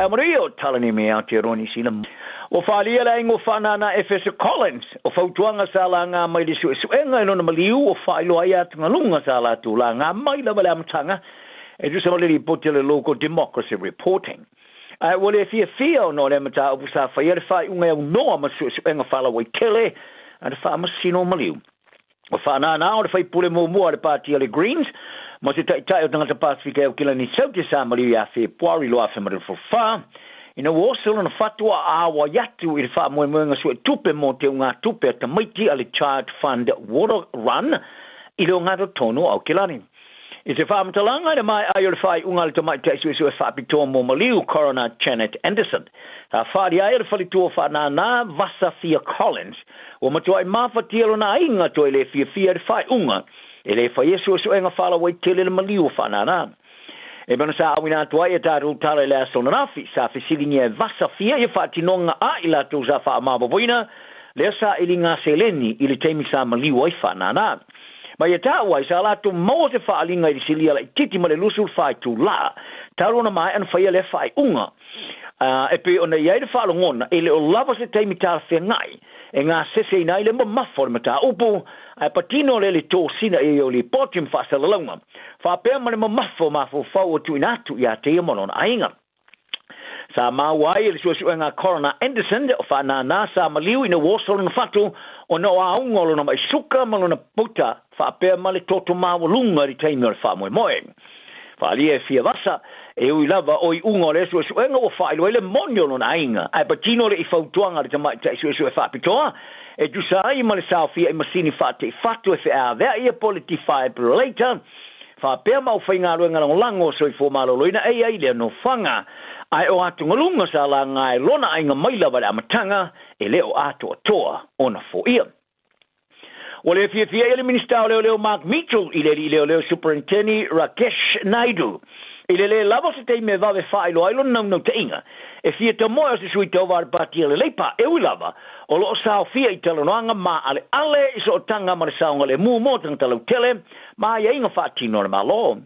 Taeao manuia o Talanemi Aotearoa Niu Sila. Ua faaalia le aiga o Faanana Efeso Collins o fautuaga sa laga mai le suesuega i lona maliu ua faailoa ai atugaluga sa latou laga mai lava i le amataga e tusa ma le lipoti a le Local Democracy Reporting. Ae ua le fiafia ona o lea mataupu sa faia le faaiuga e aunoa ma suesuega faalauaitele a le Faamasino o Maliu. O Faanana o le faipule muamua a le Pati a le Greens ma se taitai o tagata Pasefika e Aukilani Saute sa maliu ia Fepuari 2024 ina ua oso lona fatu a auai atu i le faamoemoega suetupe mo teugatupe a tamaiti a le Child Fund Water Run i le ogatotonu o Aukilani. I se faamatalaga i le maea ai o le faaiuga a le Tamaitai Suesue Faapitoa mo Maliu, Coroner Janet Anderson, sa faaalia ai e le faletua o Faanana, Vasafia Collins, ua matuai mafatia lona aiga toe le fiafia i le faaiuga e le faia suesuega faalauaitele le maliu o Faanana. E pei ona sa auina atu ai e tatou tala i le aso ananafi, sa fesiligia e Vasafia ia faatinoga a i latou sa faamaopoopoina lea sailiga seleni i le taimi sa maliu ai Faanana. Ma ia taua ai, sa latou maua se faaaliga i le silia laitiiti ma le 24 itulā talu ona maea ona faia lea faaiuga. A, e pei ona i ai le faalogona, e le o lava se taimi talafeagai e gaseseina ai le mamafa o le mataupu, ae patino lea i le tosina i ai o lipoti ma faasalalauga, faapea ma le mamafa o mafaufau ua tuuina atu ia te ia ma lona aiga. Sa maua ai e le suesuega a Coroner Anderson o Faanana sa maliu ina ua oso lona fatu ona o auga o lona mai suka ma lona puta faapea ma le toto maualuga i le taimi o le faamoemoe. Faaalia e fia vasa, e ui lava o iuga o lea suesuega ua faailoa ai le moni o lona aiga, ae patino le i fautuaga a le tamaitai suesue faapitoa e tusa ai ma le saofia i masini faateifatu e feaveai ia po o le defibrillator faapea ma aufaigaluega lagolago o Soifua Maloloina e i ai lea nofoaga. Ae o atugaluga sa laga e lona aiga mai lava i le amataga, e le o atoatoa ona foia. Ua le fiafia ia le Minisita o Leoleo Mark Mitchell i le alii leoleo Superinteni Rakesh Naidu i le lē lava o se taimi e vave faailoa ai lona naunautaiga e fia tamoe o se sui tauva a le Pati a le Leipa, e ui lava o lo o saofia i talanoaga maaleale i sootaga ma le saogalemu mo tagata lautele ma aiaiga faatino a le Malo.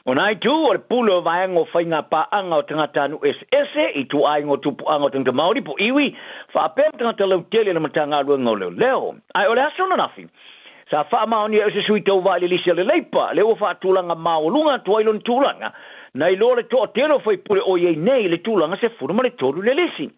O nā itu o le pule o vaega o faiga paaga o tagatanuu eseese i ituaiga o tupuaga o tagata Māori po iwi, faapea ma tagata lautele i le Matagaluega o Leoleo. Ae o le aso ananafi, sa faamaonia e se sui tauva i le lisi a le Leipa, lea ua faatulaga maualuga atu ai lona tulaga, nai loa le toatele o faipule o i ai nei i le tulaga 13 i le lisi.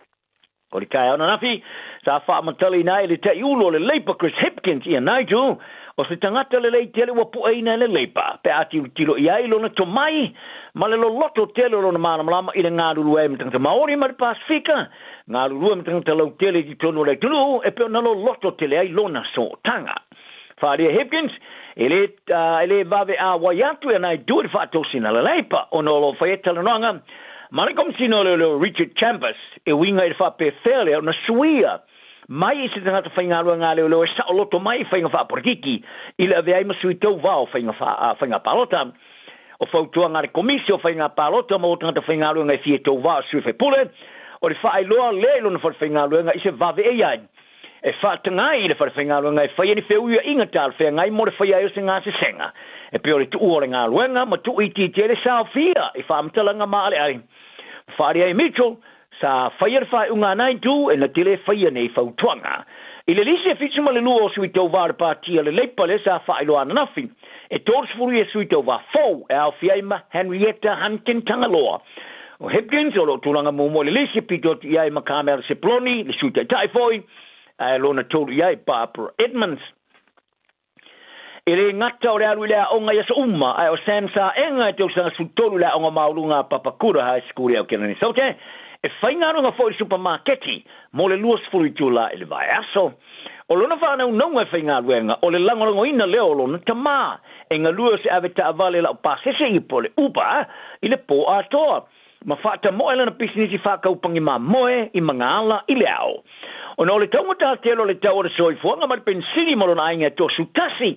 O le taeao ananafi, sa faamatalaina ai e le taiulu o le Leipa Chris Hipkins ia Nigel, o se tagata lelei tele ua pueina e le Leipa, pe a tilotilo i ai lona tomai ma le loloto tele o lona malamalama i le galulue ai ma tagata Maori ma le Pasefika, galulue ma tagata lautele i totonu o le atunuu e pei ona loloto tele ai lona sootaga. Faaalia Hipkins, e le, e le vave āwai atu e ana itu i le faatosina a le Leipa ona o lo o faia talanoaga ma le Komesina o Leoleo Richard Chambers e uiga i le faapefea lea ona suia mai i se tagata faigaluega a leoleo e saoloto mai i faiga faapolokiki i le avea ai ma sui tauva o faiga, faiga palota. O fautuaga a le Komisi o Faiga Palota mo tagata faigaluega e fia tauva o sui faipule, o le faailoa lea i lona falefaigaluega i se vave e i ai e faataga ai i le falefaigaluega e faia ni feuiaiga talafeagai mo le faia ai o se gasesega e pei o le tuua o le galuega ma tuuitiitia ai le saofia i faamatalaga maaleale. Faaalia ai Mitchell, sa faia le faaiuga a Naidu e na te le faia nei fautuaga. I le lisi e 72 o sui tauva o le Pati a le Leipa lea sa faailoa ananafi, e 30 ia sui tauva fou e aofia ai ma Henrietta Hunkin Tagaloa. O Hipkins o lo o tulaga muamua i le lisi e pito atu i ai ma Carmel Sepuloni, le Sui Taitai foi, ae lona tolu i ai Barbara Edmonds. E le gata o le alu i le aoga i aso uma, ae o Sam Saega e tausaga 13 i le aoga maualuga a Papakura High School i Aotearoa Saute, e faigaluega foi i le supamaketi mo le 20 itulā i le vaiaso. O lona faanaunauga e faigaluega, o le lagolagoina lea o lona tamā, e galue o se ave taavale laupasese i po o le Uber i le pō atoa, ma faatamoe lana pisinisi faakaupangi mamoe i Magaala i le ao. Ona o le taugata tele o le tau o le soifuaga ma le penisini ma lona aiga e 31,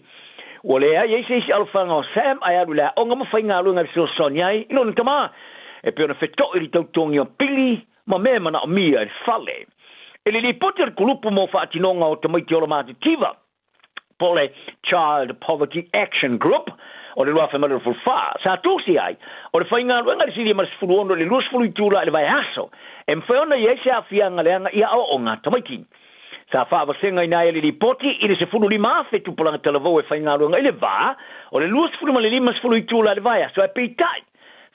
ua leai ai se isi alofaga o Sam ae alu i le aoga ma faigaluega e fesoasoani ai i lona tamā, e pei ona feto'i i le tautogia o pili ma mea e manaomia i le fale. I le lipoti a le Kulupu mo Faatinoga o Tamaiti Ola Matitiva, po o le Child Poverty Action Group, o le 2024. Sa tusi ai, o le faigaluega i le silia ma le 16 i le 20 itula i le vaiaso, e mafai ona i ai se aafiaga leaga i aoaoga a tamaiti. Sa faavasegaina ai e le lipoti i le 15,000 tupulaga talavou e faigaluega i le va o le 20 ma le 50 itula i le vaiaso, ae peitai,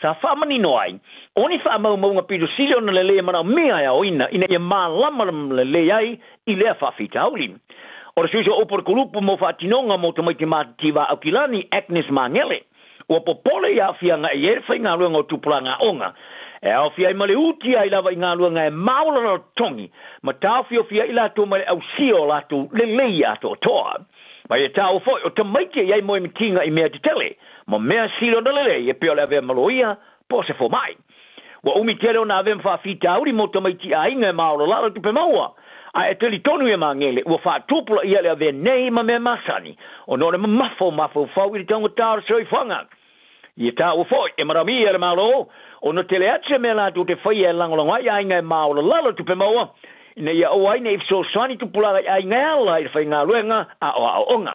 sa faamanino ai, o ni faamaumauga pito sili ona lelei e manaomia e aoina ina ia malamalama lelei ai i lea faafitauli. O le sui upu o le kulupu mo faatinoga mo tamaiti matitiva Aukilani, Agnes Magele, ua popole i aafiaga e i ai le faigaluega o tupulaga aoga, e aofia ai ma le uti ai lava i galuega e maualalo totogi ma taofiofi ai i latou mai le ausia o latou lelei atoatoa. Ma ia taua foi o tamaiti e i ai moemitiga i mea tetele ma mea sili ona lelei e pei o le avea ma loia po o se fomai. Ua umi tele ona avea ma faafitauli mo tamaiti aiga e maolalalo tupe maua, ae e talitonu ia Magele ua faatupulaia le avea nei ma mea masani ona o le mamafa o mafaufau i le taugata o le soifuaga. Ia taua foi e manaomia e le Malo ona tele atu se mea latou te faia e lagolago ai aiga e maolalalo tupe maua ina ia aua ai ne i fesoasoani tupulaga i aiga e ala i le faigaluega a o aoaoga.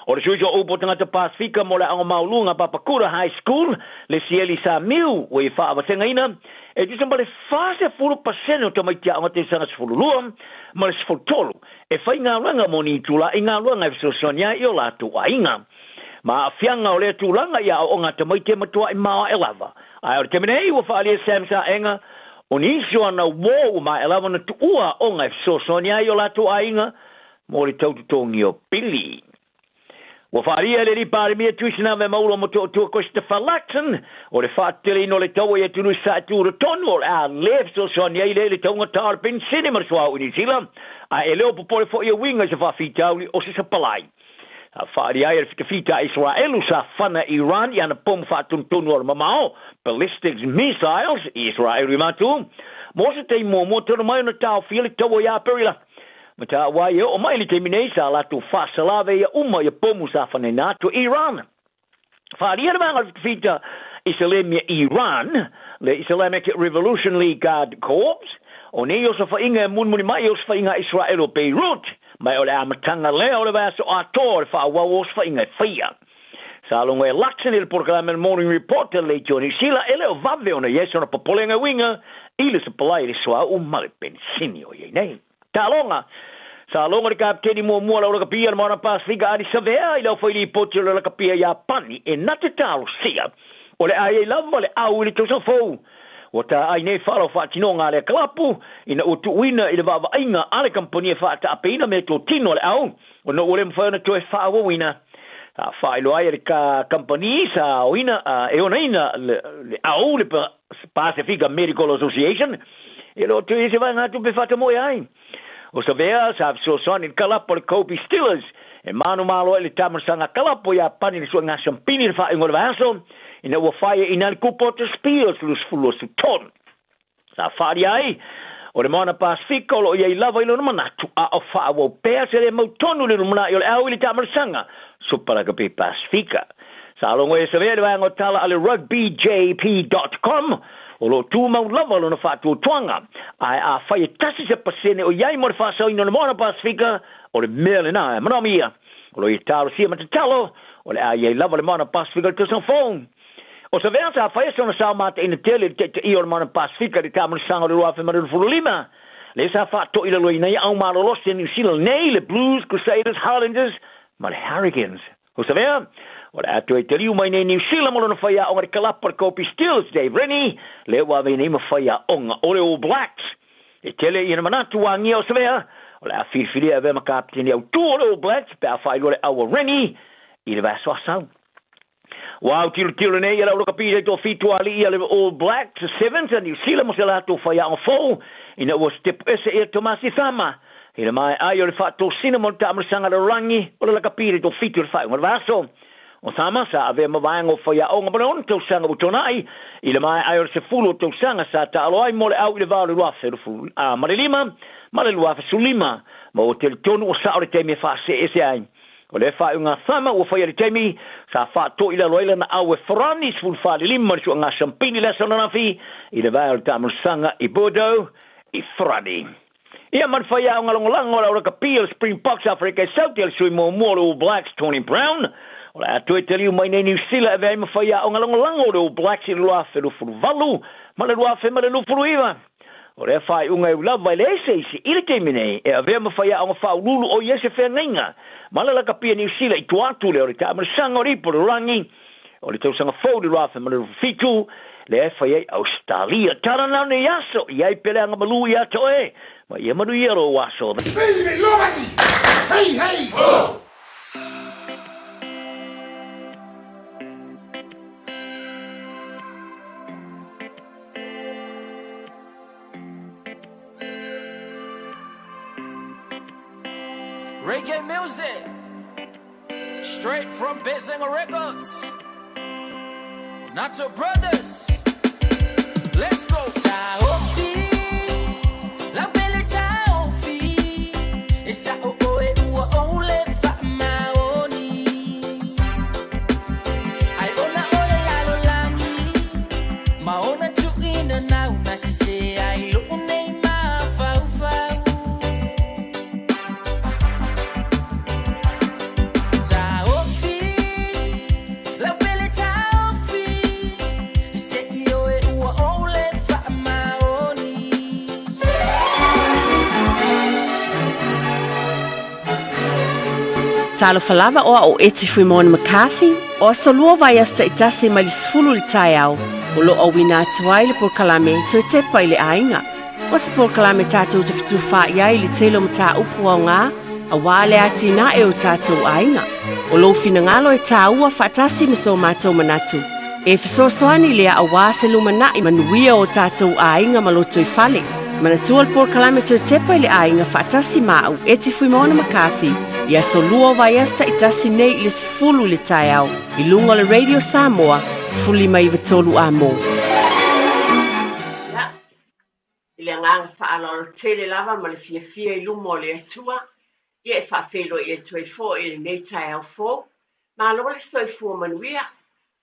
O le sui o upu o tagata Pasifika mo le Aoga Maualuga Papakura High School, le Sieli Samiu, ua i faavasegaina, e tusa ma le 40% o tamaiti aoga tausaga 12 ma le 13 e faigaluega mo ni itula i galuega e fesoasoani ai i o latou aiga. Ma aafiaga o lea tulaga i aoaoga a tamaiti e matuai maoae lava. Ae o le taimi nei ua faaalia Sam Saega o nisi o ana uō ua maea lava ona tuua aoga e fesoasoani ai i o latou aiga mo le tau totogi o pili. Ua faaalia e le alii Palemia Tuisanava Maulo Motootua Christopher Luxon o le faateteleina o le taua i atunuu i Sasae Tutotonu o le a le fesoasoani ai lea i le taugata o le penisini ma le suauu i Niu Sila, ae e le o popole foi e uiga i se faafitauli o se sapalai. Sa faaalia ai e le fitafita a Isaraelu sa fana i Iran i ana pomu faatonutonu o le mamao, ballistics missiles, i Isaraelu i Matu, mo se taimi muamua talu mai ona taofia le taua ia Aperila. Ma taua ai e oo mai i le taimi nei sa latou faasalave ia uma ia pomu sa fanaina atu e Iran. Faaalia le vaega o le fitafita Isalemia Iran, le Islamic Revolutionary Guard Corps, o nei osofaiga e mulimuli mai i osofaiga a Isaraelu o Beirut, ma o le amataga lea o le vaiaso atoa o le faaauau o osofaiga e faia. Sa logo e Luxon i le polokalame o le Morning Report a le Leitio o Niu Sila, e le o vave ona i ai sona popolega uiga i le sapalai i le suauu ma le penisini o i ai nei. Taaloga. Sa logo le kapiteni muamua o le Aulakapia le Moana Pasifika Adi Savea i le aufai lipoti o le Aulakapia Iapani e na te talosia o le a i ai lava le au i le tausaga fou. Ua taai nei fala o faatinoga a lea kalapu ina ua tuuina i le vaavaaiga a le kamupani e faataapeina meatotino a le au ona ua le mafai ona toe faaauauina. Sa faailoa ai e le kamupani sa aoina e onaina le au le Pasifika Medical Association e le o toe i ai se vaegatupe faatamoe ai. O Savea sa fesoasoani i le kalapu a le Kobe Steelers e manumalo ai le taamilosaga kalapu a Iapani i le suaiga siampini i le faaiuga o le vaiaso ina ua fai e ina le kupa o Spears 2023. Sa faaalia ai o le Moana Pasifika o lo o i ai lava i lona manatu a o faaauau pea se le mautonu i le lumanai o le au i le taamilosaga Super Rugby Pasifika. Sa logo e Savea i le vaega o tala a le rugbyjp.com o lo o tumau lava lona faatuatuaga, ae afai e tasi se pasene o i ai mo le faasaoina o le Moana Pasifika, o le mea lena e manaomia. O lo o ia talosia ma tatalo, o le a i ai lava le Moana Pasifika i le tausaga fou. O Savea sa faia sona sao mataina tele i le taitaia o le Moana Pasifika i le taamilosaga o le 2025, lea sa faatoilaloina ai au malolosi a Niu Sila nei, le Blues, Crusaders, Highlanders ma le Hurricanes. O Savea, o le a toe taliu mai nei Niu Sila mo lona faiaoga i le kalapu a le Kobe Steelers, Dave Rennie, lea ua ave nei ma faiaoga o le All Blacks. E tele ia manatu ua agia o Savea, o le a filifilia e avea ma kapiteni autū o le All Blacks pe a faailoa le au a Rennie i le vaiaso asau. Ua autilotilo nei e le aulakapi le toafitu alii a le All Blacks Sevens a Niu Sila mo se latou faiaoga fou ina ua sitepu ese ia Tomasi Thama i le maea ai o le faatosina mo le taamilosaga lalolagi o le lakapi le toafitu i le faaiuga o le vaiaso. O Thama sa avea ma vaega o faiaoga mo le 6 tausaga ua tuanai i le maea ai o le 10 o tausaga sa taalo ai mo le au i le va o le 2005 ma le 2015 ma ua talitonu ua sao le taimi e faaseese ai. O lea faaiuga Thama ua faia i le taimi sa faatoilalo ai lana au e Farani 45 le suaga siampini le aso ananafi i le vae o le taamilosaga i Bordeaux i Farani. Ia ma le faiaoga lagolago o le aulakapi o le Springboks Afrika i Saute a le sui muamua o le All Blacks Tony Brown O le a toe taliu mai nei Niu Sila e avea ai ma faiaoga lagolago o le All Blacks i le 2028 ma le 2029. O lea faaiuga e ui lava e leai se isi i le taimi nei e avea ma faiaoga faauluulu o i ai se feagaiga ma le lakapi a Niu Sila i tua atu lea o le taamilosaga o le Ipu o le Lalolagi o le tausaga fou i le 2027 lea e fai ai Ausetalia. Tala na o nei aso, i ai pea le agamalu ia te oe, ma ia manuia lou aso. Hey, hey, ho! Reggae music Straight from Bezenga Records Nato Brothers Let's go Taofi Laupele taofi E sa'o oe ua ou le faamaoni Ai ona o le lalolagi Ma ona tuuina nau na sese ai lo'u nei mafaufau Taofi lau pele taofi Se i oe ua ou le faamaoni Talofa lava o au o Eti Fuimaono McCarthy, o aso lua vaiaso taitasi mai le 10 i le taeao, o lo o auina atu ai le polokalame Toe Tepa i le Aiga. O se polokalame tatou te fetufaai ai i le tele o mataupu aoga aua le atinae o tatou aiga. O lou finagalo e tāua faatasi ma so matou manatu, e fesoasoani lea aua se lumanai manuia o tatou aiga ma lotoifale. Manatua le polokalame Toe Tepa i le Aiga faatasi ma au, Eti Fuimaono McCarthy, i aso lua o vaiaso taitasi nei i le 10 i le taeao i luga o le Radio Samoa 15 93 Amo. Ia, i le agaga faaaloalo tele lava ma le fiafia i luma o le Atua, ia e faafeiloai atu ai foi i lenei taeao fou. Malo le soifua manuia,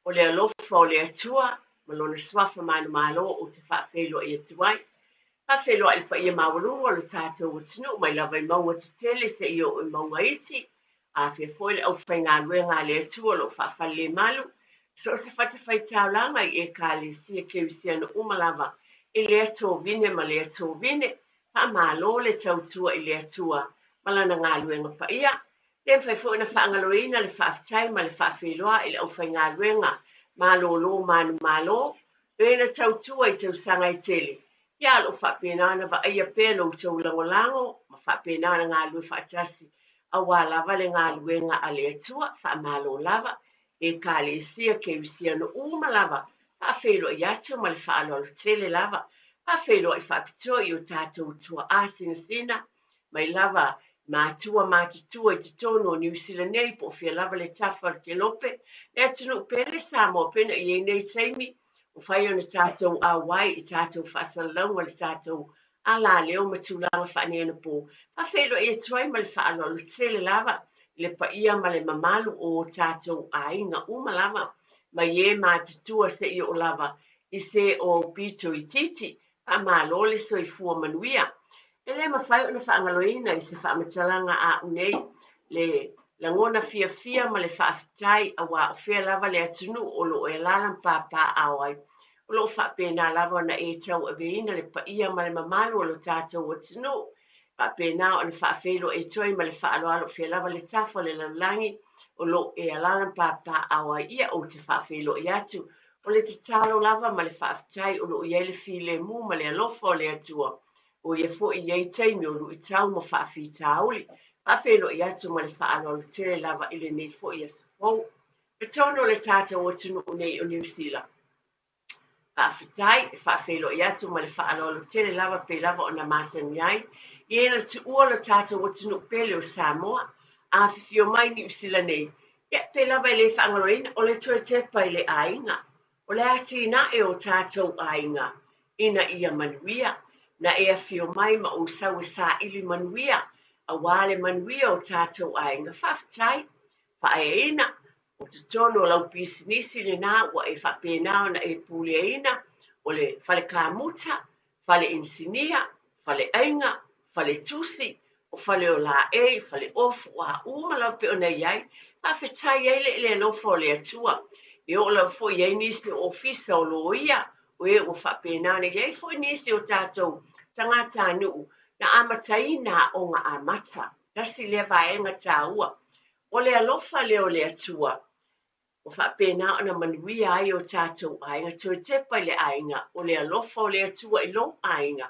o le alofa o le Atua ma Lona Suafa manumalo ou te faafeiloai atu ai. Faafeiloai i le paia maualuga o le tatou atunuu mai lava i mauga tetele seia oo i mauga iti, afia foi le aufaigaluega a le Atua o lo o faafalelemalu i so o se fatafaitaulaga i Ekalesia Kerisiano uma lava i lea tovine ma lea tovine. Faamalo le tautua i le Atua ma Lana galuega paia. Le mafai foi ona faagaloina le faafetai ma le faafeiloa i le aufaigaluega malolo manumalo, e na tautua i tausaga e tele, ia o lo o faapena ona vaaia pea lo outou lagolago ma faapena ona galulue faatasi aua lava le galuega a le Atua. Faamalo lava Ekalesia Kerisiano uma lava, faafeiloai atu ma le faaaloalo tele lava, faafeiloai faapitoa i o tatou tuaa sinasina mai lava matua matutua i totonu o Niu Sila nei po o fea lava le tafa o le kelope, le atunuu pele Samoa pei ona i ai nei taimi ua fai ona tatou auai i tatou faasalalauga le tatou alaleo ma tulaga faaneionapo. Faafeiloai atu ai ma le faaaloalo tele lava i le paia ma le mamalu o o tatou aiga uma lava mai e matutua seia oo lava i se o aupito itiiti. Faamalo le soifua manuia. E le mafai ona faagaloina i se faamatalaga a au nei le lagona fiafia ma le faafetai aua o fea lava le atunuu o lo o e alaala ma papaaao ai. O lo o faapena lava ona e tauaveina le paia ma le mamalu o lo tatou atunuu. Faapena ona faafeiloai atu ai ma le faaaloalo o fea lava le tafa o le lalolagi o lo o e alaala ma papaaao ai. Ia, ou te faafeiloai atu. O le tatalo lava ma le faafetai o lo o i ai le filemu ma le alofa o le Atua O ia foi i ai taimi o luitau ma faafitauli, faafeiloai atu ma le faaaloalo tele lava i lenei foi aso fou. Totonu o le tatou atunuu nei o Niu Sila. Faafetai, e faafeiloai atu ma le faaaloalo tele lava pei lava ona masani ai i e na tuua lo tatou atunuu pele o Samoa, afifio mai Niu Sila nei, ia pei lava e le faagaloina o le toe tepa i le aiga. O le atinae o tatou aiga ina ia manuia, na e afio mai ma ou sau e saili manuia, aua le manuia o tatou aiga. Faafetai. Faaeaina, o totonu o lau pisinisi lena ua e faapena ona e puleaina, o le fale kamuta, fale inisinia, fale aiga, fale tusi, o Faleolaei, Faleofu, o a uma lava pei ona i ai, faafetai ai le i le alofa o le Atua. E oo lava foi i ai nisi o ofisa o loia, o e ua faapena ona i ai foi nisi o tatou tagatanuu na amataina aoga amata. Tasi lea vaega taua. O le alofa lea o le Atua ua faapena ona manuia ai o tatou aiga. Toe tepa i le aiga, o le alofa o le Atua i lou aiga.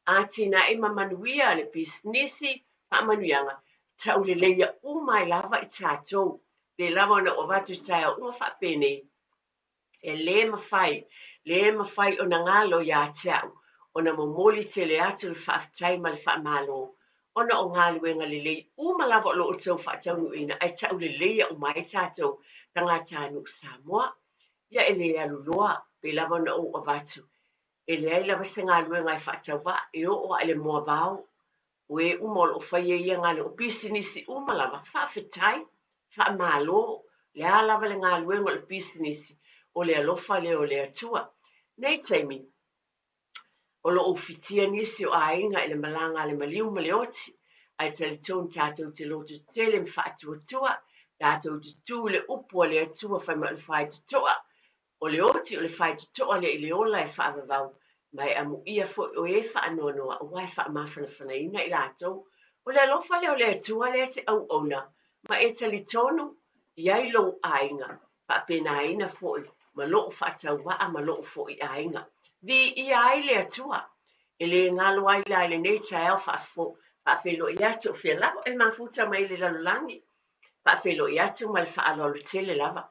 Atinae ma manuia le pisinisi, faamanuiaga, tauleleia uma ai lava i tatou. Pe lava ona ou avatu i taeao uma faapenei, E le mafai, le mafai ona galo ia te au ona momoli tele atu le faafetai ma le faamalo ona o galuega lelei uma lava o lo o outou faataunuuina ae tauleleia uma ai tatou tagatanuu Samoa. Ia e le alu loa, pei lava ona ou avatu, e leai lava se galuega e faatauvaa, e oo lava i le moavao O e uma o lo o faia ia galuega, o pisinisi uma lava, faafetai, faamalo, le a lava le galuega o le pisinisi, o le alofa lea o le Atua. Nei taimi, o lo o ufitia nisi o aiga i le malaga a le maliu ma le oti, ae talitonu tatou te lototetele ma faatuatua, tatou te tu i le upu a le Atua fai mai o le faitotoa, O le oti o le faitotoa lea i le ola e faavavau, ma e amuia foi o e faanoanoa aua e faamafanafanaina i latou. O le alofa lea o le Atua lea e te auauna ma e talitonu i ai lou aiga, faapenaina foi ma lou faatauvaa ma lou foi aiga. Viia ai le Atua! E le galo ai la i lenei taeao faafeiloai atu o fea lava e mafuta mai i le lalolagi, faafeiloai atu ma le faaaloalo tele lava.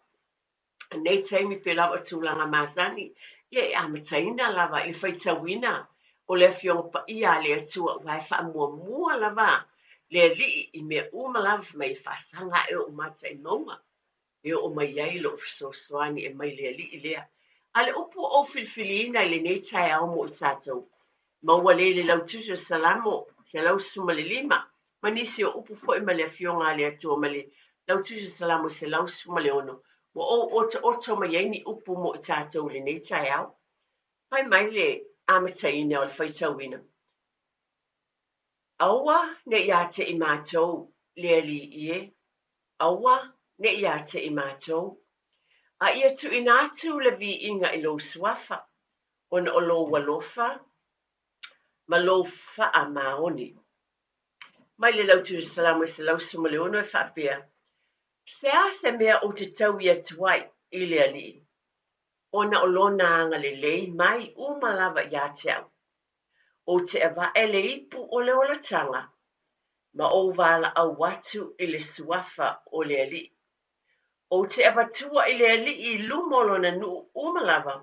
Nei taimi pe lava o tulaga masani, ia e amataina lava i le faitauina o le Afioga Paia a le Atua, aua e faamuamua lava le Alii i mea uma lava, fai mai e faasaga ae ou mata i mauga e oo mai ai lou fesoasoani e mai le Alii lea. A le upu ua ou filifiliina i lenei taeao mo i tatou, maua lea i le Lautusi o Salamo 115, ma nisi o upu foi ma le Afioga a le Atua ma le Lautusi o Salamo 116, ua ou otooto mai ai ni upu mo i tatou i lenei taeao. Fai mai le amataina o le faitauina, Aua ne i ia te i matou le Alii e, aua ne i ia te i matou, a ia tuuina atu le viiga i lou suafa, ona o lou alofa ma lou faamaoni. Mai le Lautu Salamo 116 e faapea, Se a se mea ou te taui atu ai i le Alii, ona o lona agalelei mai uma lava ia te au. Ou te avae le ipu o le olataga, ma ou valaau atu i le suafa o le Alii. Ou te avatua i le Alii i luma o lona nuu uma lava,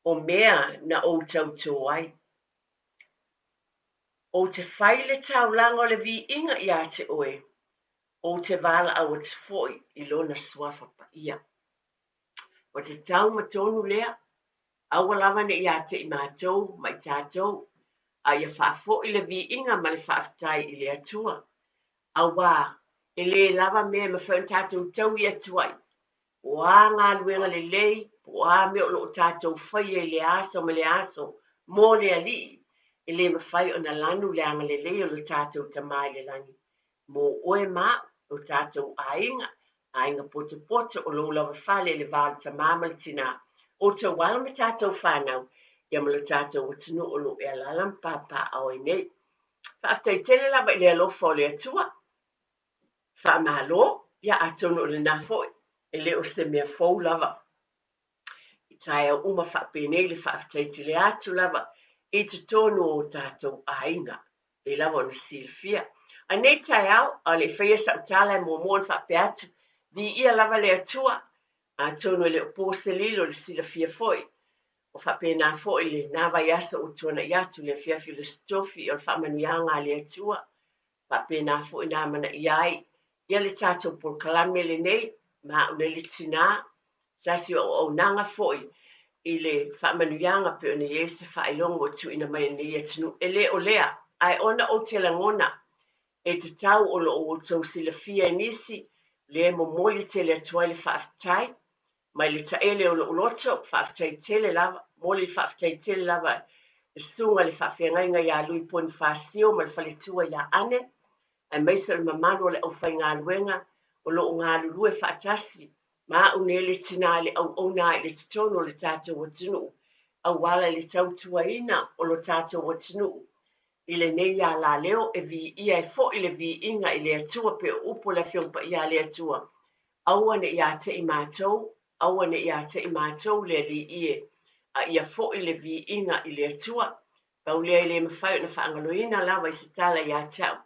o mea na ou tautō ai. Ou te fai le taulaga o le viiga ia te oe, ou te valaau atu foi i lona suafa paia. Ua tatau ma tonu lea, aua lava ne i ia te i matou ma i tatou, a ia faafoi le viiga ma le faafetai i le Atua, auā e le lava mea e mafai ona tatou taui atu ai Po o a galuega lelei, po o a mea o lo o tatou faia i le aso ma le aso mo le Alii, e le mafai ona lanu le agalelei o lo tatou Tama i le Lagi mo oe ma au, lo tatou aiga, aiga potopoto o lou lava fale i le va o le tama ma le tinā, outou alo ma tatou fanau, ia ma lo tatou atunuu o lo o e alaala ma papaaao ai nei. Faafetai tele lava i le alofa o le Atua. Faamalo, ia atonu o lena foi, e le o se mea fou lava. I taeao uma faapenei le faafetai tele atu lava i totonu o tatou aiga, pei lava ona silafia. A nei taeao, a o le i faia sau tala e muamua ona faapea atu, viia lava le Atua, atonu e le o po se lilo i le silafia foi, o faapena foi lena vaiaso ua tuanai atu le afiafi o le Aso Tofi o le faamanuiaga a le Atua, faapena foi na amanaia ai ia le tatou polokalame lenei ma au nei le tinā, se tasi o auaunaga foi i le faamanuiaga pei ona i ai se faailoga ua tuuina mai e lenei atunuu. E le o lea, ae ona ou te lagona e tatau o lo o outou silafia e nisi lea e momoli tele atu ai le faafetai mai le taele o lou loto, faafetai tele lava, momoli le faafetai tele lava. Le susuga i le faafeagaiga ia Lui Ponifasio ma le faletua ia Ane, aemaise o le mamalu o le aufaigaluega o lo o galulue faatasi ma au nei le tinā i le auauna i le totonu o le tatou atunuu auala i le tautuaina o lo tatou atunuu i lenei alaleo e viia ai foi le viiga i le Atua pei o upu o le Afioga Paia a le Atua, Aua ne i ia te i matou, aua ne i ia te i matou le Alii e, a ia foi le viiga i le Atua. Pau lea e le mafai ona faagaloina lava i se tala ia te au,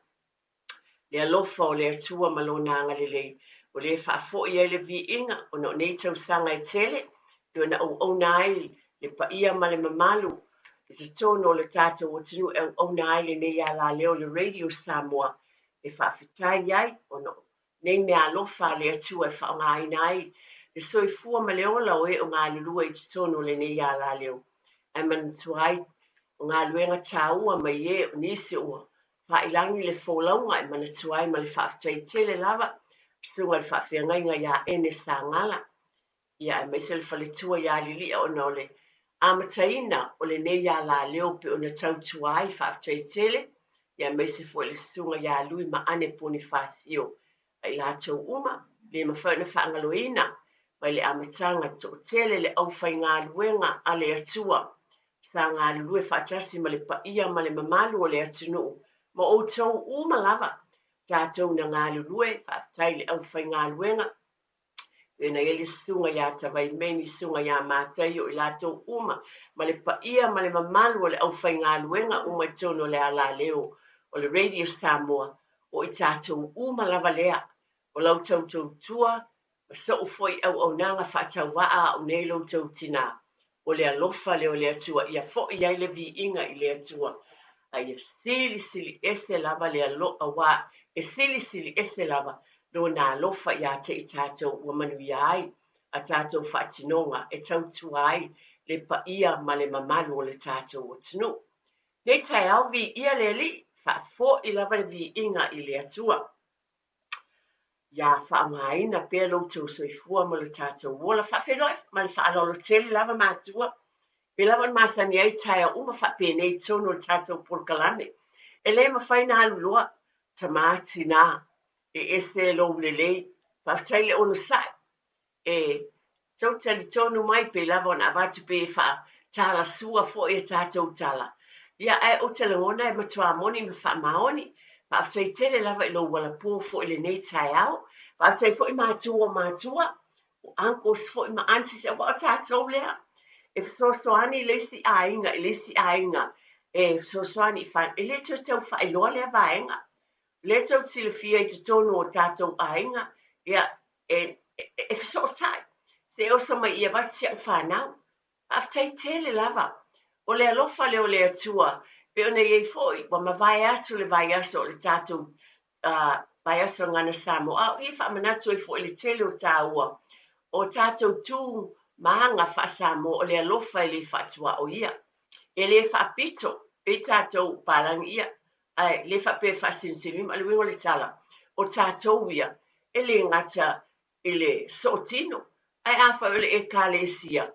le alofa o le Atua ma Lona agalelei, o lea e faafoi ai le viiga ona o nei tausaga e tele, pei ona auauna ai le paia ma le mamalu i totonu o le tatou atunuu e auauna ai lenei alaleo i le Radio Samoa e faafetai ai ona o nei meaalofa a le Atua e faaaogaina ai le soifua ma le ola o e o galulue i totonu o lenei alaleo ae manatua ai o galuega taua mai e o nisi ua faailagi le folauga e manatua ai ma le faafetai tele lava susuga i le faafeagaiga ia Ene Sagala ia aemaise le faletua ia Lili'a ona o le amataina o lenei alaleo pei ona tautua ai faafetai tele ia aemaise foi le susuga ia Lui ma Ane Ponifasio a i latou uma le mafai ona faagaloina mai le amataga toatele le aufaigaluega a le Atua sa galulue faatasi ma le paia ma le mamalu o le atunuu ma outou uma lava tatou na galulue faafetai i le aufaigaluega pei ona i ai le susuga ia Tavaimeni, susuga ia Mataio, i latou uma ma le paia ma le mamalu o le aufaigaluega uma i totonu o le alaleo o le Radio Samoa, o i tatou uma lava lea, o lau tautuatua ma so'u foi auaunaga faatauvaa a au nei lo outou tinā, o le alofa lea o le Atua ia fo'i ai le viiga i le Atua, a ia silisili ese lava le alo, auā e silisili ese lava Lona alofa iā te i tatou ua manuia ai a tatou faatinoga e tautua ai le paia ma le mamalu o le tatou atunuu. Nei taeao viia le Alii, faafo'i lava le viiga i le Atua. Ia faaaogaina pea lo outou soifua ma lo tatou ola. Faafeiloai ma le faaaloalo tele lava matua. Pei lava ona masani ai taeao uma faapenei i totonu o le tatou polokalame. E le mafai ona alu loa, tama tinā, e ese lou lelei. Faafetai le onosai. E tou talitonu mai pei lava ona avatu pei e faatalasua foi a tatou tala. Ia, ae ou te lagona e matua moni ma faamaoni. Faafetai tele lava i lou alapō foi i lenei taeao. Faafetai foi matua o matua, o uncles foi ma aunties, aua o tatou lea e fesoasoani i le isi aiga i le isi aiga e fesoasoani i whanau. E le toe tau faailoa lea vaega. Lea tou te silafia i totonu o tatou aiga, ia, e, e fesootai, se oso mai i avatu si au fanau. Faafetai tele lava. O le alofa lea o le Atua, pei ona i ai foi, ua mavae atu le vaiaso o le tatou uh, vaiaso Gagana Samoa, a o i e faamanatu ai foi le tele o tāua o tatou tu ma aga faa-Samoa, o le alofa e le faatuaoia. E le faapito, pei tatou palagi ia, ae le faapea e faasinisinima. O le uiga o le tala, o tatou ia, e le gata i le sootino, ae afai o le Ekalesia,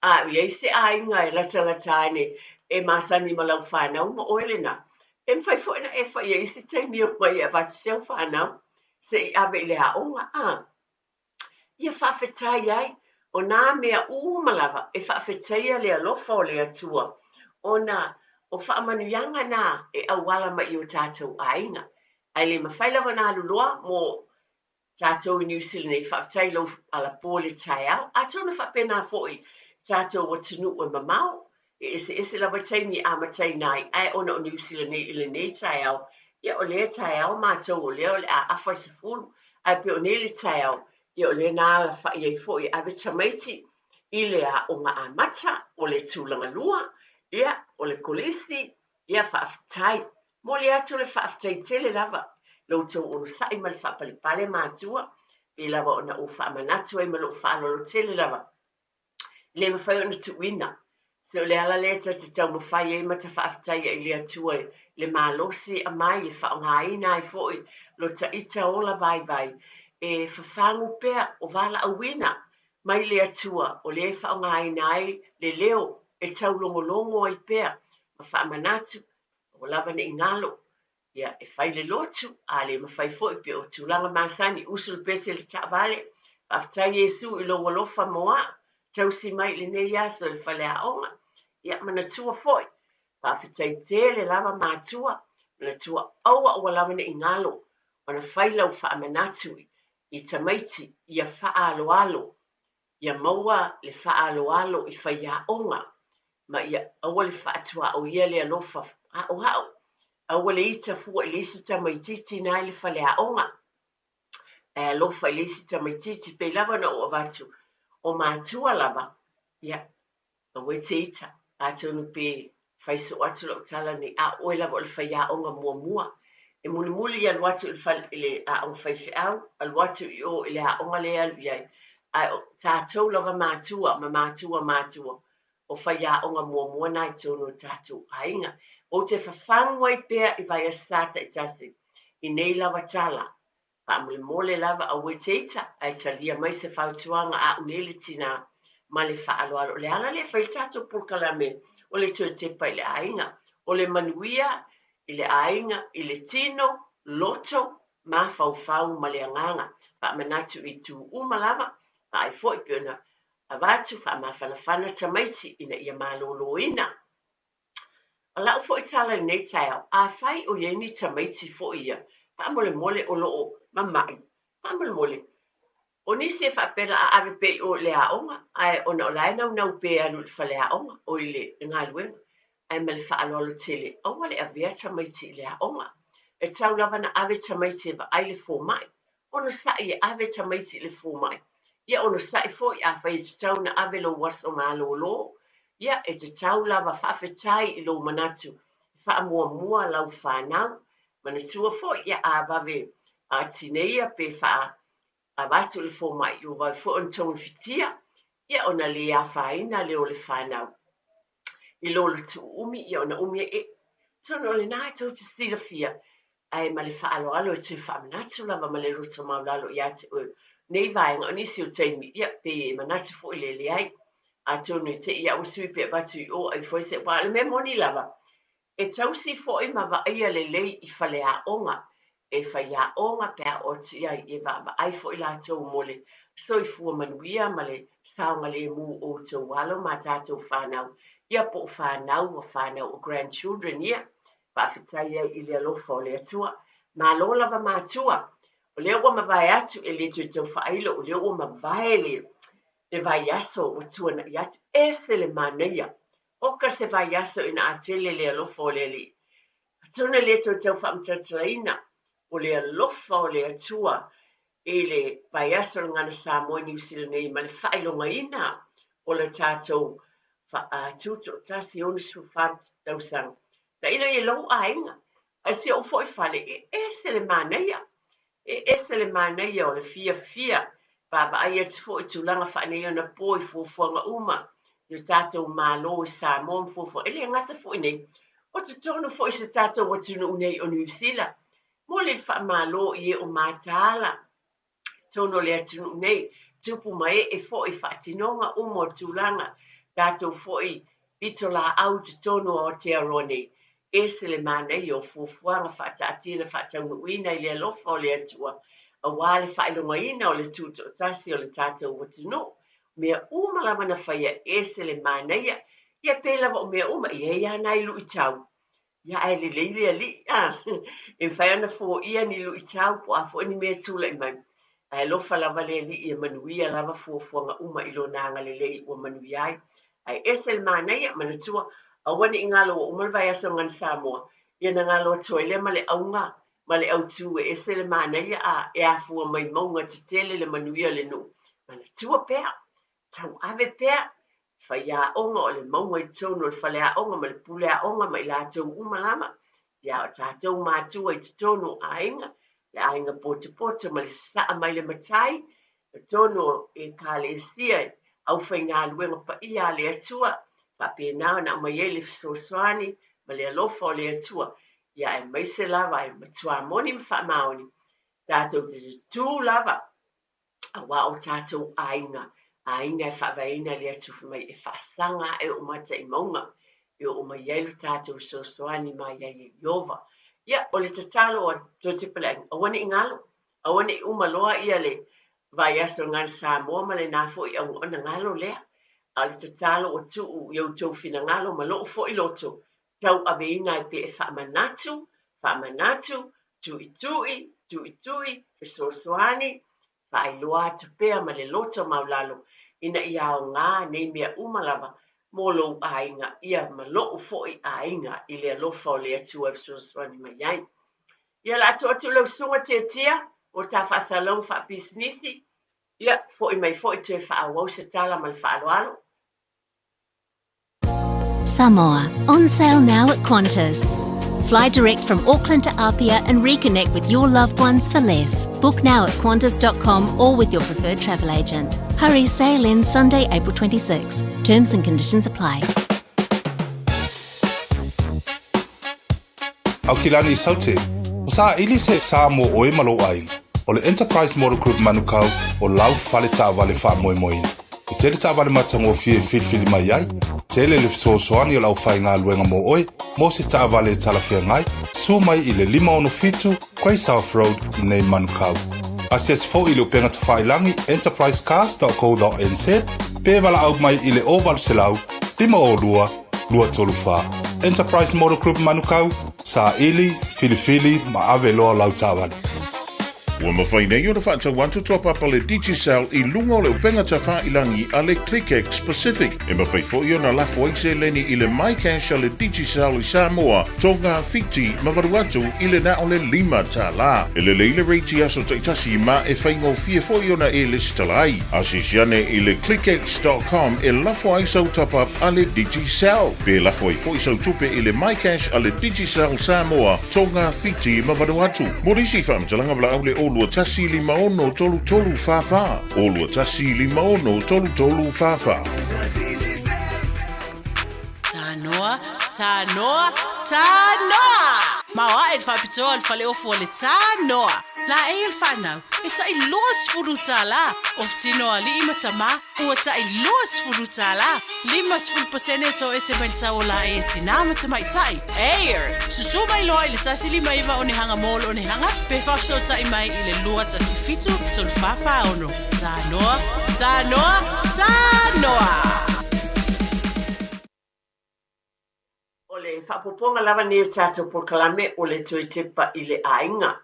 a i ai se aiga e latalata ane e masani ma lau fanau ma oe lena, e mafai foi ona e fai i ai isi taimi e omai e avatu si au fanau se i ave i le aoga, a. Ia faafetai ai, o nā mea uma lava e faafetaia le alofa o le Atua, ona o faamanuiaga nā e auala mai i o tātou aiga. Ae le mafai lava ona alu loa mo tātou i Niu Sila nei, faafetai i lou alapō i le taeao, atonu faapena foi tātou atunuu e mamao, E eseese lava taimi e amataina ai, ae ona o Niu Sila nei i lenei taeao, ia o lea taeao matou o lea o le a afa le 10, ae pei o nei le taeao, ia o lea na alafa'i ai foi e ave tamaiti i le aoga amata, o le tulaga lua, ia o le kolisi, ia faafetai. Momoli atu le faafetai tele lava i lo outou onosai ma le faapalepale matua, pei lava ona ou faamanatu ai ma lou faaaloalo tele lava. E le mafai ona tuuina. Se o le ala lea ta te taumafai ai ma ta faafetaia i le Atua i le malosi e aumai e faaaogaina ai foi lo ta ita ola vaivai e fafagu pea o valaauina mai le Atua o lea e faaaogaina ai le leo e taulogologo ai pea. ma faamanatu, aua lava ne i galo, ia, e fai le lotu, a le mafai foi pei o tulaga masani, usu le pese i le taavale, faafetai Iesu i lou alofa mo a'u, tausi mai i lenei aso i le faleaoga, ia, manatua foi, faafetai tele lava matua, manatua aua aua lava ne i galo ona fai lau faamanatu i tamaiti ia faaaloalo ia maua le faaaloalo i faiaoga ma ia aua le faatuaoia le alofa haʻohaʻo, aua le ita fua i le isi tamaititi na i le faleaoga, ae alofa i le isi tamaititi. Pei lava ona ou avatu, o matua lava, ia, Aua e te ita, atonu pe fai soo atu lau tala nei, a o oe lava o le faiaoga muamua. E mulimuli alu atu i le fale, i le aoga faifeau, alu atu i o i le aoga lea e alu i ai. Ae o tatou lava matua ma matua matua, o faiaoga muamua na i totonu o tatou aiga. Ou te fafagu ai pea i Vaiaso Sa taitasi i nei lava tala, Faamolemole lava aua e te ita ae talia mai se fautuaga a au nei le tina ma le faaaloalo. O le ala lea e fai le tatou polokalame o le toe tepa i le aiga. O le manuia i le aiga, i le tino, loto, mafaufau ma le agaga. Faamanatu i itu uma lava, vaai foi pei ona avatu faamafanafana tamaiti ina ia maloloina. O lau foi tala i lenei taeao, afai o i ai ni tamaiti foi ia, faamolemole o lo o mama'i, faamolemole, o nisi e faapea la a ave pea i o i le aoga, ae ona o la e naunau pea e alu i le faleaoga, o i le galuega, ae ma le faaaloalo tele, aua le avea tamaiti i le aoga. E tatau lava ona ave tamaiti e vaai le fomai, Onosai e ave tamaiti i le fomai. Ia onosai foi afai e tatau ona ave lou aso malolo. Ia, e tatau lava faafetai i lou manatu e faamuamua lau fanau. Manatua foi, ia a vave a tineia pe faa avatu i le fomai, ua vave foi ona togafitia, ia ona le afaina lea o le fanau. I lo le tuuumi, ia ona umi ai e. Atonu o lena e tou te silafia, ae ma le faaaloalo e toe faamanatu lava ma le loto maulalo ia te oe nei vaega. O nisi o taimi, ia, pei e manatu foi le leai. Atonu e te i a ua sui pe avatu i o ai foi se, aua o le mea moni lava, E tausi foi ma vaaia lelei i faleaoga, e faiaoga pe a oo atu i ai, e vaavaai foi latou mo le soifua manuia ma le saogalemu o outou alo ma tatou fanau, ia po o fanau a fanau o grandchildren ia. Faafetai ai i le alofa o le Atua. Malo lava matua. O lea ua mavae atu, e le toe tau faailo, o lea ua mavae le le vaiaso ua tuanai atu. Ese le manaia Oka se vaiaso ina a tele le alofa o le Alii. Atonu e le toe tau faamatalatalaina o le alofa o le Atua i le vaiaso o le Gagana Samoa i Niu Sila nei ma le faailogaina o le tatou tutoatasi 64 tausaga. Tailo i lou aiga, ae si ou foi fale e ese le manaia. E ese le manaia o le fiafia, vaavaai atu foi i tulaga faaneionapo i fuafuaga uma i o tatou Malo i Samoa ma fuafuaga, e le gata foi nei, o totonu foi i se tatou atunuu nei o Niu Sila. Momoli le faamalo i e o mataala totonu o le atunuu nei, tupu ma ee foi i faatinoga uma o tulaga, tatou foi pitolaau i totonu o Aotearoa nei. Ese le manaia o fuafuaga faataatia na faataunuuina i le alofa o le Atua aua le faailogaina o le tutoatasi o le tatou atunuu. Mea uma lava na faia, ese le manaia. Ia pei lava o mea uma, e i ai lava nai luitau. Ia ae lelei le Alii, a! E mafai ona foia ni luitau po o a foi ni mea e tulai mai. Ae alofa lava le Alii e manuia lava fuafuaga uma i Lona agalelei ua manuia ai. Ae ese le manaia, manatua, aua ne i galo ua uma le vaiaso o Gagana Samoa, ia na galo atu ai lea ma le auga ma le autū e ese le manaia a e afua mai mauga tetele le manuia o le nuu. Manatua pea, tauave pea, faiaoga o le mauga i totonu o le faleaoga ma le pule aoga ma i latou uma lava, ia o tatou matua i totonu o aiga, le aiga potopoto ma le sasaa mai le matai, totonu o Ekalesia, aufaigaluega paia a le Atua, faapena ona aumai ai le fesoasoani ma le alofa o le Atua, ia aemaise lava e matua moni ma faamaoni, tatou te tutū lava aua o tatou aiga, aiga e faavaeina le Atua fai mai e faasaga ae o mata i mauga. e oo mai ai lo tatou fesoasoani mai ai e Ieova. Ia, o le tatalo a Toetipaleaiga, aua ne i galo, aua ne i uma loa ia le vaiaso o le Gana Samoa ma lena foi auga ona galo lea. A o le tatalo ua tuu i outou finagalo ma lou foi loto, tauaveina ai pea e faamanatu, faamanatu, tuitui, tuitui, fesoasoani, faailoa atu pea ma le loto maulalo ina ia aoga nei mea uma lava mo lou aiga, ia ma lou foi aiga i le alofa o le Atua e fesoasoani mai ai. Ia o le a tuu atu i lau susuga Tiatia mo ta faasalalauga faapisinisi, ia foi mai foi toe faaauau se tala ma le faaaloalo. Samoa, on sale now at Qantas. Fly direct from Auckland to Apia and reconnect with your loved ones for less. Book now at qantas.com or with your preferred travel agent. Hurry, sale ends Sunday, April 26. Terms and conditions apply. Aukilani Saute, o saili se sa mo oe ma lou aiga. O le Enterprise Motor Group Manukau o lau fale taavale faamoemoeina. E tele taavale matagofie e filifili mai ai, tele le fesoasoani o le aufaigaluega mo oe mo se taavale e talafeagai, susu mai i le 567 Grey South Road i nei Manukau. Asiasi foi i le upega tafailagi enterprisecars.co.nz pe valaau mai i le 0800 502 234. Enterprise Motor Group Manukau, saili, filifili ma ave loa lau taavale. Ua mafai nei ona faatau atu top up a le Digicel i luga o le upega tafailangi a le ClickX Pacific. E mafai foi ona lafo ai seleni i le MyCash a le Digicel i Samoa, Tonga, Fiti ma Vanuatu i le na o le $5. E lelei le rate i aso taitasi ma e faigofie foi ona e lesitala ai. Asiasi ane i le clickx.com e lafo ai sau top up a le Digicel. Pe lafo ai foi sau tupe i le MyCash a le Digicel Samoa, Tonga, Fiti ma Vanuatu. Mo nisi faamatalaga valaau le 021 56 33 44, 021 56 33 44. Tanoa, tanoa, tanoa! Maoae le faapitoa o le faleofu o le Tanoa. Laei o le fanau, e tai $20. Ofutino o alii ma tamā, ua tai $20. 50% e toese mai le tau o laei a tinā ma tamaitai. Air! Susu mai loa i le 159 onehanga mall onehanga pe faafesootai mai i le 217 3446. Tanoa, tanoa, tanoa! O le faaopoopoga lava nei o tatou polokalame o le toe tepa i le aiga.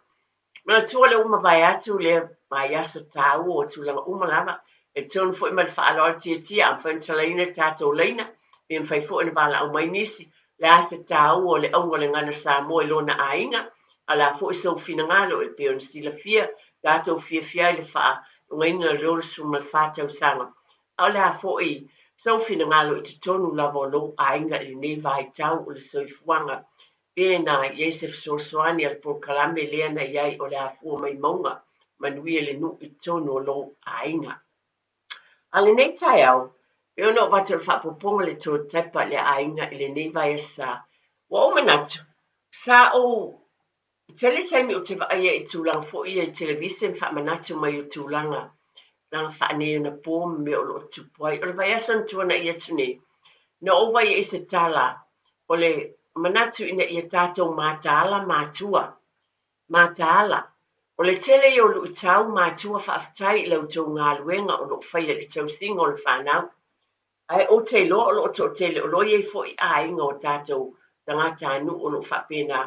Manatua le ua mavae atu lea vaiaso taua o tulaga uma lava, e tonu foi ma le faaaloalo tiatia a mafai ona talaina tatou laina, pe mafai foi ona valaau mai nisi, le a se taua o le auga o le Gana Samoa i lona aiga, a o le a foi sou finagalo e pei ona silafia tatou fiafia ai i le faaaogaina o le 64 tausaga, a o le a foi sou finagalo i totonu lava o lou aiga i lenei vaitau o le soifuaga Pe na i ai se fesoasoani a le polokalame lea na i ai o le afua mai mauga manuia le nuu i totonu o lou aiga. A lenei taeao, pei ona ou avatu o le faaopoopoga le toetepa i le aiga i lenei vaiaso, ua ou manatu, sa ou tele taimi ou te vaai ai i tulaga foi ia i televise ma faamanatu mai o tulaga tulaga faaneionapo ma mea o lo o tupu ai. O le vaiaso na tuanai atu nei, na ou vaai ai i se tala o le manatu ina ia tatou mataala matua. Mataala. O le tele ia o luitau matua faafetai i la outou galuega o lo o faia i le tausiga o le fanau. Ae ou te iloa o lo o toatele o lo o i ai foi aiga o tatou tagatanuu o lo o faapena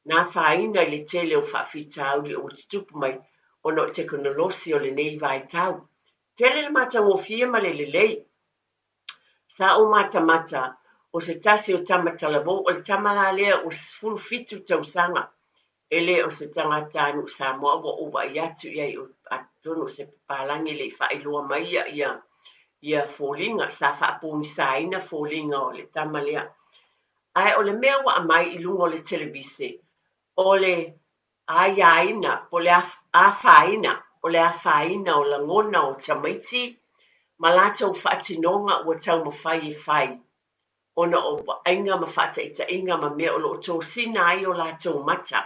na afaina i le tele o faafitauli ua tutupu mai ona o tekonolosi o lenei vaitau. Tele le matagofie ma le lelei. Sa ou matamata o se tasi o tama talavou, o le tama la lea ua 17 tausaga, e le o se tagatanuu Samoa ua ou vaai atu i ai atonu o se papalagi e le i faailoa mai ia ia ia foliga, sa faapogisaina foliga o le tama lea. Ae o le mea ua aumai i luga o le televise, o le aiaina, po o le afaina, o le afaina o lagona o tamaiti ma latou faatinoga ua taumafai e fai ona o vaaiga ma faataitaiga ma mea o lo o tosina ai o latou mata.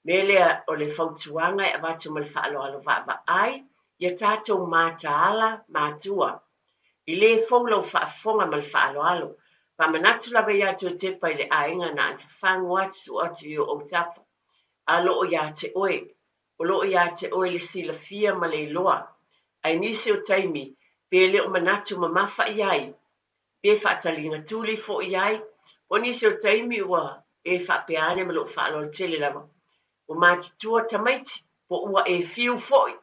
Mea lea o le fautuaga e avatu ma le faaaloalo vaavaai ia tatou mataala matua. I le fou lau faafofoga ma le faaaloalo. Faamanatu lava ia Toetepa i le aiga na ana fafagu atu atu i o autafa. A lo o ia te oe, o lo o ia te oe le silafia ma le iloa. Ae nisi o taimi, pe le o manatu mamafa i ai, pe faataliga tuli foi i ai, po o nisi o taimi ua e faapea ane ma lou faaaloalo tele lava, ua matutua tamaiti, po ua e fiu foi.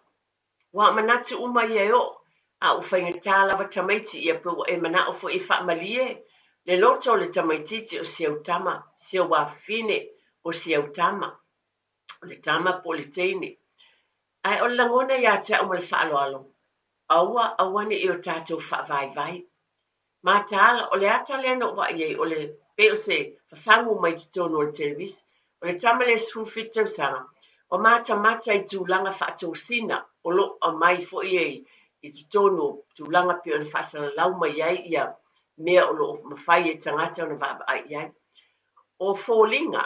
Ua manatu uma ia e oo, a ua faigata lava tamaiti ia pe ua e manao foi e faamalie le loto o le tamaititi o si au tama, si au afafine o si au tama, o le tama po o le teine. Ae o le lagona ia te au ma le faaaloalo, aua aua ne i o tatou faavaivai. Mataala, o le ata lea na ou vaai ai, o le, pei o se fafagu mai totonu o le televisa. O le tama lea 17 tausaga, ua matamata i tulaga faatosina o lo o aumai foi e i totonu o tulaga pei ona faasalalau mai ai ia mea o lo o mafai e tagata ona vaavaai i ai. O foliga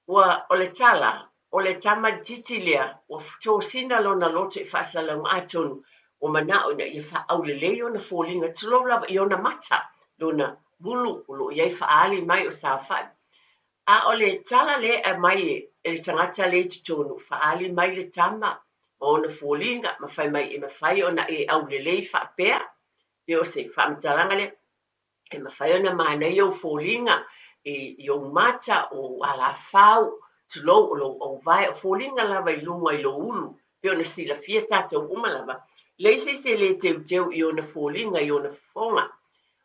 Ua, o le tala, o le tama itiiti lea, ua tosina lona loto i faasalalauga atonu ua manao ina ia faaaulelei ona foliga, tulou lava, i ona mata, lona ulu o lo o i ai faaali mai o saofai. A o le tala lea e aumai e le tagata lea i totonu, faaali mai le tama ma ona foliga ma fai mai e mafai ona e aulelei faapea, pe o se faamatalaga lea. E mafai ona manaia ou foliga i ou mata, ou alafau, tulou, o lou auvae, o foliga lava i luga i lou ulu, pei ona silafia tatou uma lava, leai se isi e le teuteu i ona foliga, i ona fofoga.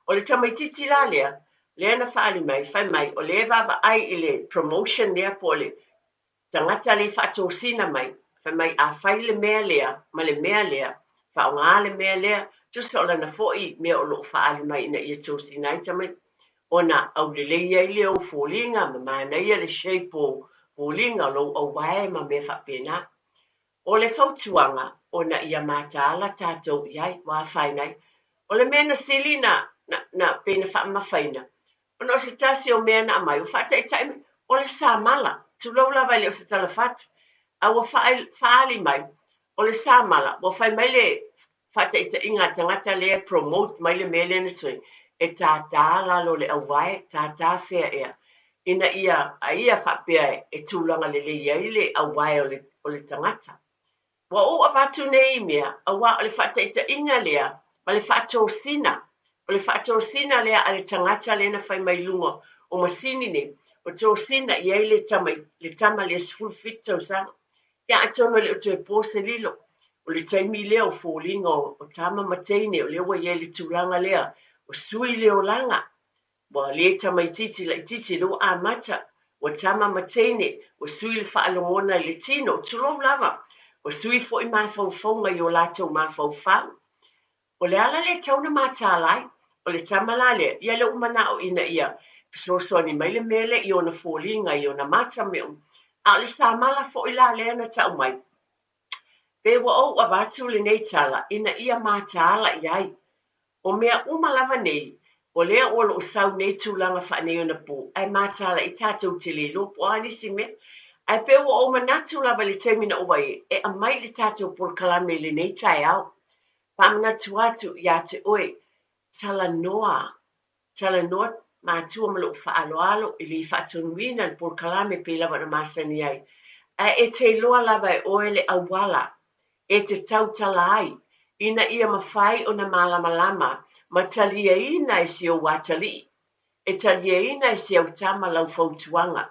O le tamaitiiti la lea, lea na faaali mai, fai mai, o lea e vaavaai i le promotion lea po o le tagata lea e faatosina mai, fai mai a fai le mea lea ma le mea lea, faaaoga le mea lea, tusa o lana foi mea o lo o faaali mai ina ia tosina ai tamaiti, ona aulelei ai lea o foliga ma manaia le shape o foliga o lou auvae ma mea faapena. O le fautuaga, ona ia mataala tatou i ai, ua afaina ai. O le mea na sili na, na, na pei na faamamafaina, Ona o se tasi o mea na aumai, ua faataitai mai, o le samala, tulou lava e le o se tala fatu, a ua faaali mai, o le samala, ua fai mai le faataitaiga a le tagata lea e promote mai le mea lea na sui, e tātā lalo o le auvae, tātā fea ea, ina ia a ia faapea e tulaga lelei ai le auvae o le tagata. Ua ou avatu nei mea, aua o le faataitaiga lea ma le faatosina, o le faatosina lea a le tagata lea na fai mai i luga o masini nei, ua tosina i ai le tama, le tama lea 17 tausaga. Ia atonu e le o toe po se lilo, o le taimi lea o foliga o tama ma teine, o lea ua i ai le tulaga lea, ua sui le olaga. Ua le tamaitiiti laitiiti lea ua amata, ua tama ma teine, ua sui le faalogona i le tino, tulou lava, ua sui foi mafaufauga i o latou mafaufau. O le ala lea e tatau ona mataala ai, o le tama la lea, ia lea ua manao ina ia fesoasoani mai le mea lea i ona foliga, i ona mata mea uma. A o le samala foi la lea na tau mai, pe ua ou avatu lenei tala ina ia mataala i ai. O mea uma lava nei, o lea o lo o sau nei tulaga faaneionapo, ae mataala i tatou te le iloa po o a nisi mea. Ae pei ua ou manatu lava i le taimi na ova ai, e aumai le tatou polokalame i lenei taeao. Faamanatu atu ia te oe, talanoa Talanoa matua ma lou faaaloalo e le faatonuina le polokalame pei lava ona masani ai, ae e te iloa lava e oe le auala e te tautala ai ina ia mafai ona malamalama ma taliaina e si ou atalii, e taliaina e si au tama lau fautuaga.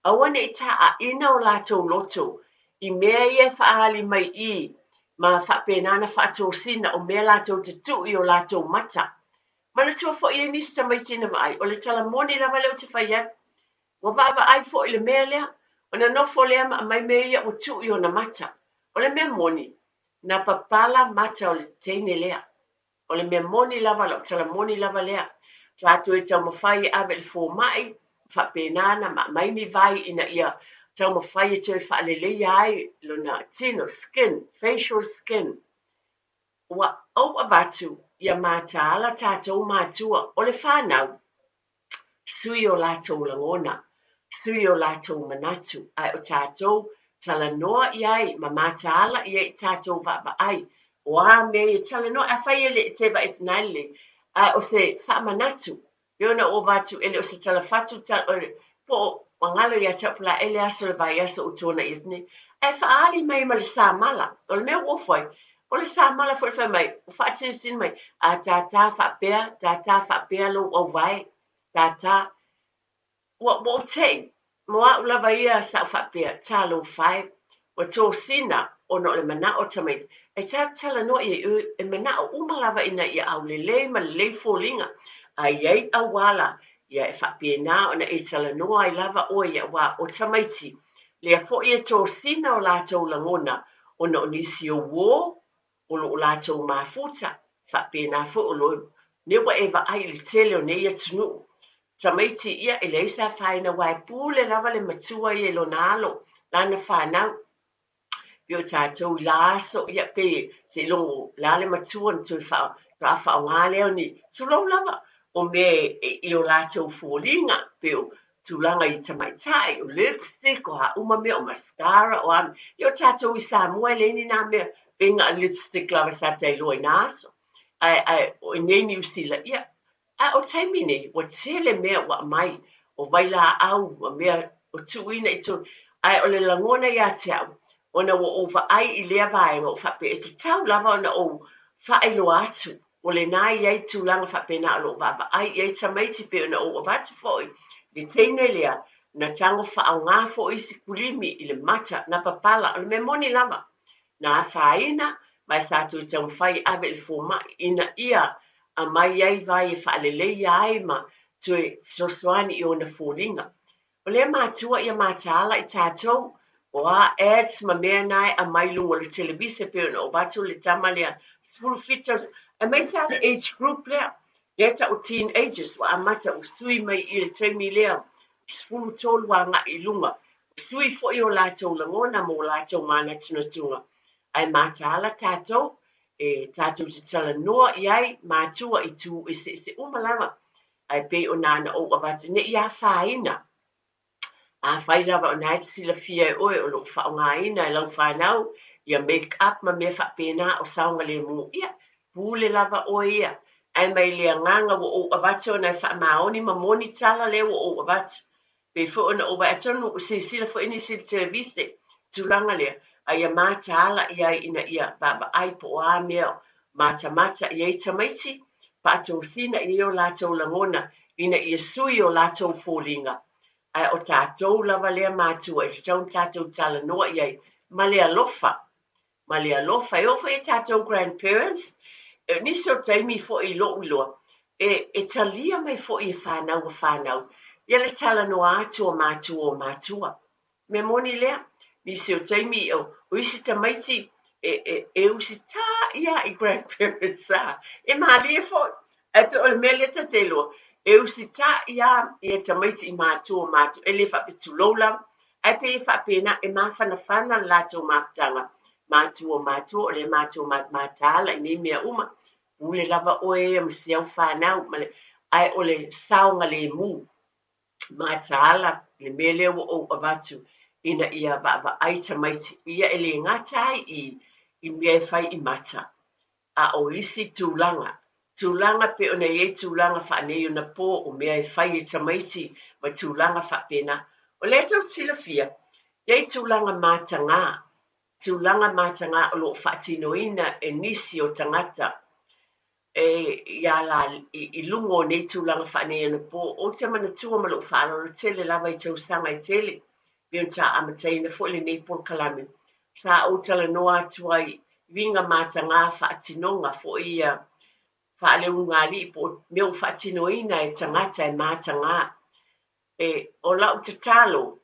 Aua ne i taʻaʻina o latou loto i mea ia e faaali mai i ma faapena ona faatosina o mea latou te tuu i o latou mata. Manatua foi e nisi tamaiti na vaai, o le tala moni lava lea ou te fai atu. Ua vaavaai foi i le mea lea, ona nofo lea ma aumai mea ia ua tuu i ona mata. O le mea moni, na papala mata o le teine lea. O le mea moni lava, lau tala moni lava lea. Sa toe taumafai e ave i le fomai, ma faapena ona ma aumai ni vai ina ia taumafai e toe faaleleia ai lona tino, skin, facial skin. Ua ou avatu ia mataala tatou matua o le whanau, sui o latou lagona, sui o latou manatu, ae o tatou talanoa i ai ma mataala i ai i tatou vaavaai, o a mea ia talanoa, afai e le te vaai na lelei, ae o se faamanatu. Pei ona ou avatu e le o se tala fatu tala o le po o ua galo ia te au po o le a ea le aso o le vaiaso ua tuanai atu nei ae faaali mai ma le samala. O le mea ua ofo ai, o le samala foi fai mai ua faatinitini mai, a tātā faapea, tātā faapea lou auvae, tātā. Ua ua ou teʻi, mo aʻu lava ia sa ou faapea, talofa e, ua tosina ona o le manaʻo o tamaiti, ae tatou talanoa i ai, e manaʻo uma lava ina ia aulelei ma lelei foliga, a i ai auala, ia e faapena ona e talanoa ai lava ʻoe ia wā o tamaiti, lea foi e tosina o latou lagona ona o nisi o uō, o lo o latou mafuta, faapena foi o lo nei ua e vaai i le tele o nei atunuu. Tamaiti ia e leai se afaina aua e pule lava le matua ia i lona alo, lana fanau. Pei o tatou i la aso, ia pei seiloga o le a le matua ona toe faatoa faaaoga lea o ni, tulou lava, o mea i o latou foliga, pei o tulaga i tamaitai, o lipstick, o a uma mea, o mascara, o a mea. Ia o tatou i Samoa e leai ni na mea, pei na o lipstick lava sa ta iloa i na aso. Ae, ae o i inei i Niu Sila, ia, ae o taimi nei, ua tele mea ua aumai, o vailaau ma mea o tuuina i totonu. Ae o le lagona ia te au, ona ua ou vaai i lea vaega, ua faapea, e tatau lava ona ou faailoa atu O lena e i ai tulaga faapena o lo o vaavaai i ai tamaiti pei ona ou avatu foi le teine lea na tago faaaoga foi isi kulimi i le mata na papala. O le mea moni lava, na afaina ma e sa toe taumafai e ave i le fomai ina ia aumai ai vai e faaleleia ai ma toe fesoasoani i ona foliga. O lea matua ia mataala i tatou, o a ads ma mea na e aumai i luga o le televise pei ona ou avatu le tama lea 17 tausaga, aemaise lava le age group lea, lea e tau o teenagers ua amata ua sui mai i le taimi lea 13 agai i luga, ua sui foi o latou lagona ma o latou manatunatuga, ae mataala tatou e tatou te talanoa i ai matua i itu eseese uma lava. Ae pei o na na ou avatu, ne i afaina. Afai lava o na e te silafia e oe o lo o faaaogaina e lau fanau ia make up ma mea faapena o saogalemu, ia, pule lava oe ia. Ae mai le agaga ua ou avatu ona e faamaoni ma moni tala lea ua ou avatu. Pei foi ona ou vaai atonu ua silasila foi nisi i le televise i le tulaga lea, a ia mataala i ai ina ia vaavaai po o a mea matamata i ai tamaiti, faatosina i ai o latou lagona ina ia sui o latou foliga. Ae o tatou lava lea matua e tatau ona tatou talanoa i ai ma le alofa. Ma le alofa. E oo foi i a tatou grandparents, e nisi o taimi foi i lou iloa, e, e talia mai foi e fanau a fanau ia le talanoa atu a matua o matua. Mea moni lea, nisi o taimi o, o isi tamaiti e, e, e usitā ia i grandparents a, e mālie foi. Ae pei o le mea lea ta te iloa, e usitā ia ia tamaiti i matua o matua, e le faapea tulou lava, Ae pei e faapena, e mafanafana le latou mafutaga, matua o matua, o lea matou mataala i nei mea uma, pule lava oe ia ma si au fanau, ma le, ae o le saogalemu, mataala le mea lea ua ou avatu ina ia vaavaai tamaiti, ia e le gata ai i i mea e fai i mata, a o isi tulaga, tulaga pei ona i ai tulaga faaneionapo o mea e fai e tamaiti ma tulaga faapena. O lea tou te silafia, e i ai tulaga matagā, tulaga matagā o lo o faatinoina e nisi o tagata e i ala i luga o nei tulaga faaneionapo. Ou te manatua ma lou faaaloalo tele lava i tausaga e tele pei ona sa amataina foi lenei polokalame, sa ou talanoa atu ai i uiga matagā faatinoga foi ia faaleulugalii po o mea ua faatinoina e tagata e matagā. E, o lau tatalo,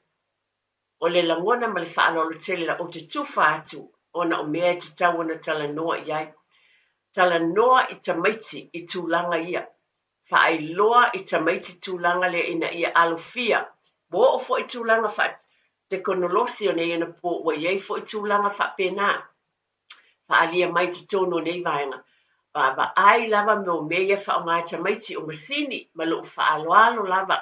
o le lagona ma le faaaloalo tele la, ou te tufa atu ona o mea e tatau ona talanoa i ai. Talanoa i tamaiti i tulaga ia. Faailoa i tamaiti tulaga lea ina ia alofia. Ua oo foi tulaga faatekonolosi o nei anapo ua i ai foi tulaga faapena. Faaalia mai i totonu o nei vaega. Vaavaai lava mo mea ia faaaoga e tamaiti o masini ma lou faaaloalo lava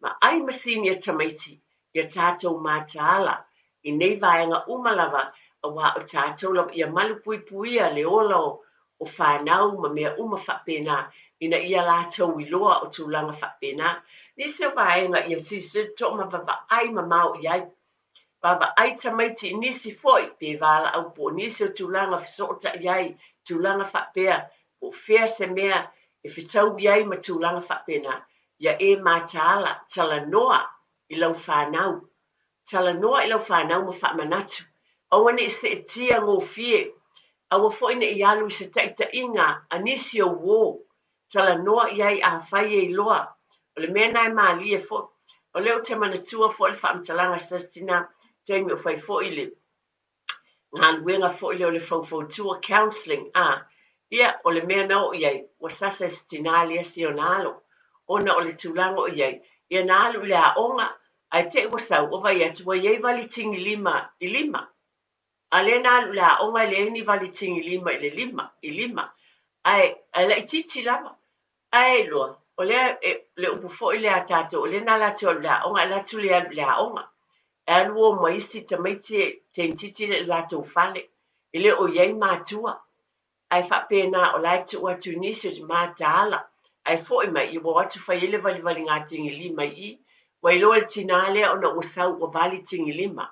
ma ai masini a tamaiti ia tatou mataala i nei vaega uma lava aua o tatou lava ia malupuipuia le ola o fanau ma mea uma faapena. ina ia latou iloa o tulaga faapena. Nisi o vaega ia silasila totoa ma vavaai mamao i ai. Vaavaai tamaiti i nisi foi pe valaau po o nisi o tulaga fesootai ai, tulaga faapea, po o fea se mea e fetaui ai ma tulaga faapena. Ia e mataala, talanoa i lau fanau. Talanoa i lau fanau ma faamanatu. Aua ne i seetia gofie. Aua foi ne i alu i se taitaiga a nisi o uo. Talanoa i ai afai e iloa. O le mea lena e malie foi. O lea ou te manatua foi le faamatalaga a se tasi tina, taimi o fai foi le galuega foi lea o le faufautua, counselling, a, ia, o le mea na oo i ai, ua sasa e se tina lea si ona alo, ona o le tulaga o i ai, ia na alu i le aoga, ae te i ua sau, ua vaai atu ua i ai vali tigilima i lima. A lea na alu i le aoga e leai ni vali tigilima i le lima, i lima, ae, ae laitiiti lava. Ae iloa, o lea, e, le upu foi lea a tatou, o lea na alu atu i le aoga, ae alu atu le alu i le aoga. E alu o ma isi tamaiti e teintiti le latou fale, e le o i ai matua. Ae faapena o la e tuu atu i nisi o mataala, ae foi mai, ia ua o atu fai ai le valivaliga tigilima i i. Ua iloa e le tinā lea ona ua sau ua vali tigilima.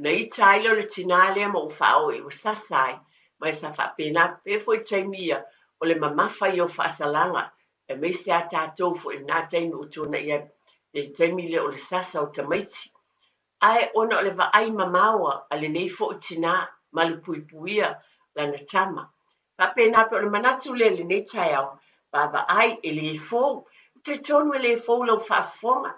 Ona ita ai lea o le tinā lea ma ua faaoo i ua sasa ai, ma sa faapena pea foi taimi ia o le mamafa ia o faasalaga, aemaise a tatou foi i lena taimi ua tuanai atu le taimi lea o le sasa o tamaiti. Ae ona o le vaai mamao a lenei foi tinā malupuipuia lana tama. Faapena pei o le manatu lea i lenei taeao, vaavaai, e le fou. Ou te talitonu e le fou lau faafofoga.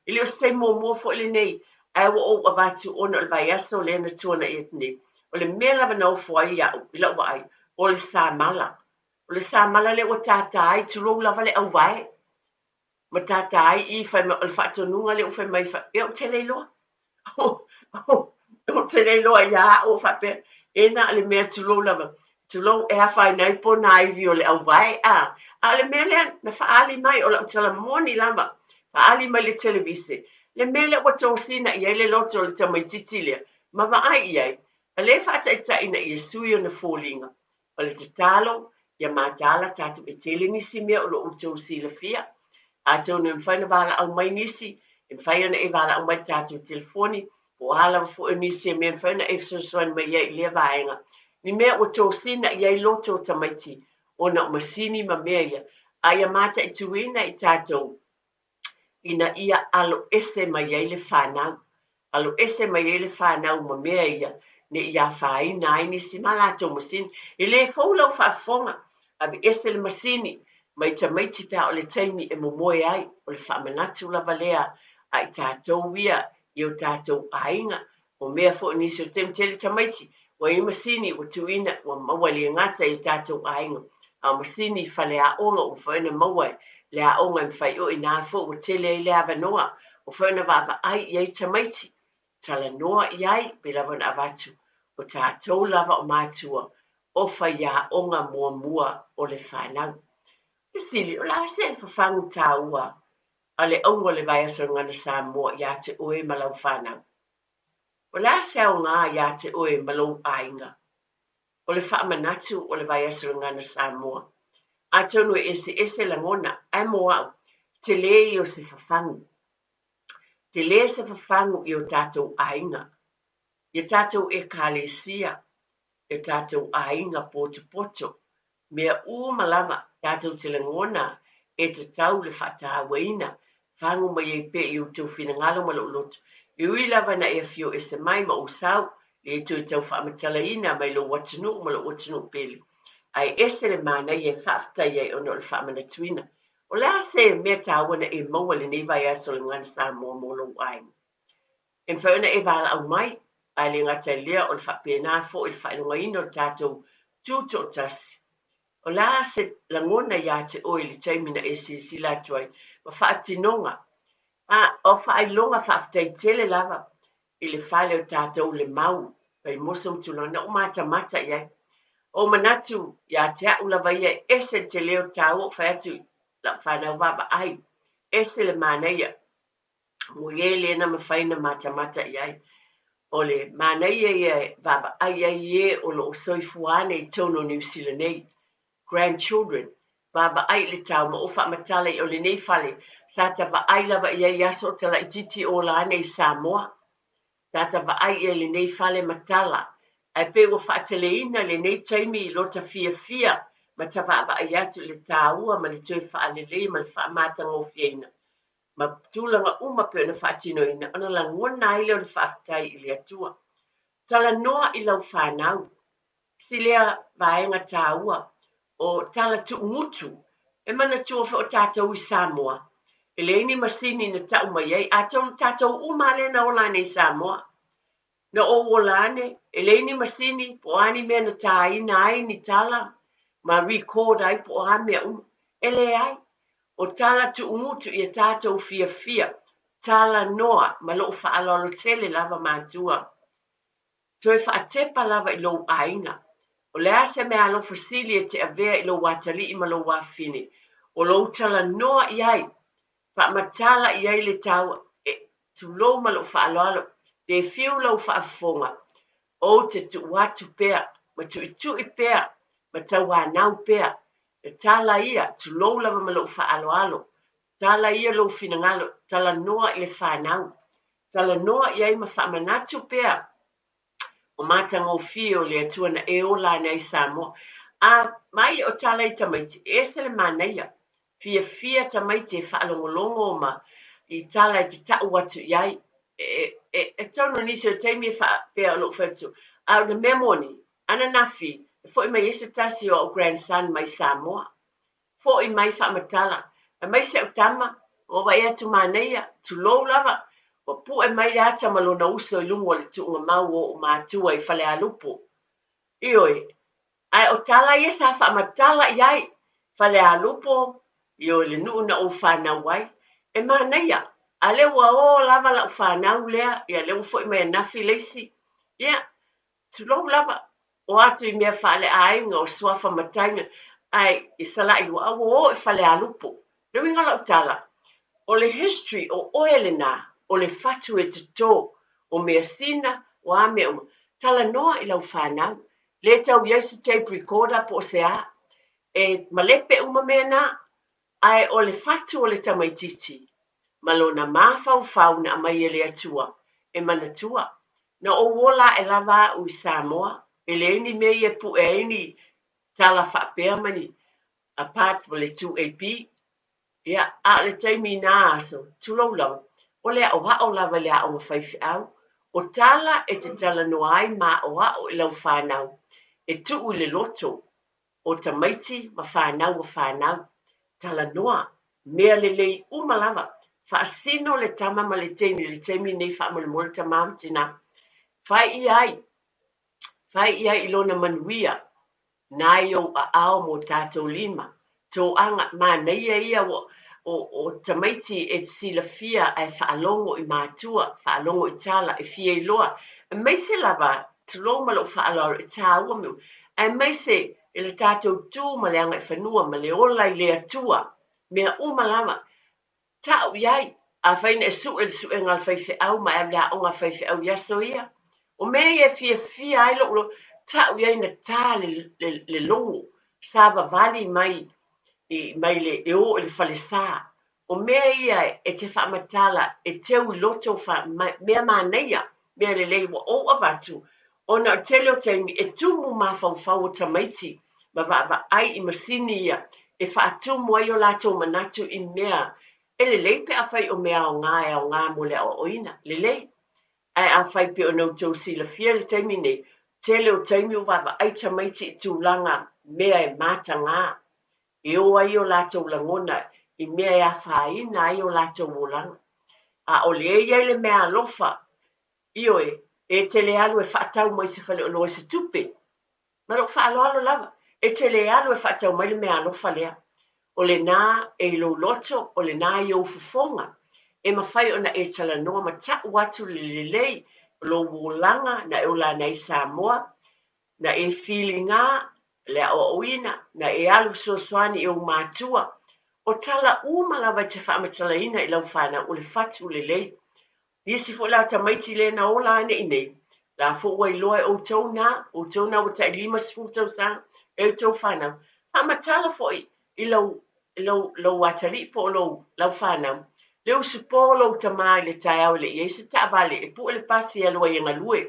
E le o se taimi muamua foi lenei, ae ua ou avatu ona o le vaiaso lea na tuanai atu nei. O le mea lava na ofo ai au i lau vaai, o le samala. O le samala lea ua tātā ai, tulou lava le auvae. Ma tātā ai i fai mai, o le faatonuga lea ua fai mai, ia ou te le iloa. Ou te le iloa ia au o faapea, e na o le mea tulou lava, tulou e afaina ai ponaivi o le auvae, a. A o le mea lea na faaali mai, o lau tala moni lava, faaali mai le televise, le mea lea ua tosina i ai le loto o le tamaitiiti lea, ma vaai i ai, a lea e faataitai ina ia sui ona foliga. O le tatalo, ia mataala tatou e tele nisi mea o lo o outou silafia. Atonu e mafai ona valaau mai nisi, e mafai ona e valaau mai i le tatou telefoni, po o a lava foi o nisi e mea e mafai ona e fesoasoani mai ai i lea vaega. Ni mea ua tosina i ai loto o tamaiti ona o masini ma mea ia, a ia mataituina i tatou ina ia aloese mai ai le fanau, aloese mai ai le fanau ma mea ia ne i afaina ai nisi ma latou masini. E le fou lau faafofoga, aveese le masini mai tamaiti pe a o le taimi e momoe ai, o le faamanatu lava lea a i tatou ia i o tatou aiga. O mea foi nisi o taimi tele tamaiti ua i ai masini ua tuuina ua maua e le gata i o tatou aiga, a o masini i faleaoga ua mafai ona maua e le aoga e mafai o i ina foi ua tele ai le avanoa ua mafai ona vaavaai i ai tamaiti, talanoa i ai, pei lava ona avatu o tatou lava o matua o faiaoga muamua o le fanau. Fesili, o le a se fafagu taua a le auga o le vaiaso Gagana Samoa iā te oe ma lau fanau? O le a se aoga iā te oe ma lou aiga? O le faamanatu o le vaiaso Gagana Samoa. Atonu e eseese lagona, ae mo au, tele ia o se fafagu. Tele se fafagu i o tatou aiga, i a tatou Ekalesia, i o tatou aiga potopoto, mea uma lava tatou te lagona e tatau le faatauaina, fagu mai ai pea i outou finagalo ma lou loto, e ui lava ina e afio ese mai ma ou sau, le toe tau faamatalaina mai lou atunuu ma lou atunuu pele, ae ese le manaia e faafetai ai ona o le faamanatuina. O le a se mea taua na e maua i lenei vaiaso o le Gagana Samoa mo lou aiga? E mafai ona e valaau mai, ae le gata i lea o le faapena foi le faailogaina o le tatou tutoatasi. O le a se lagona iā te oe i le taimi na e silasila atu ai ma faatinoga a o faailoga faafetai tele lava i le fale o tatou le mau Vaimoso ma tulaga na ou matamata i ai. Ua ou manatu ia te au lava ia e ese le tele o le taua ou fai atu i lau fanau vaavaai, ese le manaia. Ua i ai le na mafai na matamata i ai. O le manaia ia e vaavaai ai e o lo o soifua ane i totonu o Niu Sila nei, grandchildren. Vaavaai i le tau ma ou faamatala i o lenei fale sa ta vaai lava i ai i aso o ta laitiiti o ola ane i Samoa. Sa ta vaai i ai i lenei fale ma tala, ae pei ua faateleina i lenei taimi i lo ta fiafia ma ta vaavaai atu i le taua ma le toe faalelei ma le faamatagofieina ma tulaga uma pei ona faatinoina ona lagona ai lea o le faafetai i le Atua. Talanoa i lau fanau. Si lea vaega taua o tala tuugutu. E manatua foi o tatou i Samoa, e leai ni masini na tau mai ai, atonu tatou uma lava lea na ola ane i Samoa. Na ou ola ane, e leai ni masini po o a ni mea na tāina ai ni tala ma record ai po o a mea uma. E leai. O tala tuugutu ia tatou fiafia, talanoa ma lou faaaloalo tele lava matua. Toe faatepa lava i lou aiga. O le a se meaalofa sili e te avea i lou atalii ma lou afafine? O lou talanoa i ai, faamatala i ai le taua, e, tulou ma lou faaaloalo, pe fiu lau faafofoga, ou te tuu atu pea, ma tuitui pea, ma tauanau pea. E tala ia, tulou lava ma lou faaaloalo, tala ia lou finagalo, talanoa i le fanau. Talanoa i ai ma faamanatu pea o matagofie o le Atua na e ola ane ai Samoa. A mai o tala i tamaiti, e ese le manaia. Fiafia tamaiti e faalogologo ma i tala e te tau atu i ai. E, e, e tonu nisi o taimi e faapea o lou fai atu, a o le mea moni, ananafi, e foi mai ai se tasi o au grandson mai Samoa. Foi mai faamatala, aemaise au tama, ua vaai atu manaia, tulou lava, ua pue mai le ata ma lona uso i luga o le tuugamau o ou matua i Falealupo. Ioe, ae o tala ia sa faamatala i ai, Falealupo, ioe, le nuu na ou fanau ai. E manaia, a lea ua o lava lau fanau lea, ia lea ua foi mai anafi le isi. Ia, Tulou lava, o atu i mea faaleaiga o suafa matai me, ae i Salailua, a ua o i Falealupo. Le uiga o lau tala, o le history o oe lena, o le fatu e toto, o measina, o a mea uma. Talanoa i lau fanau. Le tau i ai se tape recorder po o se a. E malepe uma mea na. Ae o le fatu o le tamaitiiti, ma lona mafaufau na aumai e le Atua, e manatua, na ou ola aʻe lava aʻu i Samoa, e leai ni mea ia e puʻe ai ni tala faapea ma ni apart ma le 2AP. Ia, a o le taimi i nā aso, tulou lava, o le aʻoaʻo lava i le aoga faifeau, o tala e te talanoa ai ma aʻoaʻo i lau fanau, e tuu i le loto, o tamaiti ma fanau a fanau. Talanoa, mea lelei uma lava. Faasino le tama ma le teine i le taimi lenei faamolemole tama ma tina. Fai i ai, fai i ai i lona manuia, nai ou aao mo tatou lima. Toaga, manaia ia ua, o, o tamaiti e te silafia ae faalogo i matua, faalogo i tala, e fia iloa. Aemaise lava, tulou ma lou faaaloalo, e taua mea uma, aemaise i le tatou tu ma le agaifanua ma le ola i le Atua, mea uma lava. Tau i ai, afai na e sue le suega a le faifeau ma e alu i le aoga a faifeau i aso ia, o mea ia e fiafia ai lou loto, tau i ai na ta le, le, le logo, savavali mai, i, mai le, e o i le falesa. O mea ia e te faamatala e teu i loto fa, ma, mea manaia, mea lelei ua ou avatu, ona o le tele o taimi e tumu mafaufau o tamaiti ma vaavaai i masini ia e faatumu ai o latou manatu i mea e lelei pe afai o mea aoga e aoga mo le aoaoina. Lelei. Ae afai pei ona outou silafia i le taimi nei, tele o taimi ua vaavaai tamaiti i tulaga mea e mataga, e o ai o latou lagona i mea e afaina ai o latou olaga. A o le i ai le meaalofa, ioe, e te le alu e faatau mai se faleoloa i se tupe. Ma lou faaaloalo lava, e te le alu e faatau mai le meaalofa lea. O lena e i lou loto, o lena i ou fofoga, e mafai ona e talanoa ma tau atu le lelei o lou olaga na e ola ane ai Samoa, na e filiga le aoaoina, na e alu fesoasoani i ou matua. O tala uma lava e te faamatalaina i lau fanau, o le fatu lelei. Nisi foi la tamaiti le na ola ane i nei, la foi ua iloa e outou na, outou na ua tai 50 tausaga, e outou fanau. Faamatala foi i lou, lou, lou atalii po o lou, lau fanau, le usupo o lou tama i le taeao e le i ai se taavale e pue le pasi e alu ai e galue.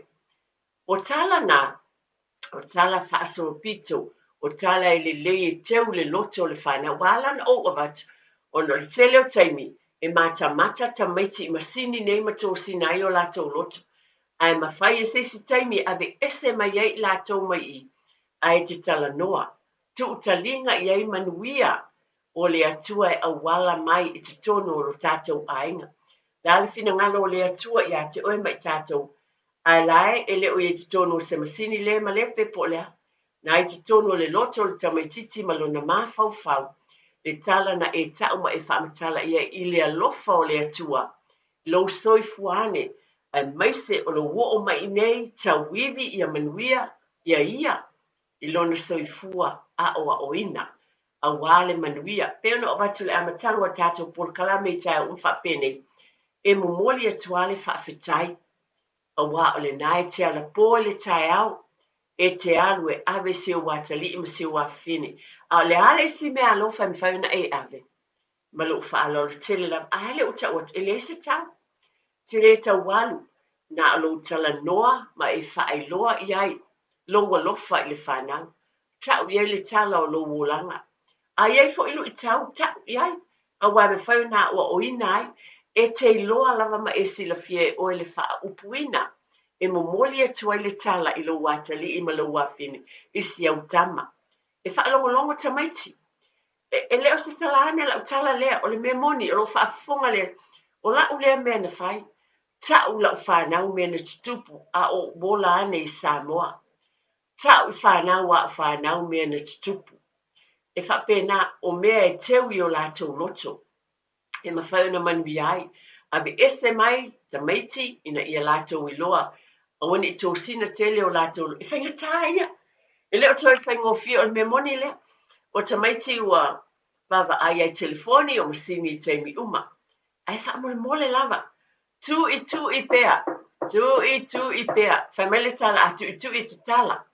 O tala na, o tala faasolopito, o tala e lelei e teu i le loto o le fanau. Ua ala ona ou avatu, ona o le tele o taimi e matamata tamaiti i masini nei ma tosina ai o latou loto. Ae mafai e se isi taimi e aveese mai ai i latou mai i i, ae te talanoa, tuu taliga i ai manuia o le Atua e auala mai i totonu o lo tatou aiga. Le a le finagalo o le Atua ia te oe ma i tatou, ae la e e le o i ai totonu o se masini le malepe po o le a, na i totonu o le loto o le tamaitiiti ma lona mafaufau, le tala na e ta'u ma e faamatala i ai i le alofa o le Atua i lou soifua ane, aemaise o lou oo mai i nei tauivi ia manuia ia ia i lona soifua aoaoina aua le manuia. Pei ona avatu i le amataga o tatou polokalame i taeao uma faapenei, e momoli atu lava le faafetai, aua o lena e te alapo i le taeao, e te alu e ave si ou atalii ma si ou afafine. A o le a le isi mea alofa e mafai ona e ave? Ma lou faaaloalo tele lava, a lea ua tau atu, e leai se tau. Te le tau alu, na o lou talanoa ma e faailoa i ai lou alofa i le fanau. Ta'u i ai le tala o lou olaga. A i ai foi luitau, ta'u i ai, aua e mafai ona aoaoina ai. E te iloa lava ma e silafia e oe le faaupuina e momoli atu ai le tala i lou atalii ma lou afine i si au tama. E faalogologo tamaiti. E le o se tala ane lau tala lea, o le mea moni, o lou faafofoga lea, o la'u lea mea na fai. Ta'u la'u fanau mea na tutupu a o ou ola ane i Samoa. Ta'u i fanau a a'u fanau mea na tutupu. E faapena, o mea e teu i o latou loto. E mafai ona manuia ai. Aveese mai tamaiti ina ia latou iloa, aua ne i tosina tele o latou, e faigata ia. E le o toe faigofie, o le mea moni lea. O tamaiti ua vaavaai ai telefoni o masini i taimi uma. Ae faamolemole lava, tu'itu'i pea, tu'itu'i pea. Fai mai le tala a tu'itu'i e tatala.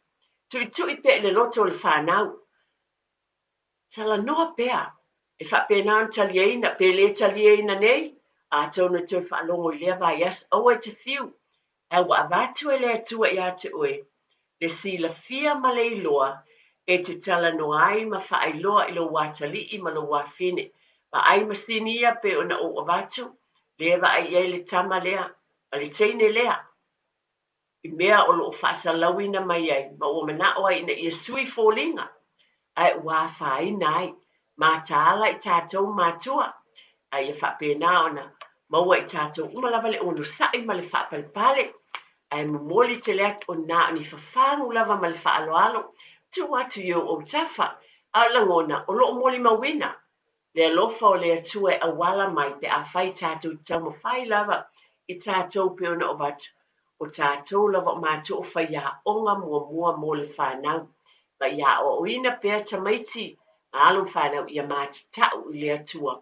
Tu'itu'i pea i le loto o le fanau. Talanoa pea, e faapena ona taliaina, pe le taliaina nei, atonu e toe faalogo i lea vaiaso, aua e te fiu, ae ua avatu e le Atua ia te oe le silafia ma le iloa e te talanoa ai ma faailoa i lou atalii ma lou afine. Vaai masini ia pei ona ou avatu, lea e vaai i ai le tama lea ma le teine lea. i mea o lo o faasalauina mai ai ma ua manao ai ina ia sui foliga, ae ua afaina ai mataala i tatou matua, a ia faapena ona maua i tatou uma lava le onosai ma le faapalepale, ae momoli tele atu o na o ni fafagu lava ma le faaaloalo, tuu atu i ou autafa, a o lagona o lo o molimauina le alofa o le Atua e auala mai pe afai tatou te taumafai lava i tatou pei ona avatu, o tatou lava o matua o faiaoga muamua mo le fanau, ma ia aoaoina pea tamaiti ma alo ma fanau ia matatau i le Atua,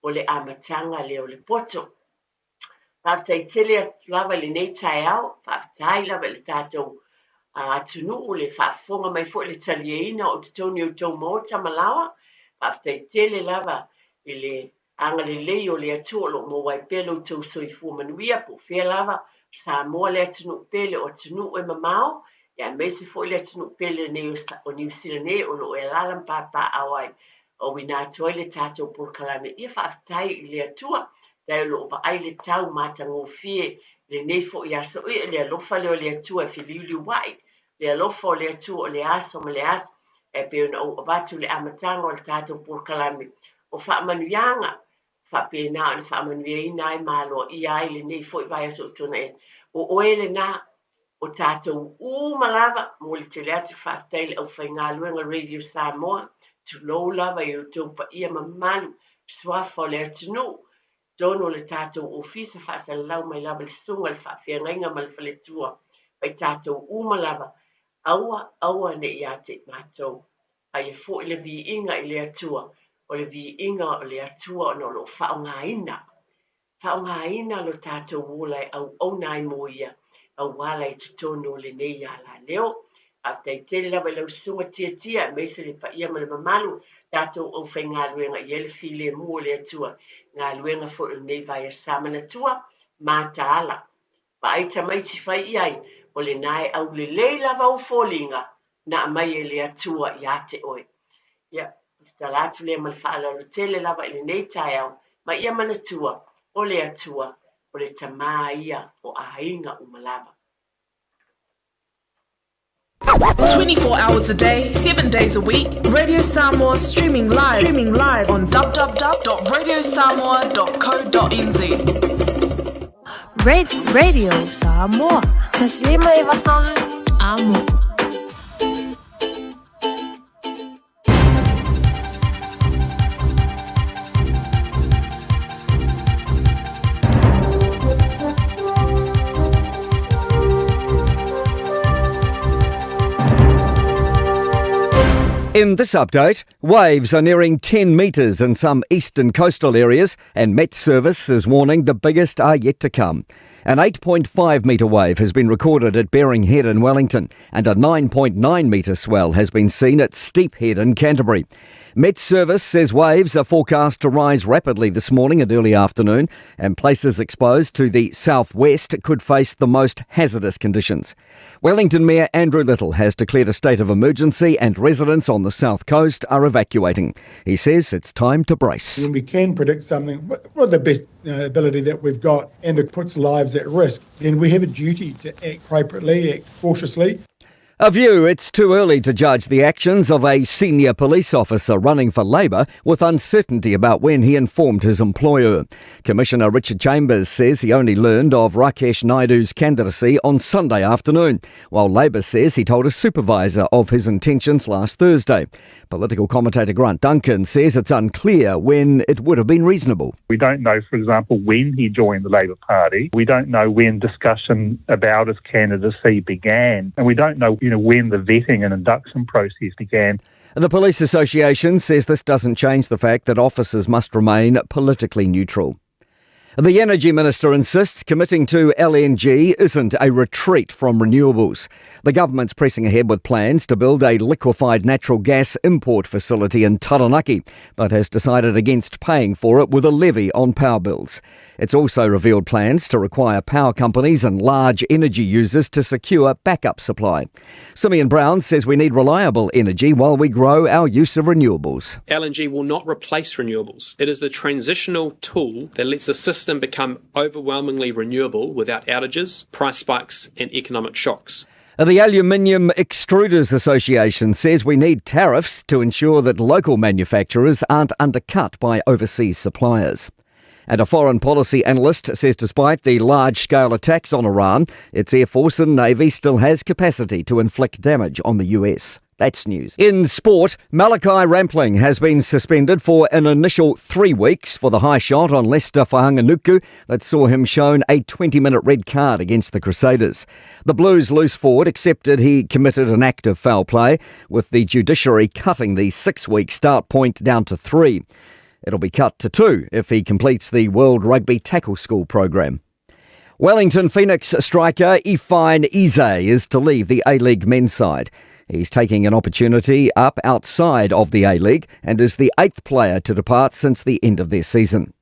o le amataga lea o le poto. Faafetai tele atu lava i lenei taeao, faafetai lava i le tatou atunuu le faafofoga mai foi le taliaina o totonu i outou maota ma laoa. Faafetai tele lava i le agalelei o le Atua o lo o maua ai pea lo outou soifua manuia po o fea lava Samoa le atunuu pele o atunuu e mamao, ia aemaise foi le atunuu pele nei o Niu Sila nei o lo o e alaala ma papaaao ai auina atu ai le tatou polokalame. Ia faafetai i le Atua, faafetai o lo o vaai le tau matagofie i lenei foi aso. Ia, le alofa lea o le Atua e feliuliuai, le alofa o le Atua o le aso ma le aso, e pei ona ou avatu i le amataga o le tatou polokalame o faamanuiaga, faapena ona faamanuiaina ai ma aloaia ai lenei foi vaiaso o tuanai atu. O oe lena, o tatou uma lava, momoli tele atu le faafetai i le aufaigaluega Radio Samoa, tulou lava i outou paia mamalu, suafa o le atunuu, totonu o le tatou ofisa faasalalau mai lava le susuga i le faafeagaiga ma le faletua, ma i tatou uma lava, aua, aua ne i ia te i matou, a ia foi le viiga i le Atua, o le viiga o le Atua ona o lo o faaaogaina, faaaogaina lo tatou ola e auauna ai mo ia auala i totonu o lenei alaleo. Faafetai tele lava i lau susuga Tiatia aemaise le paia ma le mamalu tatou aufaigaluega i ai le filemu o le Atua i galuega foi o lenei vaiaso manatua mataala. Vaai tamaiti fai i ai, o lena e aulelei lava ou foliga na aumai e le Atua ia te oe. Ia, o le tala atu lea ma le faaaloalo tele lava i lenei taeao, ma ia manatua, o le Atua, o le Tama ia o aiga uma lava. 24 hours a day, 7 days a week, Radio Samoa streaming live, streaming live on www.radiosamoa.co.nz. Red Radio Samoa. Taslima Evatolu. Amo. In this update, waves are nearing 10 metres in some eastern coastal areas, and Met Service is warning the biggest are yet to come. An 8.5 metre wave has been recorded at Baring Head in Wellington, and a 9.9 metre swell has been seen at Steep Head in Canterbury. Met Service says waves are forecast to rise rapidly this morning and early afternoon, and places exposed to the southwest could face the most hazardous conditions. Wellington Mayor Andrew Little has declared a state of emergency, and residents on the south coast are evacuating. He says it's time to brace. When we can predict something with the best ability that we've got and it puts lives at risk, then we have a duty to act appropriately, act cautiously. A view it's too early to judge the actions of a senior police officer running for Labour with uncertainty about when he informed his employer. Commissioner Richard Chambers says he only learned of Rakesh Naidu's candidacy on Sunday afternoon, while Labour says he told a supervisor of his intentions last Thursday. Political commentator Grant Duncan says it's unclear when it would have been reasonable. We don't know, for example, when he joined the Labour Party. We don't know when discussion about his candidacy began. And we don't know, you know, when the vetting and induction process began. The Police Association says this doesn't change the fact that officers must remain politically neutral. The Energy Minister insists committing to LNG isn't a retreat from renewables. The government's pressing ahead with plans to build a liquefied natural gas import facility in Taranaki, but has decided against paying for it with a levy on power bills. It's also revealed plans to require power companies and large energy users to secure backup supply. Simeon Brown says we need reliable energy while we grow our use of renewables. LNG will not replace renewables. It is the transitional tool that lets the system become overwhelmingly renewable without outages, price spikes, and economic shocks. The Aluminium Extruders Association says we need tariffs to ensure that local manufacturers aren't undercut by overseas suppliers. And a foreign policy analyst says despite the large scale attacks on Iran, its Air Force and Navy still has capacity to inflict damage on the US. That's news. In sport, Malachi Wrampling has been suspended for an initial three weeks for the high shot on Leicester Fainga'anuku that saw him shown a 20 minute red card against the Crusaders. The Blues loose forward accepted he committed an act of foul play, with the judiciary cutting the six week start point down to three. It'll be cut to two if he completes the World Rugby Tackle School program. Wellington Phoenix striker Ifeanyi Eze is to leave the A League men's side. He's taking an opportunity up outside of the A League and is the eighth player to depart since the end of their season.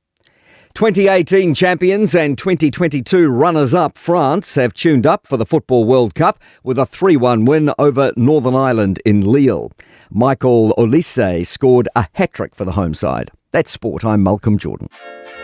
2018 champions and 2022 runners up France have tuned up for the Football World Cup with a 3 1 win over Northern Ireland in Lille. Michael Olise scored a hat trick for the home side. That's sport. I'm Malcolm Jordan.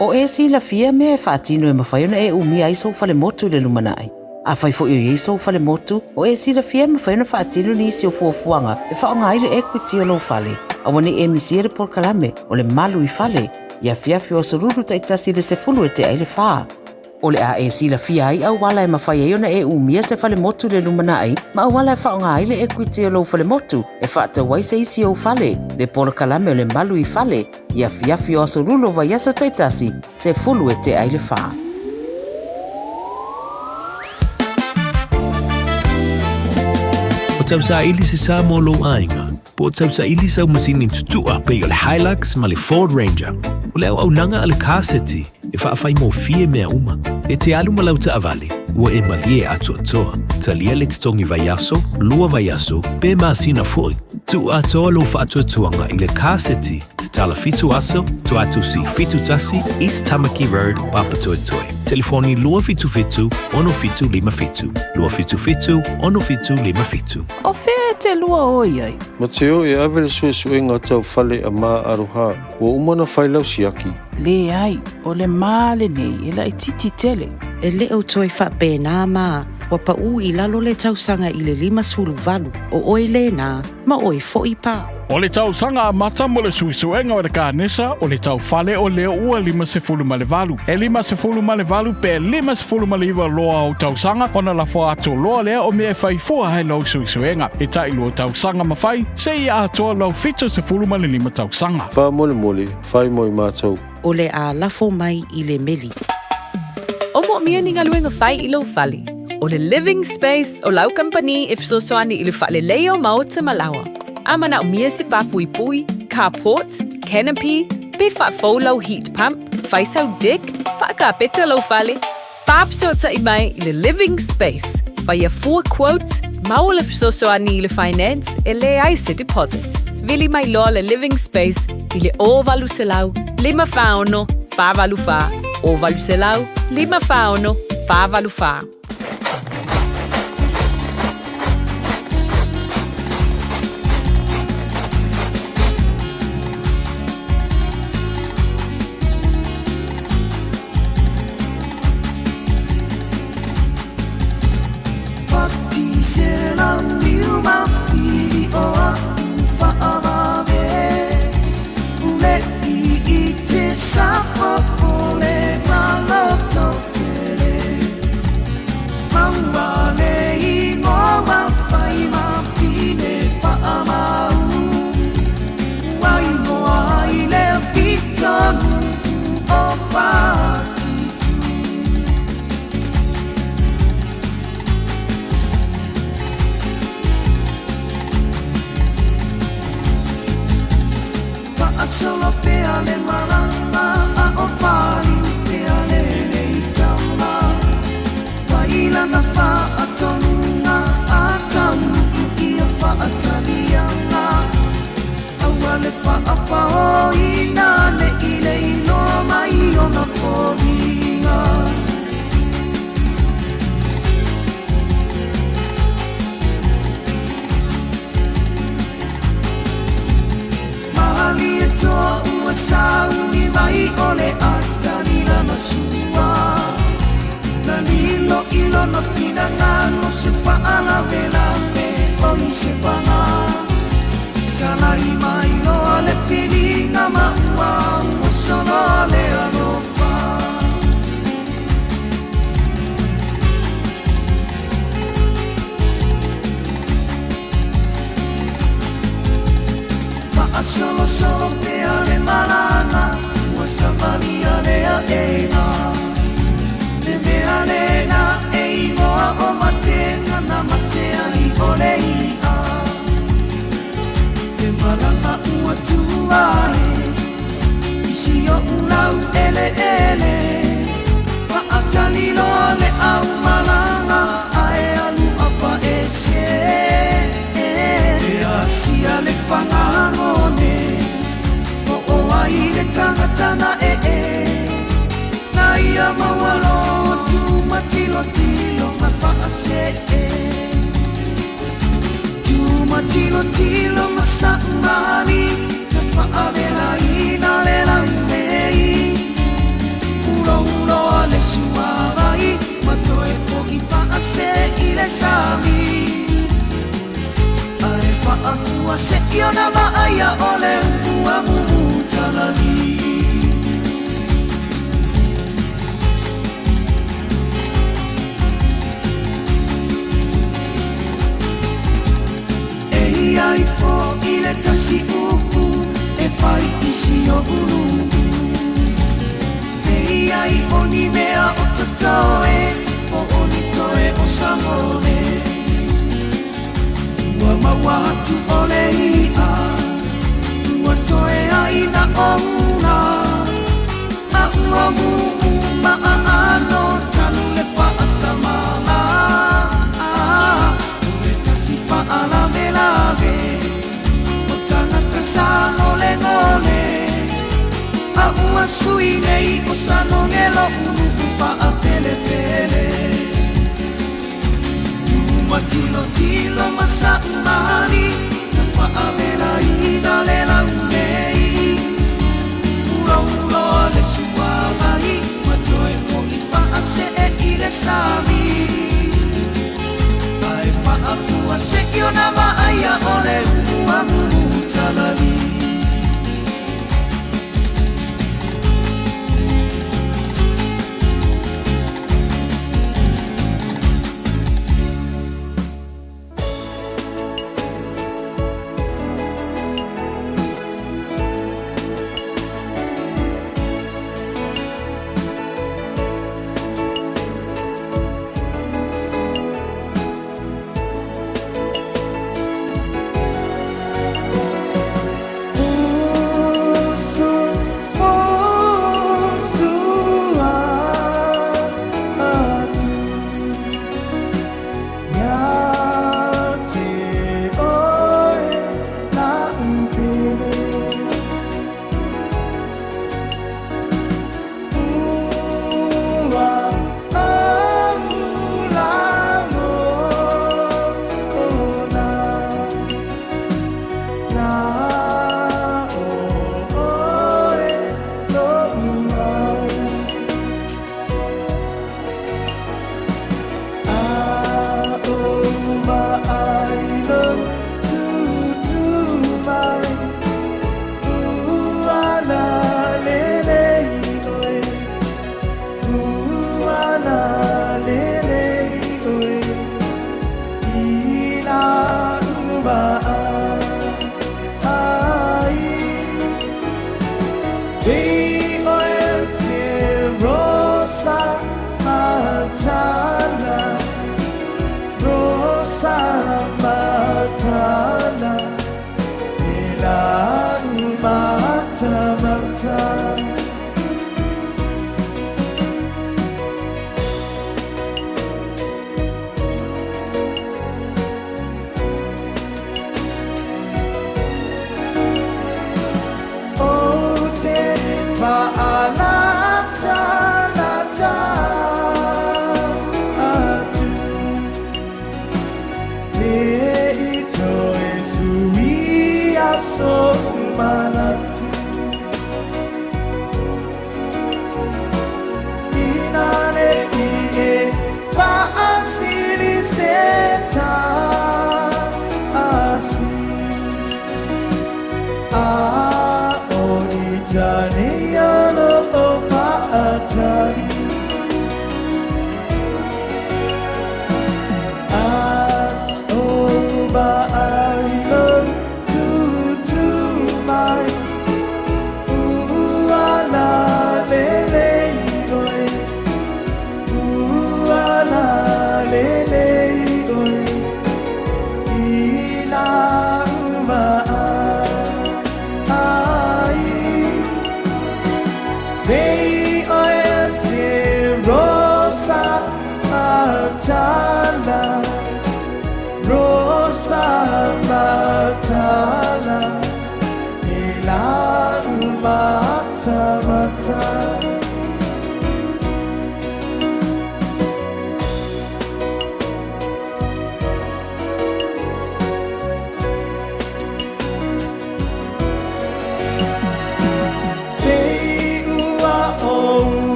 O e silafia mea e faatino e mafai ona e umia ai sou falemotu i le lumanai. Afai foi o i ai sou falemotu, o e silafia e mafai ona faatino nisi o fuafuaga e faaaoga ai le equity o lou fale. Aua ne i e misia le polokalame o le Malu i Fale i afiafi o aso Lulu taitasi i le 10 e tea i le 4. O le a e silafia ai auala e mafai ai ona e umia se falemotu i le lumanai ma auala e faaaoga ai le equity o lou falemotu e faatau ai se isi ou fale, le polokalame o le Malu i Fale i afiafi o aso Lulu o vaiaso taitasi, 10 e tea i le 4. O tausaili se sa mo lou aiga, po o tausaili sau masini tutua pei o le Hilux ma le Ford Ranger. O le auaunaga a le Car City, E faafaigofie mea uma. E te alu ma lau taavale, ua e malie atoatoa. Talia le totogi vaiaso, lua vaiaso, pe masina foi. Tuu atoa lou faatuatuaga i le Car City, tatala fitu aso, Toatusi 71, East Tamaki Road, Papatoetoe. Telefoni 277 6757, 277 6757. O fea e te lua o i ai? Mateo e ave le suesuega tau fale a Ma Aroha, ua uma ona fai lau siaki. Leai, o le ma lenei e laitiiti tele. E le o toe faapena ma ua paʻu i lalo le tausaga i le 58, o oe lena, ma oe foi pa. O le tausaga amata mo le suesuega o le kanesa o le tau fale o lea ua 58. E 58 pe 59 loa ou tausaga ona lafo atu loa lea o mea e fai fua ai lou suesuega. E tailua tausaga ma fai, seia atoa lou 75 tausaga. Faamolemole, fai mo i matou. O le a lafo mai i le meli. O moomia ni galuega fai i lou fale. O le Living Space o lau kamupani e fesoasoani i le faaleleia o maota ma laoa. A manaomia se pāpuipui, carport, canopy, pe faafou lau heat pump, fai sau deck, faakapeta lou fale, faafesootai mai i le Living Space. Faia fua quote, maua le fesoasoani i le finance e leai se deposit. Vili mai loa le Living Space i le 0800 546 484, 0800 546 484. Ua ma aano talu le faatamala. O le tasi faalavelave o tagata sa golegole a ua sui nei o sanoge loʻu nuʻu faateletele. Tumatilotilo ma saʻu mali na faavelaina le launei. Ulouloa le suavai ma toe foʻi faaseʻe i le sami. Ae faafua seʻi ona vaaia o le ua mumutalali.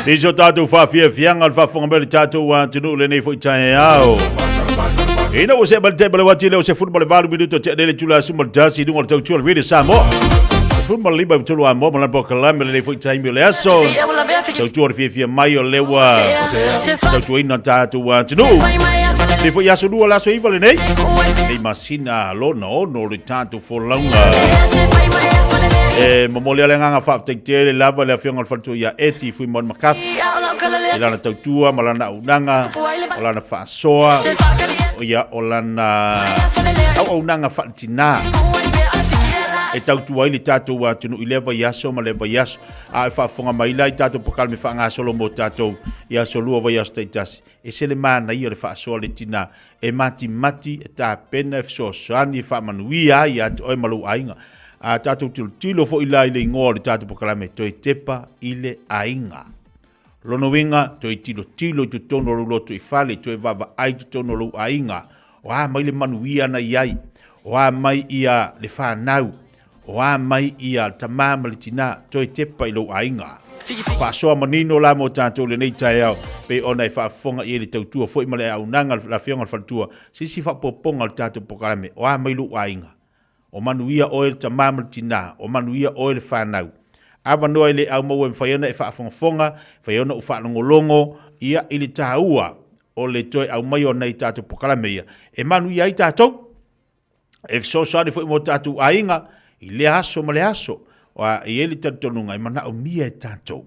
I so tātou whawhiawhianga o le faafofoga mai o le tātou atunuu lenei foi taeao. Ina ua se male te wati leo se 18 minuto te lele tula suma le tasi lunga o le tautua le Radio Samoa. 15 i tolu a moa ma kalame lenei foi taimi o le aso. Tautua le fiafia mai o lewa tautuaina tātou atunuu. Lenei foi aso lua le aso iva lenei. Nei masina lona ono le tātou folauga. E momoli le agaga faafetai tele lava le afioga o le faletua ia Eti Fuimon McCarthy i lana tautua ma lana auaunaga, o lana faasoa, ia o lana auaunaga faaletinā e tautua ai le tatou atunuu i lea vaiaso ma lea vaiaso. A e faafofoga mai la i tatou polokalame faagasolo mo tatou i aso lua vaiaso taitasi, e se le manaia o le faasoa le tinā e matimati, e tapena, e fesoasoani, e faamanuia ai ia te oe ma lou aiga. A tatou tilotilo foi la i le igoa o le tatou polokalame, Toe Tepa i le Aiga. Lona uiga, toe tilotilo i totonu o lou lotoifale, toe vaavaai i totonu o lou aiga, o a mai le manuia na i ai, o a mai ia le fanau, o a mai ia le tamā ma le tinā, toe tepa i lou aiga. Faasoa manino la mo tatou lenei taeao, pei ona e faafofoga i ai le tautua foi ma le auaunaga a le Afioga i le Faletua, se isi faaopoopoga o le tatou polokalame, o a mai lou aiga? O manuia oe le tamā ma le tinā, o manuia oe le fanau. Avanoa e le aumaua e mafai ona e faafogafoga, mafai ona ou faalogologo, ia, i le taua o le toe aumaia o nai tatou polokalame ia, e manuia ai tatou. E fesoasoani foi mo tatou aiga i lea aso ma lea aso. Aua e i ai le talitonuga e manaomia e tatou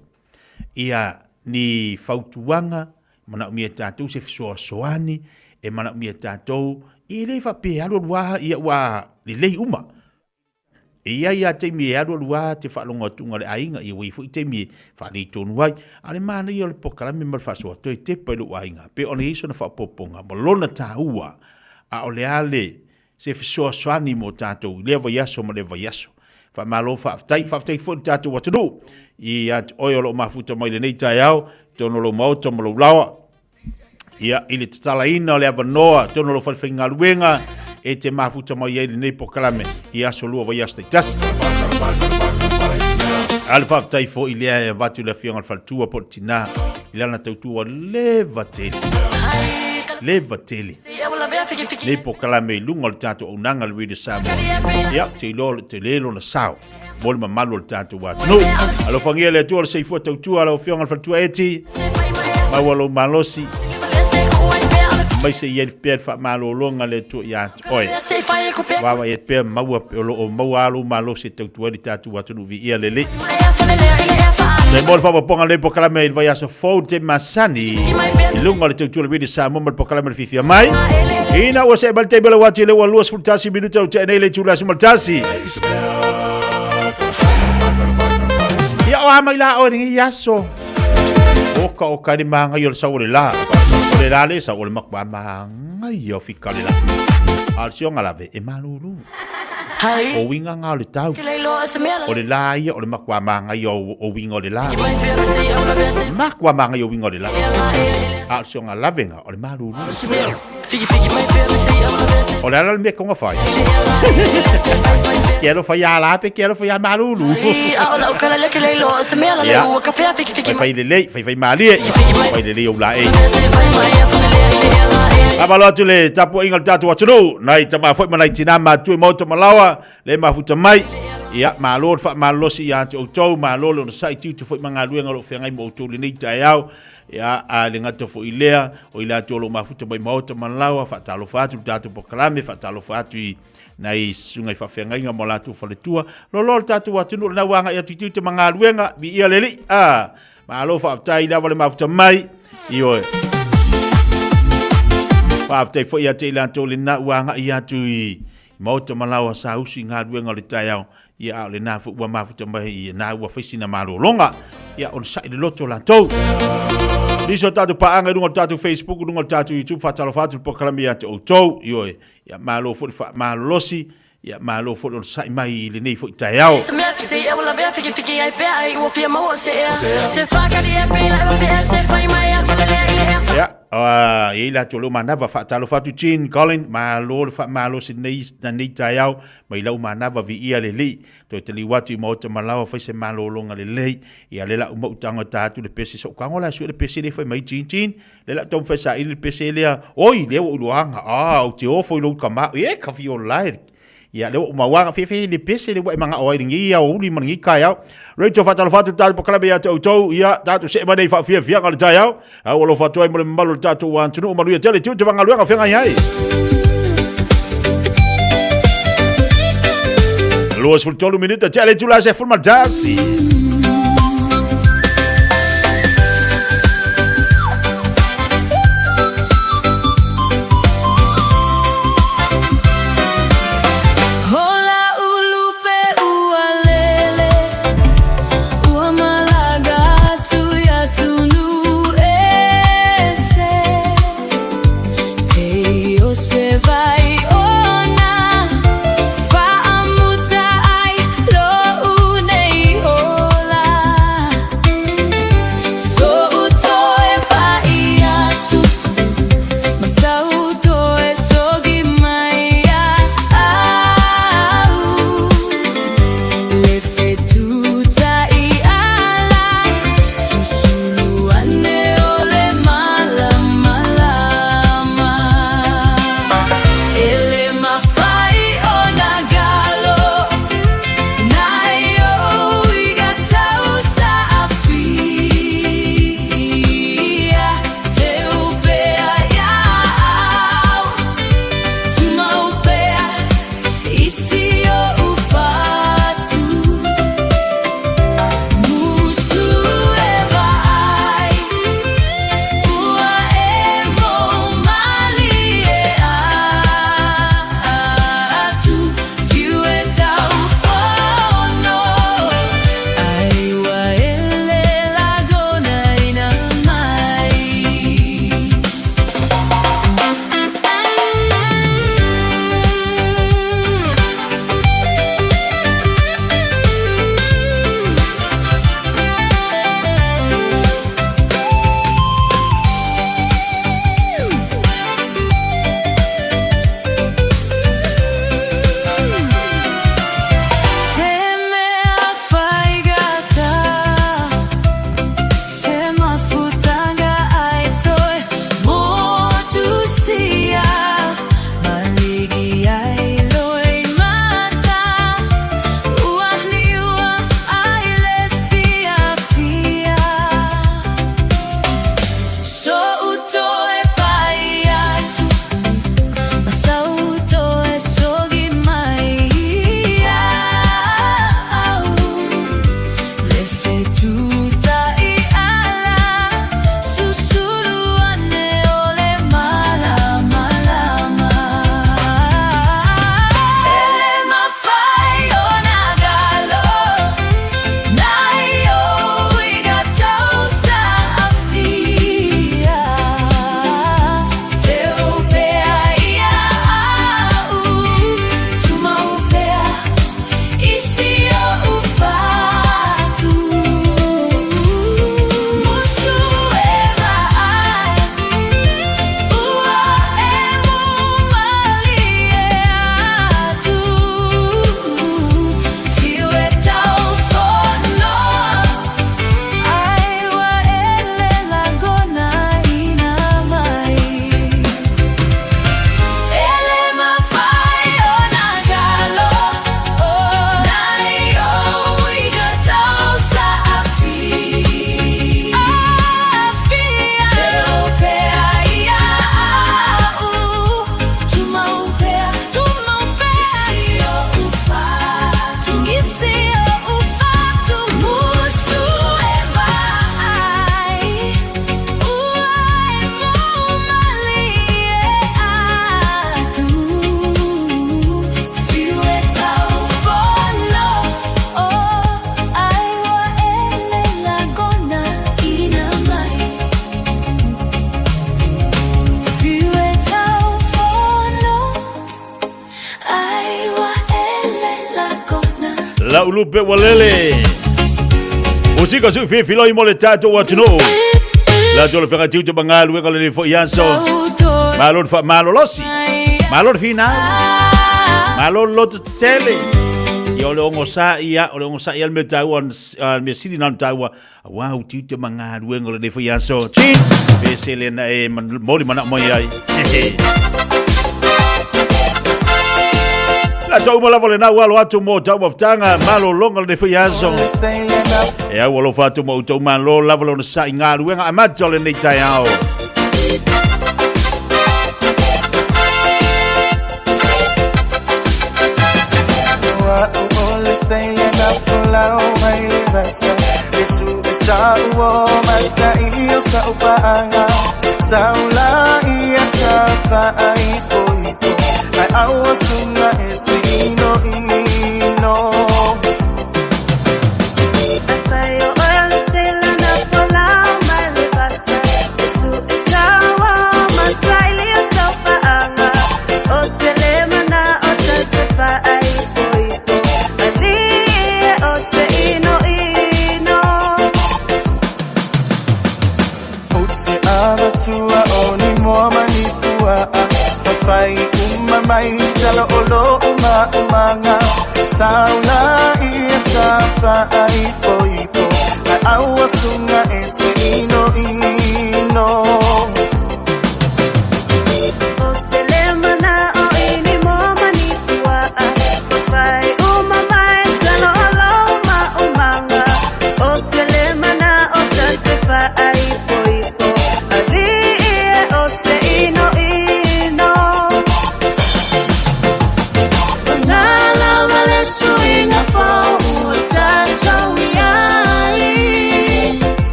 ia ni fautuaga, e manaomia e tatou se fesoasoani, e manaomia e tatou, e le faapea e alualu lava ia ua lelei uma. E i ai lava taimi e alualu lava te faalogo atuga o le aiga, ia ua i ai foi taimi e faaletonu ai. A o le manaia o le polokalame ma le faasoa, toe tepa i lou aiga, pei ona i ai sona faaopoopoga ma lona taua, a o le a le se fesoasoani mo tatou i lea vaiaso ma lea vaiaso. Faamalo faafetai. Faafetai foi i le tatou atunuu ia te oe o lo o mafuta mai lenei taeao i totonu o lou maota ma lou laoa. Ia, i le tatalaina o le avanoa totonu o lou falefaigaluega e te mafuta mai ai lenei polokalame i aso lua vaiaso taitasi. A le faafetai foi lea e avatu i le afioga i le faletua po o le tinā i lana tautua leva tele. Leva tele. Nei polokalame i luga o le tatou auaunaga le Radio Samoa. Ia, ou te iloa o le tele lona sao mo le mamalu o le tatou atunuu. Alofagia le Atua le soifua tautua a lau Afioga i le Faletua Eti, maua lou malosi, aemaise i ai pea le faamalologa a le Atua ia te oe. Vaavaai atu pea maua o lo o maua lava lou malosi e tautua ai le tatou atunuu viia le Alii. Nei mo le faaopoopoga o lenei polokalame i le vaiaso fou te masani i luga o le tautua le Radio Samoa ma le polokalame le fiafia mai. Ina ua see mai le taimi o le uati le ua 21 minuta o tea nei le itula 11. Ia o a mai la oe lenei aso. Oka o ka le magai o le sau o le la. O le la le sau o le makua magai o fika le la. A o le sioga lave e malulu. O uiga ngā o le tau. O le la ia o le makua magai o uiga o le la. Makua magai o uiga o le la. A o le sioga lavenga o le malulu. O le ala le mea konga whai. Ke alofa ia la pe ke alofa ia malulu. Ia. Fai fai lelei, fai fai malie. Fai lelei ou la ei. Faamalo atu le tapuaiga o le tatou atunuu, nai tama foi ma nai tinā matua i maota ma laoa, le mafuta mai. Ia, malo le faamalolosi ia te outou, malo le onosai tiute foi ma galuega o lo o feagai ma outou i lenei taeao. Ia, a le gata foi i lea, o i latou o lo o mafuta mai maota ma laoa, faatalofa atu i le tatou polokalame, faatalofa atu i. Nai susuga i faafeagaiga ma o latou faletua. Loaloa le tatou atunuu lena ua agai atu i tiute ma galuega, viia le Alii. A, malo faafetai lava le mafuta mai. Ioe. Faafetai foi ia te i latou lena ua agai atu i maota ma laoa sausu i galuega o le taeao. Ia, a o lena foi ua mafuta mai, ia, na ua fai sina malologa. Ia, onosai le loto latou. Nisi o tatou paaga i luga o le tatou Facebook, i luga o le tatou YouTube, faatalofa atu le polokalame ia te outou. Ioe. Ia, malo foi le faamalolosi. Ia, malo foi le onosai mai i lenei foi taeao. Se mea pisi e ua lavea fikifiki ai pea ai ua fia maua se ea Se whakari e pila e wawhea se whai mai a whakalea i le ea Ia, e i ai latou leo manava, faatalofa atu Jean Colin, malo le faamalosi nei, nei taeao, mai lau manava viia le Alii, toe taliu atu i maota malaoa fai se malologa lelei, ia le lau mau tago e ta atu le pese, sou tago la e sue le pese lea fai mai Jean, Jean, le lau taumafai e saili le pese lea, oi, lea ua ou iloaga, ah, ou te ofo i lou tama, e ka fia ola e, ia lea ua ou mauaga, fia fia le pese lea ua e manao ai i lenei aoauli ma lenei taeao. Rachel, faatalofa atu le tatou polokalame ia te outou, ia tatou see mai nei i faafiafiaga o le taeao, a ua alofa atu ai mo le mamalu o le tatou atunuu, manuia tele, tiute ma galuega o feagai ai. 23 minute, tea le itula 11. Hola ulupe ua lele Ua malaga atu i atunuu ese Pei o se vai ona Faamuta ai lou nei ola. lupe ua lele. Musika su fi filoi mo le tatou atunuu. Latou le fegatiu te magaluega le foi aso. Malo fa malo losi. Malo fina. Malo loto tele. Ia o le ongo sa ia, o le ongo sa ia le mea taua, le mea sili na taua. Aua u tiute ma galuega o lenei foi aso. Chin! Pe se le na e moli mana mai ai. La tau ma lava le nau alo atu mo tau mafutanga malo longa lenei foi aso. E au alofa atu mo outou malo lava lona sa i galuega amata o lenei taeao.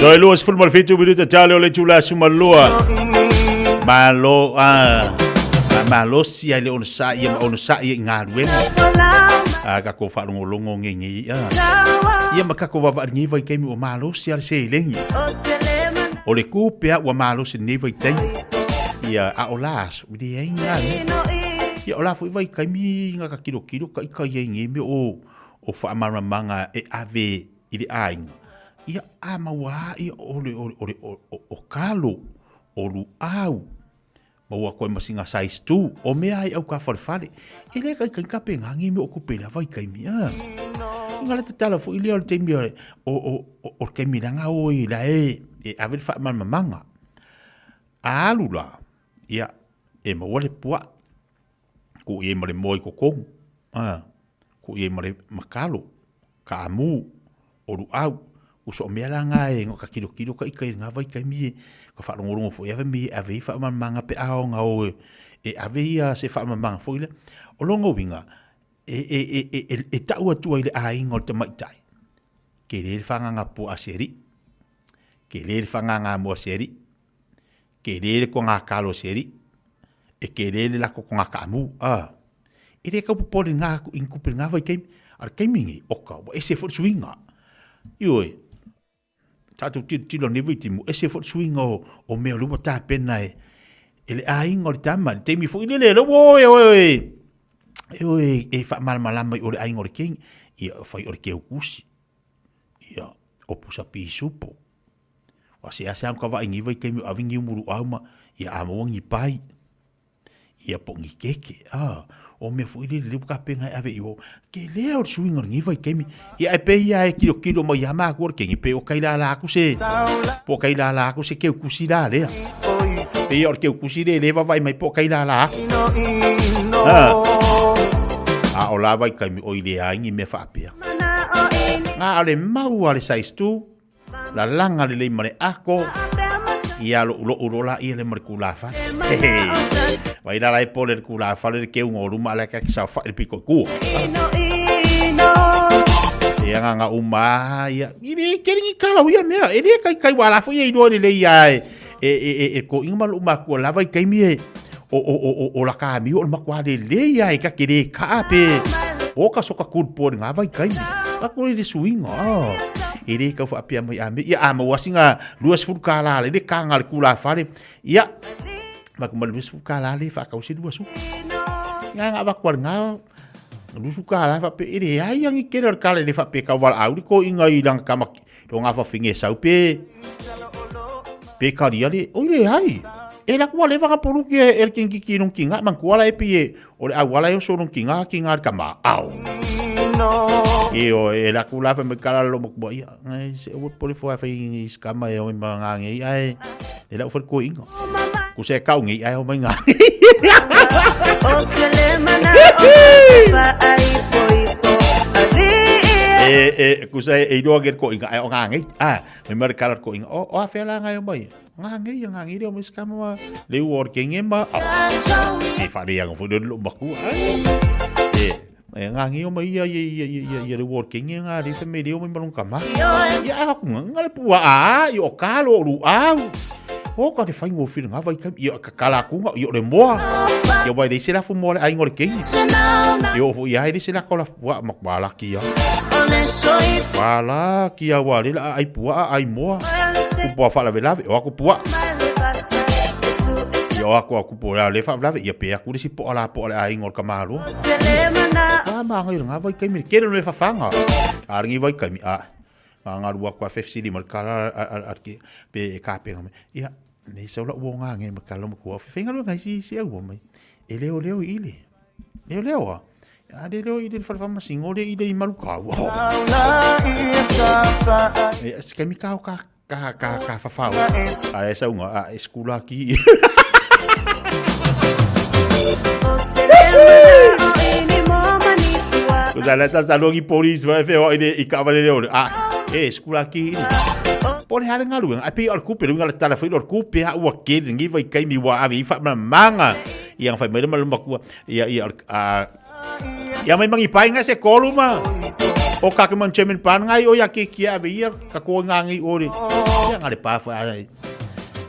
Toe 27 minute tale o le itula sumalua. Malo a malosi ai le onosai ia ma onosai ia i galuega. A tatou faalogologo ngei ia. Ia ma tatou vaavaai i lenei vaitaimi ua malosi lava le seleni. O le tupe lava ua malosi i lenei vaitaimi. Ia a o la aso, e leai ni galuega. Ia o la foi vaitaimi na ta tilotilo taita i ai i nei mea o o faamalamalamaga e ave i le aiga, ia a maua lava ia o le o le o talo, o luau, maua atu ai ma sina size tu, o mea ai au tafalefale. E le kaikai ka pe ngangi me o kupe la vai kaimi a. Inga le tatala foi lea o le taimi o o o o le taimi langa o i la e e ave le faamalamalamaga. A alu la, ia e maua le puaa, tuu i ai ma le moa i totonu, a, tuu i ai ma le makalo, kaamu, o luau, uso o mea la nga e no ka tilotilo ka ika i nga vaitaimi e ka faalogologo foi ave me e ave i faamalamalamaga pe a o nga o e ave ia se faamalamalamaga foi lea. O lona uiga, e, e, e, e, e, e tau atu ai le aiga o le tamaitai, kele le fagaga puaa se alii, kele le fagaga moa se alii, kele le toga kalo se alii, e kele le lako toga kaamu, a. E le tau popole i i ni tupe i lena vaitaimi, a o le taimi lenei, oka, ua ese foi le suiga. Ioe, tatou tilotilo i lenei vaitaimi, ua ese foi le suiga o, o mea o lea ua tapena e, e le aiga o le tama. I le taimi foi lele, lea ua o e o e, e o e, e faamalamalama i o le aiga o le keiki, ia fai o le keukusi, ia o pusa pisupo. Ua seasea ka vaai i nei vaitaimi o ave niu muluau ma, ia a maua ni pai. Ia po o ni keke, a, o mea foi lele lea ua tapena e ave i o, tele o le suiga o lenei vaitaimi. Ia ae pei lava e tilotilo mai lava matua le kenge, pei o kai lala atu se, po o kai lala atu se keukusi la lea. Pei o le keukusi lea le vaavaai mai po o kai lala atu. A, a o la vaitaimi oi leai ni mea faapea. Na o le mau a le size 2, Lalaga lelei ma le ako, ia lo'ulo'u loa laia lea ma le tulafale. Vai la la e pole le tulafale le keuga o luma a le ake saofa'i le pito i tua. Ia nga uma ia i le kele ni kala o ia mea e le kaikai ua la foi e iloa lelei a e e e e koʻiga ma lo'u makua lava i taimi e o o o o o la kamio o le matua lelei a e ka ke le kaa pe o ka soka kulpo le ngā vaitaimi. Ka kore le suiga. Oh. E le kau whaapea mai a me. Ia a maua singa 20 kālā le le kānga le kūlā whare. Ia, ma kuma le 20 kālā le whaakau se 20. Ngā ngā wakua le ngā 20 kālā whape e le ai angi kere o le kāle le whape kau wala au le ko inga i langa kamaki. Lo ngā whawhinge sau pe pe kari ale, oi le ai. E la kua lewa ka polu ki e el kingi ki nong ki ngā, man kua la e pi e, o le au ala e oso nong ki ngā ki ngā ka mā ao. E o e la kula fa me kala lo mo ia, ngai se o pole fo fa i skama e o ma ngā ngi ai. E la ufo ko inga. Ku se kau ngi ai o mai ngā. E e ku se e iloa ke ko inga ai o ngā ngi. Ah, me mare kala ko inga. O o a fela ngai o mai. Ngā ngi ngā ngi le o mai skama ma le u or ke ngi ma. E whare ia ngā lo maku. E e ngā ngi o mai ia ia ia ia ia ia le u or ke ngi ngā le me le o mai malong kama. Ia a ku ngā le pua a i o kalo o lu au. O ka te whai ngō whira ngā vai kai ia ka kala ku ngā i o le moa. Ia wai le se la fu moa le ai ngō le kengi. Ia o fu ia ai le se la kola pua ma kwa la kia. Kwa la kia wa le la ai pua ai moa. Ku pua wha lawe o aku pua. Ia o aku aku pua le wha lawe ia pe aku le si poa la poa le ai ngō le kamalo. Ka ma ngai ngā vai kai me kere no e whawhanga. A ringi vai kai mi a. Ngā ngā rua kua whewhsiri ma le kala a ke pe e ka penga me. Ia, nei sau la uo ngā ngai ma kala ma kua whewhenga rua ngai si si au mai. E leo leo i ile. Leo leo a. A le leo i le whare whamasingo le ile i maru kau. E se kemi kau ka ka ka ka whawhao. A e sau ngā a e skula ki. Ko sa le sa longi polis wa fe o ile i ka vale leo. A e skula ki. Po le hale ngalu ai pe o le kupe le tala foi le kupe ha ua ke ngi vai kai mi wa avi fa ma manga. Ia fai mai le malu ia ia a ia mai mangi pai ngai se kolu ma o ka ke man chairman pan ngai o ia ke kia ave ia ka ko nga ngai ore ia ngale pa fa ai.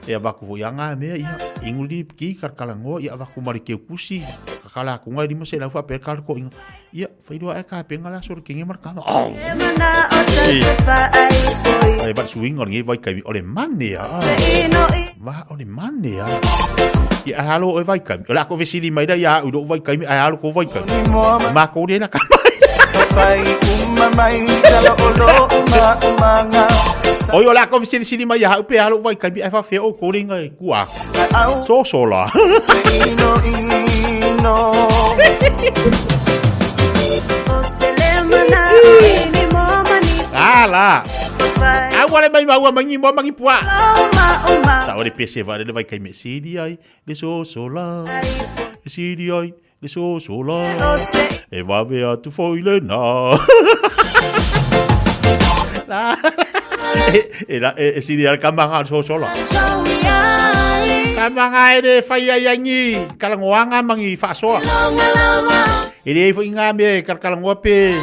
E avaku foi anga mea ia ingu li ki kalakalagoa ia avaku ma le keukusi kakala akuga e 500 faapea le kalakoiga ia faailoa ae kapenga le aso o le kege ma le kama. Ae va le suiga o lenei vaitaimi o le mane a va o le mane a ia ae alo oe vaitaimi o le a ko fesili mai lea ia au i lou vaitaimi ae alo kou vaitaimi makou lea la kama. Oi o le a ko fesilisili mai ia au pe alo vaitaimi ae faafefea outou le iga e tua atu soso la. Ala. Aua le mai maua mai ni moa mangi pua. Sa o le pese va le vai kai me sili ai le soso la. Le sili ai le soso la. E vave atu foi le na. La. E, la, e, e sili ai kamanga le soso la. Kamanga e le fai ai angi kalagoaga mangi faasoa. E leai foi ngā mea e kalakalagoa pe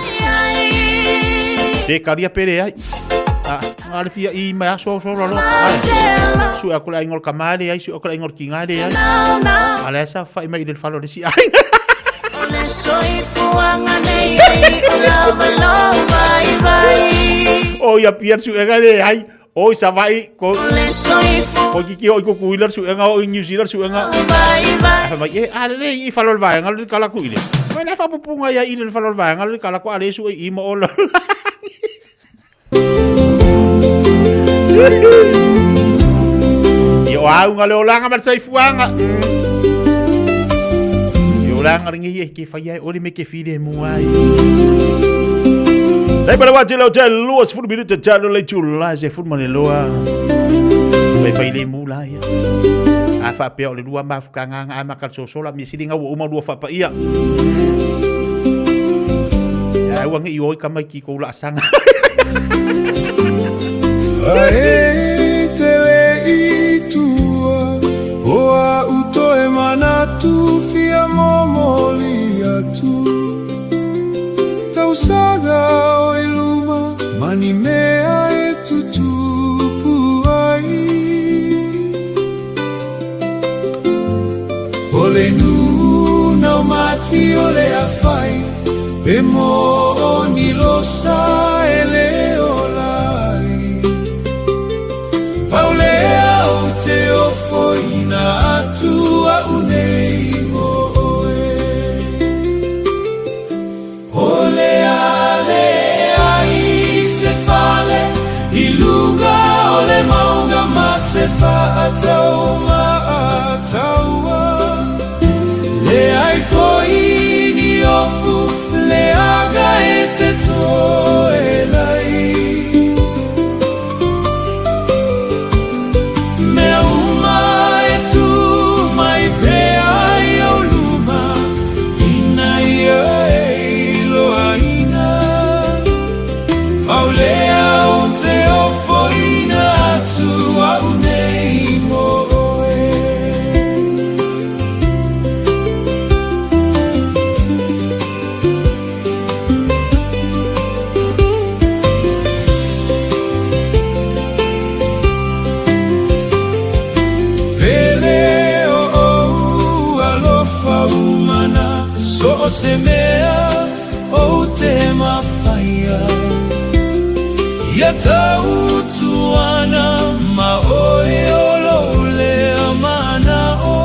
pe kalia pe leai. A, ngā le fia i mai aso aso lalo. Ai, sue aku le aiga o le tama e leai, sue aku le aiga o le tiga e leai. A lea sa fai mai i le fale o le isi aiga. O ia pia le suega e leai. O i Savaii, ko, ko kiki o i Kukuila le suega, o i New Zealand le suega. Ae fai mai, e, a lelei i fale o le vaega le kala aku i le. Mai le faapupuga ia i le fale o le vaega le kala aku a le sue i ma o Ia o auga le olaga ma le saifuaga. Ia olaga lenei e ke whai ai ore me ke whire mua ai. Tai pala wā tele o te 20 minuta talo le tu la se fulu ma le loa. Whai whai le mu la ia. A whapea o le lua mafuka ngā ngā maka sosola mi sili ngā ua uma lua whapa ia. Ia ua ngi i oi ka mai ki kou la asanga. Ae te le i tua o a uto e manatu fia momoli atu. Tausaga o i luma ma ni mea e tutupu ai. O le nuna o mati o le afai pe mo o ni losa e le ola ai. Pau lea o te ofoina atu a'u nei mo oe. O le a leai se fale i luga o le maunga ma se faatau ma ataua. Leai foi ni ofu leaga e te toe lai. Mea uma e tū mai pea i ou luma, ina ia e iloaina. Pau lea o te ofoina atu a'u nei mo oe. Pele o ou alofa umana, so o se mea ou te mawhaia. Ia tautuana ma oe o lou lea manao.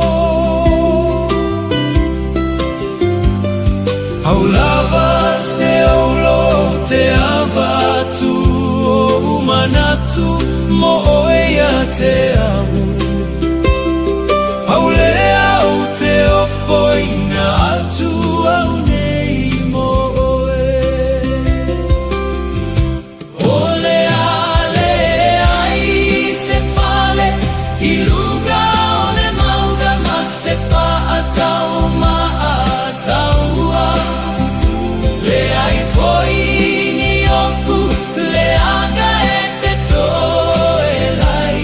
Pau lava se oulo ou te ava atu ou manatu mo oe ia te au. Pau lea ou te ofoina atu au nei mo oe. O le a leai se fale i luga o le mauga ma se faatau ma ataua. Leai foi ni ofu leaga e te toe lai.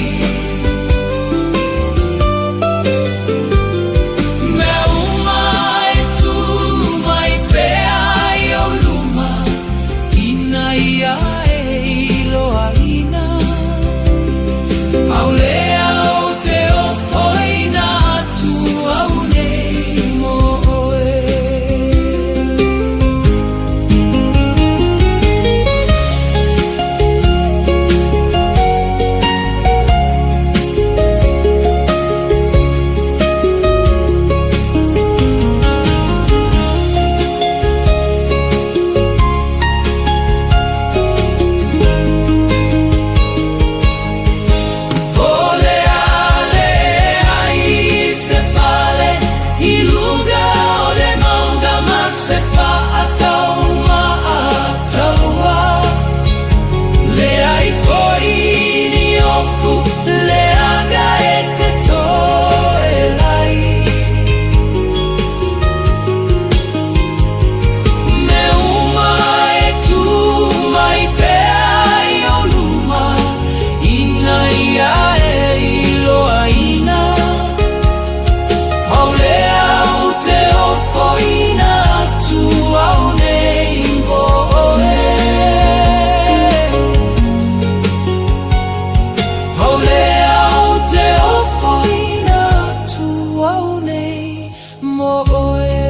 mo oe.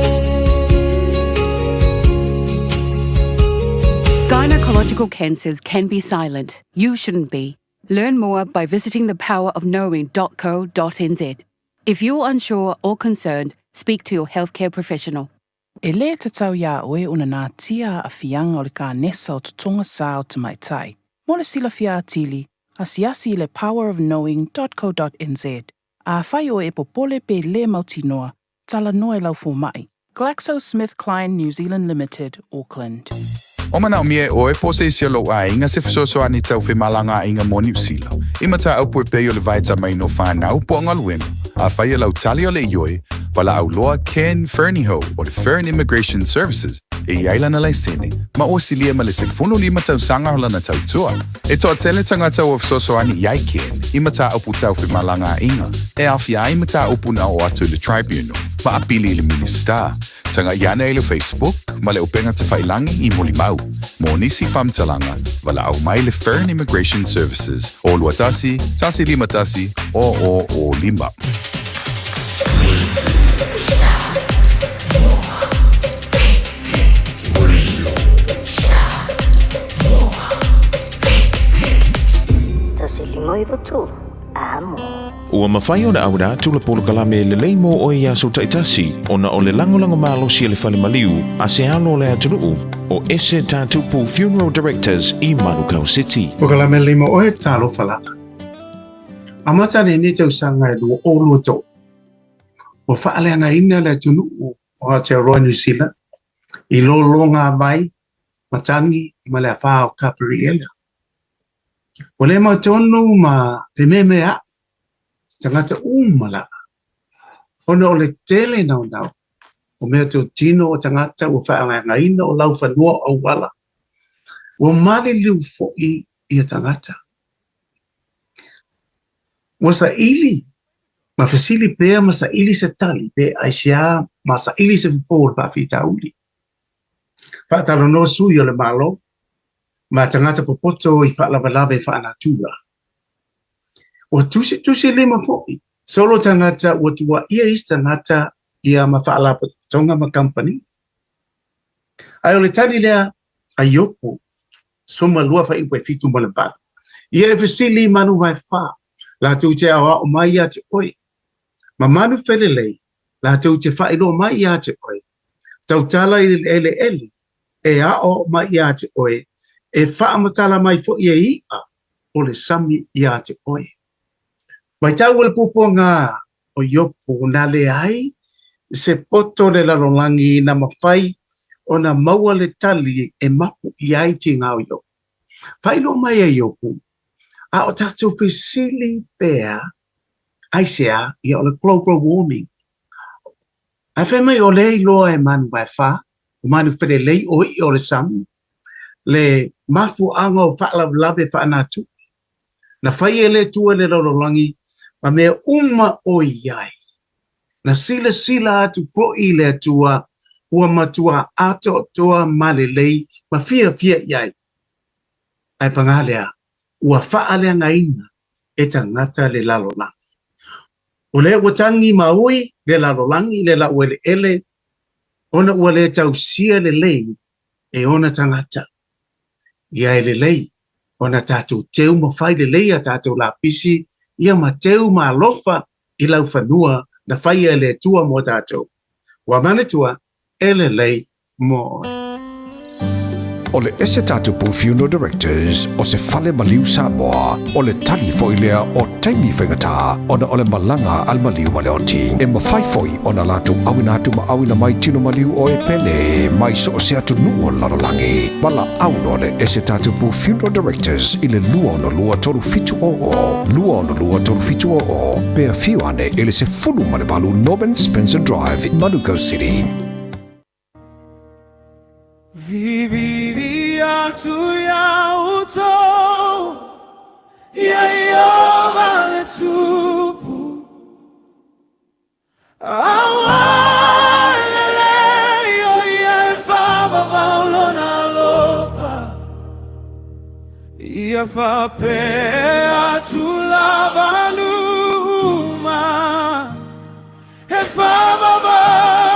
Gynecological cancers can be silent. You shouldn't be. Learn more by visiting thepowerofknowing.co.nz. If you're unsure or concerned, speak to your healthcare professional. E lē tatau iā oe ona natia aafiaga o le kanesa o totoga sa o tamaitai. Mo le silafia atili, asiasi i le powerofknowing.co.nz. Afai oe e popole pe lē mautinoa, talanoa i lau fomaʻi. GlaxoSmithKline New Zealand Limited, Auckland. O manaʻomia e ʻoe po o se isi o lou ʻaiga se fesoasoani tau femalagaaiga mo Niu Sila. I mataupu e pei o le vaetamaina o whanau po o galuega. Afai o lau tali o le ioe, valaau loa Ken Fernihough o le Fern Immigration Services e i ai lana laisene, ma ua silia ma le 15 tausaga o lana tautua. E toatele tagata ua fesoasoani i ai Ken i mataupu tau femalagaaiga e aofia ai mataupu na oo atu i le Tribunal ma apili i le Minisita. Taga'i ane i le Facebook ma le upega tafailagi i Molimau. Mo nisi faamatalaga, valaau mai le Fern Immigration Services o 21 151 0005. Ua mafai ona auina atu le polokalame lelei mo oe i aso taitasi ona o le lagolago malosi a le fale maliu a se alo o le atunuu o Ese Tatupu Funeral Directors i Manukau City. Polokalame lelei mo oe, talofa lava. Amata lenei tausaga e 2023, ua faaleagaina le atunuu o Aotearoa New Zealand i lologa vai matagi ma le afā o Kaperiela. Ua le mautonu ma fememeaʻi tagata uma lava, ona o le tele naunau o mea totino o tagata ua faaleagaina o laufanua o auala, ua maliliu foʻi ia tagata. Ua saili ma fesili pea ma saili se tali pe aisea ma saili se fofo o le faafitauli. Faatalanoa sui o le Malo ma tagata popoto i faalavelave faanatura. Ua tusitusilima foʻi solo tagata ua tuuaia isi tagata ia ma faalapotopotoga ma kamupani. Ae o le tali lea a Iopo 12 fuaiupu e 7 ma le 8. Ia e fesili i manu vaefa, latou te aoao mai iā te oe. Ma manu felelei, latou te faailoa mai iā te oe. Tautala i le eleele, e aoao mai iā te oe, e faamatala mai foʻi e iʻa o le sami iā te oe. Matau e le puapuaga o Iopo na leai se poto o le lalolagi na mafai ona maua le tali e mapu i ai tiga o Iopo. Faailoa mai e Iopo, a o tatou fesili pea aisea ia o le global warming. Ae fai mai o lea iloa e manu vaefa, o manu felelei o iʻa o le sami, le mafuaaga o faalavelave faanatura. Na fai e le Atua le lalolagi ma mea uma o i ai. Na silasila atu foʻi le Atua ua matua atoatoa ma lelei ma fiafia i ai. Ae pagā lea, ua faaleagaina e tagata le lalolagi. O lea ua tagi ma ui le lalolagi le laueleele ona ua le tausia lelei e ona tagata. Ia e lelei ona tatou teu ma fai lelei a tatou lapisi ia ma teu ma alofa i laufanua na faia e le Atua mo tatou. Ua manatua e lelei mo oe. O le Ese Tatupu Funeral Directors o se fale maliu Samoa, o le tali foi lea o taimi faigata ona o le malaga a le maliu ma le oti. E mafai foi ona latou auina atu ma auina mai tino maliu o e pele mai so o se atunuu o le lalolagi. Valaau loa le Ese Tatupu Funeral Directors i le 262 3700, 262 3700, pe afio ane i le 18 Norman Spencer Drive, Manukau City. Vivivi atu ia outou, ia Ieova le Tupu. Auā e lelei o ia e faavavau lona alofa, ia faapea atu lava nuu uma, e faavavau.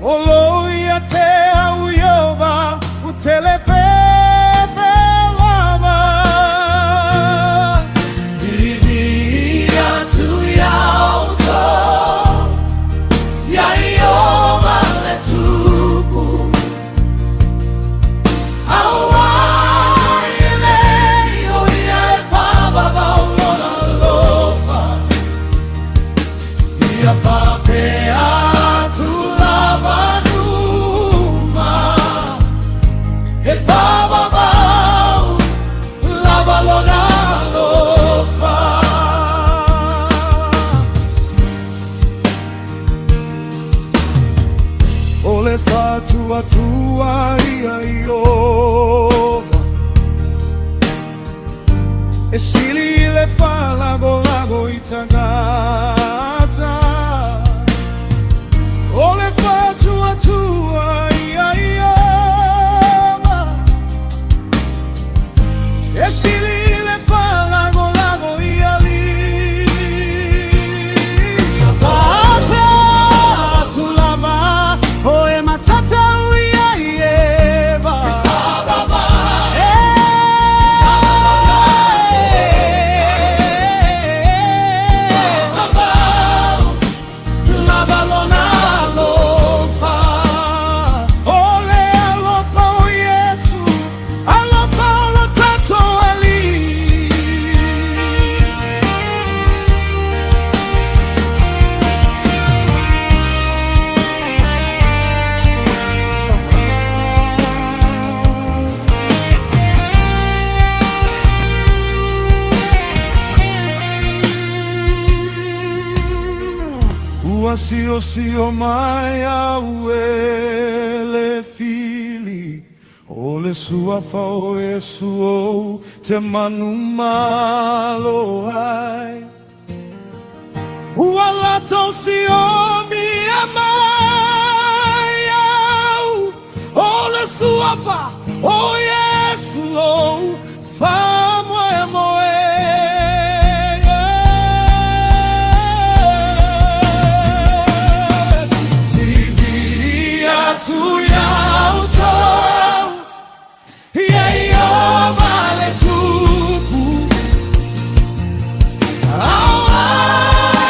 O lo ia te au Iova u tele fefe lava. Vivi atu ia outou, ia Iova le tupu. Aua e lei o ia e whawawau lona alofa. Ia whapea atu lava numa, e whawawau lava lona alofa. O le whatuatua ia Iova, E sili i le whalagolago i tagata. O le whatuatua ia Iova, E sili i le whalagolago i alii. Ia whapea atu lava, o e matatau ia Ieva. Lava lona alofa. O le alofa o Iesu, alofa o lo tatou Alii. Ua siosio mai au e le fili o le suafa o Iesu ou te manumalo ai. Ua latou siomia mai au o le suafa o Iesu lou faamoemoe. Vivi atu ia outou, ia Iova le tupu. Aua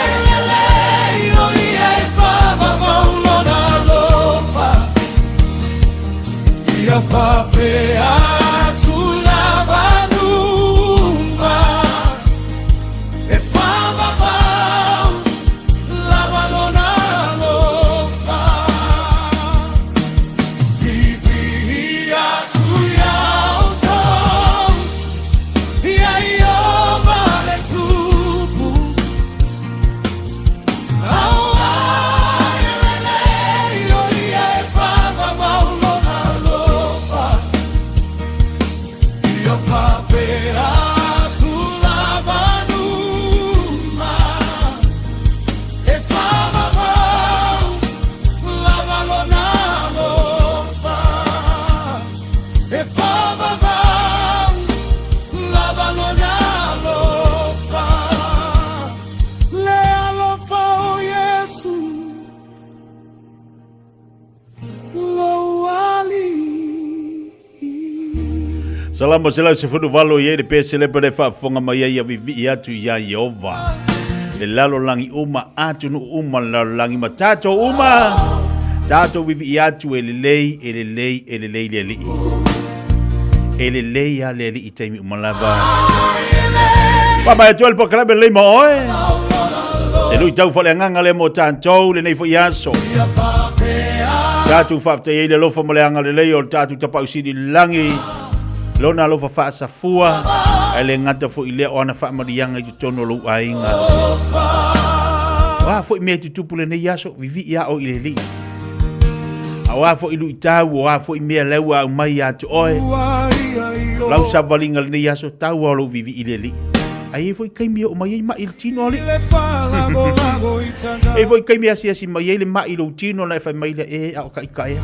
e lelei o ia e whavavau lona alofa. Ia whapea atu lava numa, e whavavau lava lona alofa. Vivi atu ia outou, ia Iova le tupu. Aua e lelei o ia e whavavau lona alofa. Ia whapea atu lava numa, e whavavau lava lona alofa. E whavavau lava lona alofa. Le alofa o Iesu, lou Alii. Salamo 118 i ai le peselepe le faafofoga mai ai ia vivii atu iā Ieova. Le lalolagi uma, atunuu uma le lalolagi ma tatou uma, tatou vivii atu e lelei, e lelei, e lelei le Alii. E lelei a le Alii i taimi uma lava. Faamai atu ai le polokalame lelei ma oe. Se luitau faaleagaga lea mo tatou lenei foi aso. Tatou faafetai ai le alofa ma le agalelei o le tatou Tapaau Sili i le lagi, lona alofa faasafua, ae le gata foi i lea o ana faamaliaga i totonu o lou aiga. O a foi mea e tutupu lenei aso, vivii a oe i le Alii. A o a foi luitau, o a foi mea lea ua aumai ia te oe, lau savaliga lenei aso, tau lava o lou vivii i le Alii. Ae i ai foi taimi e oo mai ai mai i le tino alii. E i ai foi taimi e asiasi mai ai le mai i lou tino ona e fai mai lea, e a o taʻitaʻi ea.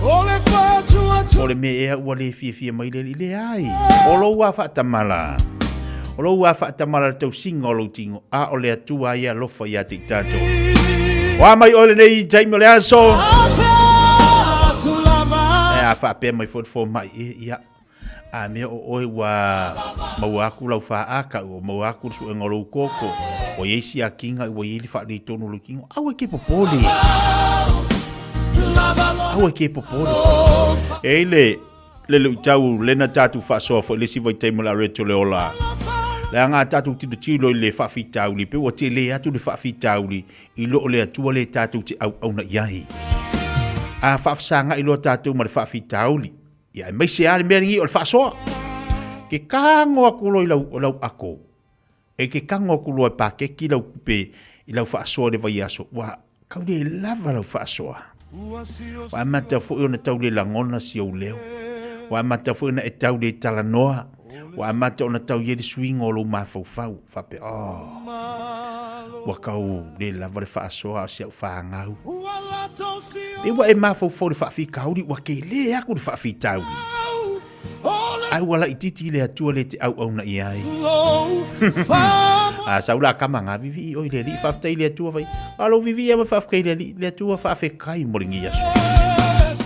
O le mea ea ua le fiafia mai le alii, leai. O lou a faatamala. O lou a faatamala le tausiga o lou tino, a o le Atua ia alofa ia te i tatou. O a mai oe lenei taimi o le aso. A faapea mai foi le fomai, e, ia, a mea o oe ua maua atu lau faaka, ua maua atu le suega o lou toto, ua i ai siakiga, ua i ai le faaletonu o lou tino, aua e te popole. Aua e te popole. E i le, le luitau lena tatou faasoa foi le isi vaitaimi o le areto le ola. Leaga a tatou tilotilo i le faafitauli, pe ua tele atu le faafitauli i lo o le Atua le tatou te auauna i ai. A faafesagai loa tatou ma le faafitauli, ia aemaise lava le mea lenei o le faasoa. Ke tago atu loa i lau, lau ako, e ke tago atu loa e paketi lau tupe i lau faasoa i le vaiaso, ua tau le lava lau faasoa. Ua amata foi ona tau le lagona si ou leo. Ua amata foi ona e tau le talanoa. Ua amata ona tau i ai le suiga o lou mafaufau. Faapea, oh, ua tau le lava le faasoa a o si au fanau. Pe ua e mafaufau i le faafitauli, ua tele atu le faafitauli. Ai ua laititi le Atua le te auauna i ai. A sau la kama ngā vivi i oi le alii, faafetai i le Atua vai. A lou vivi ia ma faafetai i le alii, le Atua faafetai mo lenei aso.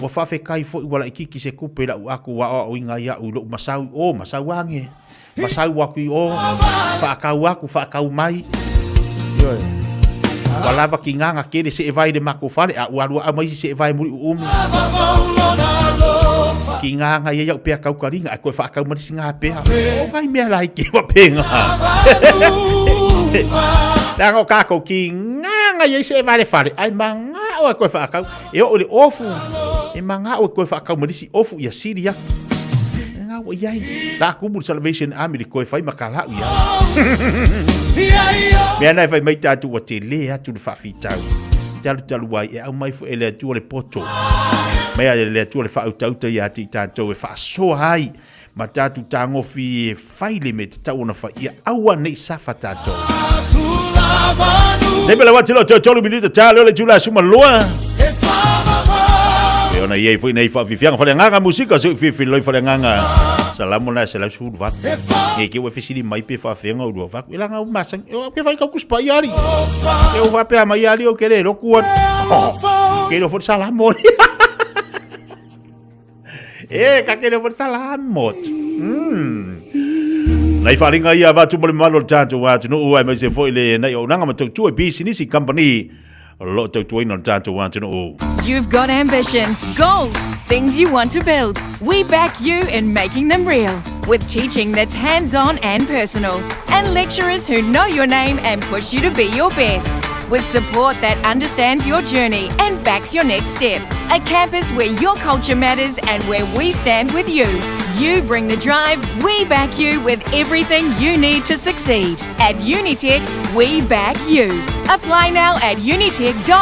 Ua faafetai foi ua laititi se tupe lau aku aoaoina ai au i lou masau i o, masau age. Masau aku i o, faakau aku, faakau mai. Ioe. Ua lava ki ngā ngā kele se e vai le mako fale, a ua lua au mai se e vai muri uumi. Ki ngā ngā ia iau pea kaukaringa, ai koe whaakau mari si ngā pea. O ngai mea lai ki wa penga. Leaga o kākou ki ngā ngā ia se e vai le fale, ai ma ngā o ai koe whaakau, e o le ofu, e ma ngā o ai koe whaakau mari si ofu ia siri aku. Ngā ua iai. La kumu le Salvation Army le koe whai ma ka lau iai. Mea nai whai mai tātou ua te le atu le whawhitau. Talu talu ai e au mai fo e le atua le poto. Mai a le atua le whautauta ia te i tātou e whaasoa ai. Ma tātou tāngofi e whai le me te tau ona whai ia aua nei safa tātou. Te pela wati lo tau tolu minuta tā leo le tula suma loa. E ona iai foi nei whaafifianga whare nganga musika se ufifi loi whare nganga. Salamu na se lau sulu watu. Nge ke ua fesili mai pe whaafenga urua whaku. E langa u masang. E ke whai kau kuspa i ari. E u whapea mai ari o kere roku atu. Ke ro fo salamo. E, ka kere fo salamo. Nai wharinga ia watu mo le malo le tātou atunuu ai mai se foi le nei o nanga ma tautua business company lo tautuaina le tātou atunuu. You've got ambition, goals, things you want to build. We back you in making them real with teaching that's hands on and personal, and lecturers who know your name and push you to be your best. With support that understands your journey and backs your next step. A campus where your culture matters and where we stand with you. You bring the drive, we back you with everything you need to succeed. At Unitec, we back you. Apply now at unitec.ac.nz.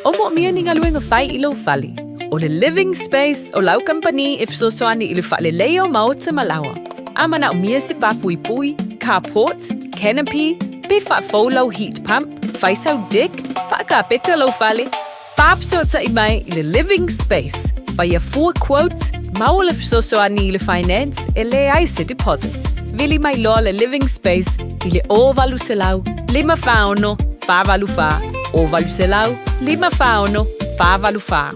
O moomia ni galuega fai i lou fale. O le Living Space o lau kamupani e fesoasoani i le faaleleia o maota ma laoa. A manaomia se pā puipui, carport, canopy, pe faafou lau heat pump, fai sau deck, faakapeta lou fale, faafesootai mai i le Living Space, faia fua quote, maua le fesoasoani i le finance e leai se deposit. Vili mai loa le Living Space i le 0800 546 484, 0800 546 484.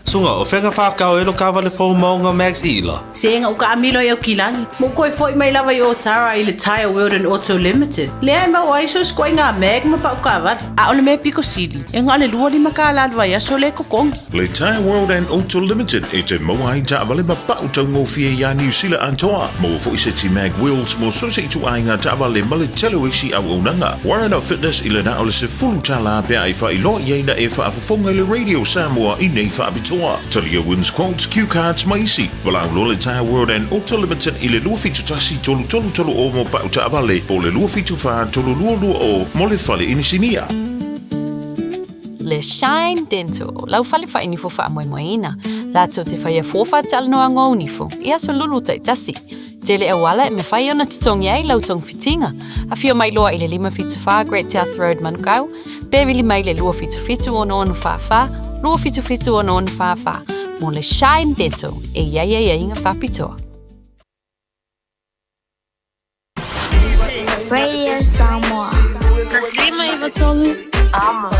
Sunga, o fea ka whakao e lo kawale fou maunga Max Ila? Sega u kaamilo i Aukilani, ma u koe foi mai lava i Otara i le Tyre World and Auto Limited, lea e maua ai so sikoaiga mag ma pau kaavale. A o le mea piko sili, e na o le 25 kālā le vaiaso lea e totogi. Le Tyre World and Auto Limited e te maua ai taavale ma pau taugofie iā Niu Sila atoa. Maua foi seti mag wheels mo so se ituaiga taavale ma le tele o isi auaunaga. Warren of Fitness i le na o le $10 pe a e faailoa i ai na e faafofoga i le Radio Samoa i nei faapitoa. Talia wins quotes, cue cards ma isi. Valaau loa le Tyre World and Auto Limited i le 271 333 o mo pau taavale po o le 274 3220 mo le fale inisinia. Le Shine Dental, lau fale whainifo whaamoemoeina. Lātou te whaia fōwha talanoa ngō nifo, i aso lulu taitasi. Tele auala e mawhai ona tutongi ai lau tongwhitinga. Awhio mai loa i le 574 Great South Road Manukau, pe vili mai le 277 6644, 277 6644, mō le Shine Dental e iai ai ai inga whapitoa. Radio Samoa. Taslima Ivatolu. Amo.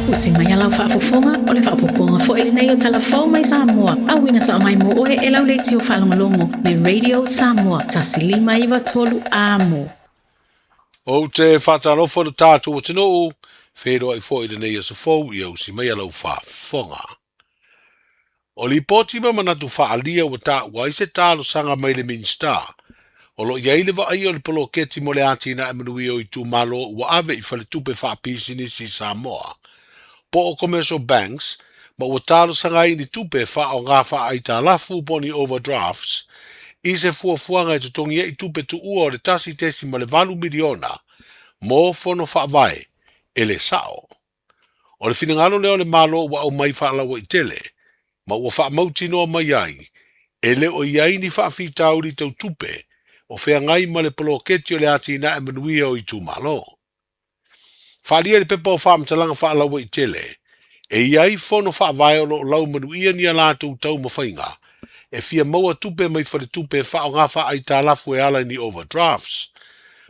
Usi mai a lau faafofoga, o le faaopoopoga foi lenei o Tala Fou mai Samoa, auina sao mai mo oe e lau leitio faalogologo, le Radio Samoa 1593 Amo. Ou te faatalofa i lo tatou atunuu, feiloai foi i lenei aso fou ia usi mai a lau faafofoga. O lipoti ma manatu faaalia ua taua ai se talosaga mai le Minisita o lo o i ai le vaaia o le poloketi mo le atinae manuia o itumalo ua ave i faletupe faapisinisi i Samoa po o commercial banks ma ua talosaga ai i ni tupe e faaaoga faaaitalafu po o ni overdrafts i se fuafuaga e totogi ai tupe tuua o le $1.8 miliona mo fono faavae e le sao. O le finagalo lea o le Malo ua aumai faalauaitele ma ua faamautinoa mai ai e le o i ai ni faafitauli tau tupe o feagai ma le poloketi o le atinae manuia o itumalo. Faaalia i le pepa o faamatalaga faalauaitele e i ai fono faavae o lo o laumanuia ni a latou taumafaiga e fia maua tupe mai faletupe e faaaoga faaaitalafu e ala i ni overdrafts.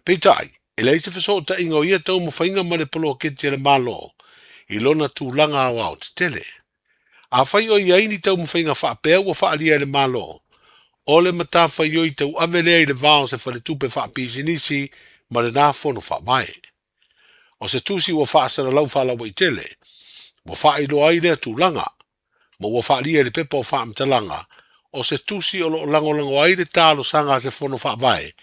Peitai, E leai se fesootaiga o ia taumafaiga ma le poloketi a le Malo i lona tulaga aoaotetele. Afai o i ai ni taumafaiga faapea ua faaalia e le Malo, o le matafaioi tauave lea i le va o se faletupe faapisinisi ma lena fono faavae. O se tusi ua faasalalau faalauaitele, ua faailoa ai lea tulaga, ma ua faaalia i le pepa o faamatalaga o se tusi o lo o lagolago ai le talosaga a se fono faavae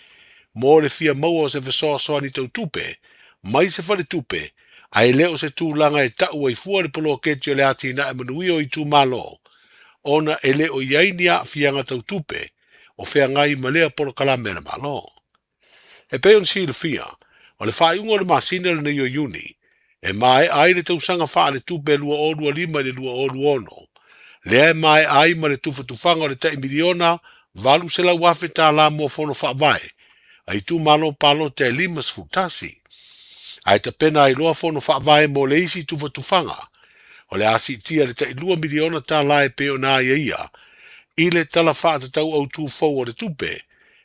mo le fia maua o se fesoasoani tau tupe mai se faletupe ae le o se tulaga e tau ai fua le poloketi o le atinae manuia o itumalo ona e le o i ai ni aafiaga tau tupe o feagai ma lea polokalame a le Malo. E pei ona silafia, o le faaiuga o le masina lenei o Iuni, e maea ai le tausaga faaletupe 2025 i le 2026, lea e maea ai ma le tufatufaga o le tai miliona $800,000 mo fono faavae a itumalo palota e 51. Ae tapena ai loa fono faavae mo le isi tufatufaga, o le a siitia le tai $2 miliona e pei ona aiaia i le Tala Faatatau Autu Fou o le Tupe,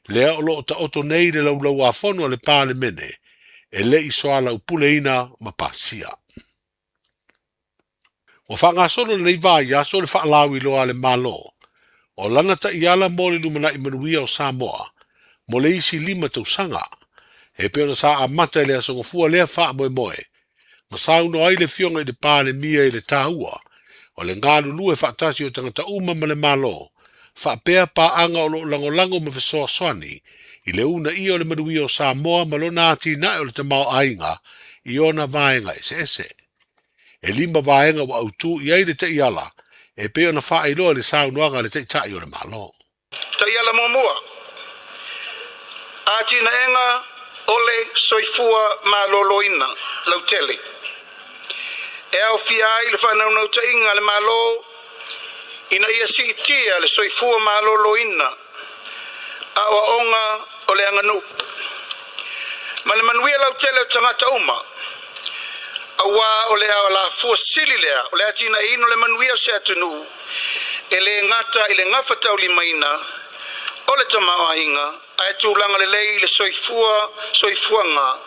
lea o lo o taoto nei i le Laulau-a-Fono a le Palemene e le i soalaupuleina ma pasia. Ua faagasolo lenei vaiaso le faalauiloa a le Malo o lana taiala mo le lumanai manuia o Samoa mo le isi 5 tausaga, e pei ona sa amata i le Aso Gafua lea faamoemoe ma saunoa ai le Afioga i le Palemia i le taua o le galulue faatasi o tagata uma ma le Malo faapea paaga o lo o lagolago ma fesoasoani i le uunaia o le manuia o Samoa ma lona atinae o le tamaoaiga i ona vaega eseese. E 5 vaega ua autū i ai le taiala e pei ona faailoa i le saunoaga a le Taitai o le Malo. Taiala muamua, Atinaega o le soifua maloloina lautele. E aofia ai le faanaunautaiga a le Malo ina ia siitia le soifua maloloina aoaoga o le aganuu ma le manuia lautele o tagata uma, auā o le alafua sili lea o le atinaeina o le manuia o se atunuu e le gata i le gafataulimaina o le tamaoaiga ae tulaga lelei i le soifua soifuaga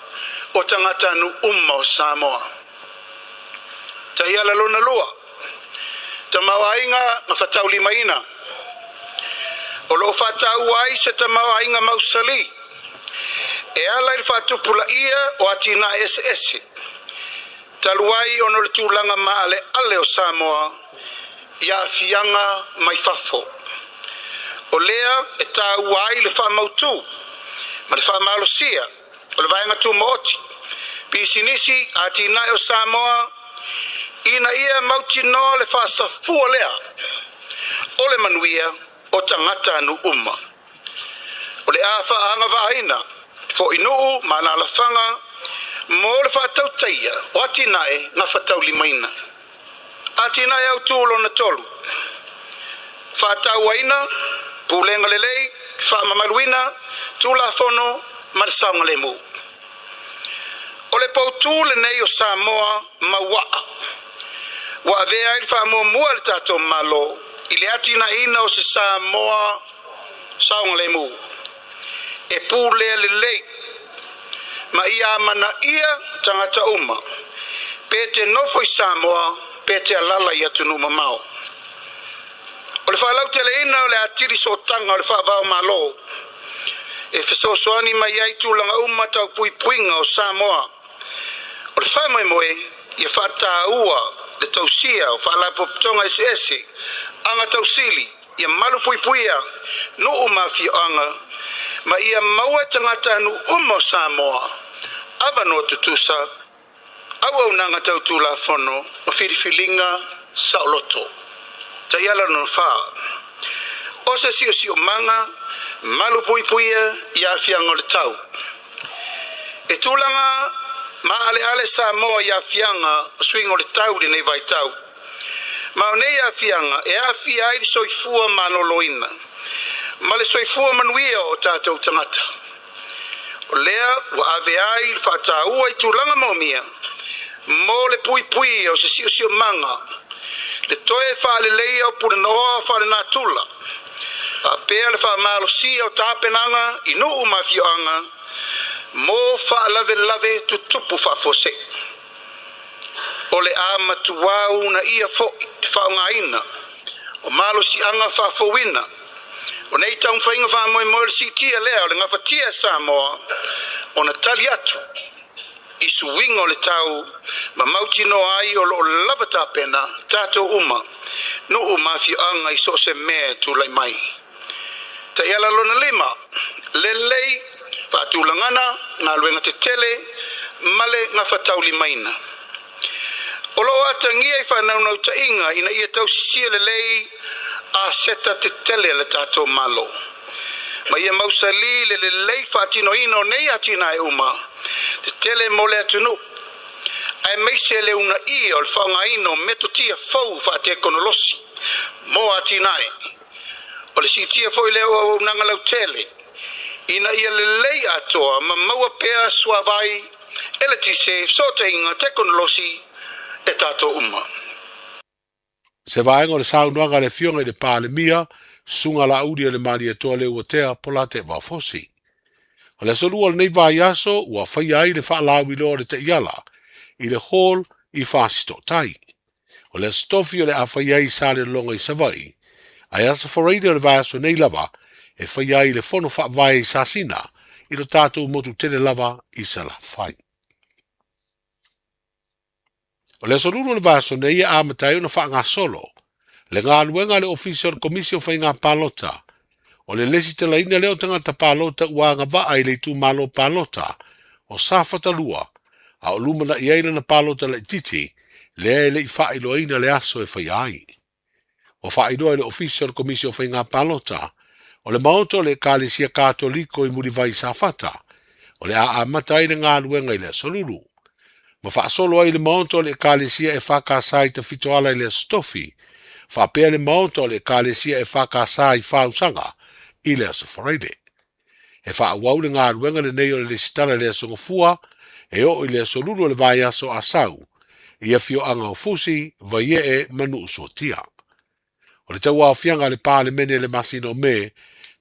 o tagatanuu uma o Samoa. Taiala lona lua, tamaoaiga gafataulimaina. O lo o faataua ai se tamaoaiga mausali e ala i le faatupulaia o atinae eseese, talu ai ona o le tulaga maaleale o Samoa i aafiaga mai fafo. O lea e taua ai le faamautu ma le faamalosia o le vaega tumaoti, pisinisi atinae o Samoa ina ia mautinoa le faasafua lea o le manuia o tagatanuu uma. O le a faaagavaaina foi nuu ma alaalafaga mo le faatautaia o atinae gafataulimaina. Atinae autū lona 3, faatauaina, pulega lelei, faamamaluina, Tulafono ma le saogalemu. O le poutū lenei o Samoa mauaa, ua avea ai le faamuamua a le tatou Malo i le atinaeina o se Samoa saogalemu e pulea lelei ma ia amanaia tagata uma, Pe e te nofo i Samoa, pe e te alaala i atunuu mamao. O le faalauteleina o le atili sootaga o le faava o Malo e fesoasoani mai ai tulaga uma tau puipuiga o Samoa. O le faamoemoe ia faataua le tausia o faalapotopotoga eseese aga tausili ia malupuipuia nuu ma afioaga ma ia maua e tagatanuu uma o Samoa avanoa tutusa, auaunaga tau Tulafono ma filifiliga saoloto. Taiala lona 4. O se siosiomaga malupuipuia i aafiaga o le tau. E tulaga maaleale Samoa i aafiaga o suiga o le tau i lenei vaitau. Ma o nei aafiaga e aafia ai le soifua maloloina ma le soifua manuia o tatou tagata. O lea ua ave ai le faataua i tulaga moomia mo le puipuia o se siosiomaga, le toe faaleleia o pulenooa faalenatura, faapea le faamalosia o tapenaga i nuu ma afioaga mo faalavelave tutupu faafuasei. O le a matuā uunaia foi le faaaogaina o malosiaga faafouina. O nei taumafaiga faamoemoe o le siitia lea o le gafatia e Samoa ona tali atu i suiga o le tau ma mautinoa ai o lo o lava tapena tatou uma, nuu ma afioaga i so o se mea e tulai mai. Taiala lona 5, lelei faatulagana galuega tetele ma le gafataulimaina. O lo o atagia i faanaunautaiga ina ia tausisia lelei aseta tetele a le tatou Malo ma ia mausali le lelei faatinoina o nei atinae uma tetele mo le atunuu, aemaise le uunaia o le faaaogaina o metotia fou faatekonolosi mo atinae. O le siitia foi lea o auaunaga lautele ina ia lelei atoa ma maua pea suavai, eletise, fesootaiga, tekonolosi e tatou uma. Se vaega o le saunoaga a le Afioga i le Palemia, Susuga Laauli o le Malietoa Leuatea Polataivao Fosi. O le aso Lua o lenei vaiaso ua faia ai le faalauiloa o le taiala i le Hall i Fasitootai. O le Aso Tofi o le a faia ai i Salelologa i Savaii, ae Aso Faraile o le vaiaso nei lava e faia ai le Fono Faavae i Sasina i lo tatou motu tele lava i Salafai. O le Aso Lulu o le vaiaso nei e amata ai ona faagasolo le galuega a le Ofisa o le Komisi o Faiga Palota. O le lesitalaina lea o tagata palota ua agavaa i le itumalo palota o Safata 2, a o lumanai ai lana palota laitiiti lea e le i faailoaina le aso e faia ai. Ua faailoa e le Ofisa o le Komisi o Faiga Palota o le Maota o le Ekalesia Katoliko i Mulivai i Safata, o le a amata ai le galuega i le Aso Lulu, ma faasolo ai le Maota o le Ekalesia EFKS i Tafitoala i le Aso Tofi, faapea le Maota o le Ekalesia EFKS i Fausaga i le Aso Faraile. E faaauau le galuega lenei o le lesitala i le Aso Gafua e oo i le Aso Lulu o le vaiaso a sau i afioaga o Fusi, Vaiee ma Nuusuatia. O le tauaofiaga a le Palemene i le masina o Me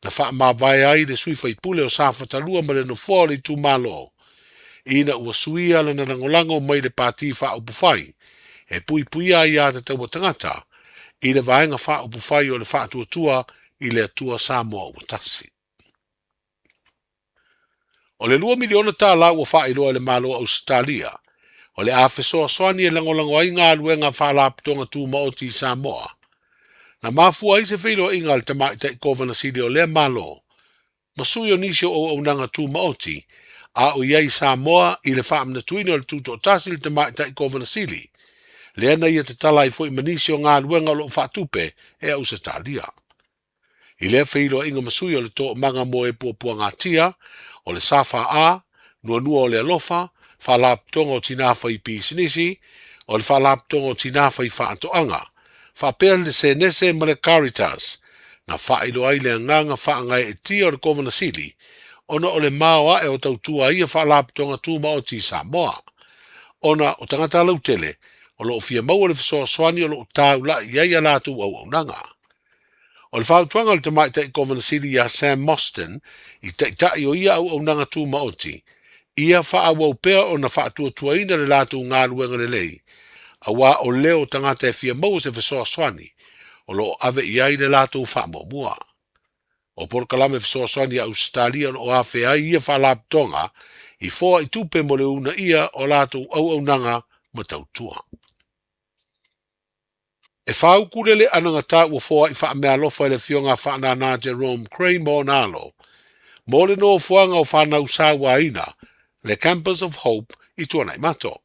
na faamavae ai le sui faipule o Safata 2 ma le nofoa o le itumalo ina ua suia lana lagolago mai le Pati Faaupufai e puipuia aiatatau a tagata i le Vaega Faaupufai o le Faatuatua i le Atua Samoa Ua Tasi. O le $2 miliona ua faailoa e le Malo o Ausetalia, o le a fesoasoani e lagolago ai galuega a Faalapotopotoga Tumaoti i Samoa. Na mafua ai se feiloaiga a le Tamaitai Kovana Sili o lea Malo ma sui o nisi o auaunaga tumaoti a o i ai i Samoa i le faamanatuina o le tutoatasi i le Tamaitai Kovana Sili, lea na ia tatala ai foi ma nisi o galuega o lo o faatupe e Ausetalia. I lea feiloaiga ma sui o le Toomaga mo e Puapuagatia, o le SFA, Nuanua o le Alofa, Faalapotopotoga o Tinā Fai Pisinisi, o le Faalapotopotoga o Tinā Fai Faatoaga, faapea le Senese ma le Caritas, na faailoa ai le agaga faagaeetia o le Kovana Sili ona o le maoae o tautua a ia Faalapotopotoga Tumaoti i Samoa, ona o tagata lautele o lo o fia maua le fesoasoani o lo o taulai i ai a latou auaunaga. O le fautuaga a le Tamaitai Kovana Sili ia Sam Mostyn i taitai o ia auaunaga tumaoti, Ia faaauau pea ona faatuatuaina le latou galuega lelei, auā o leo o tagata e fia maua se fesoasoani o lo o ave i ai le latou faamuamua. O polokalame fesoasoani a Ausetalia o lo o afea ai ia faalapotopotoga i foai tupe mo le uunaia o latou auaunaga ma tautua. E fāukulele anagatā ua foai faameaalofa e le Afioga a Faanana Jerome Cray ma ona alo, mo le nofoaga o fanau sauaina, le Campus of Hope i Tuanaimato.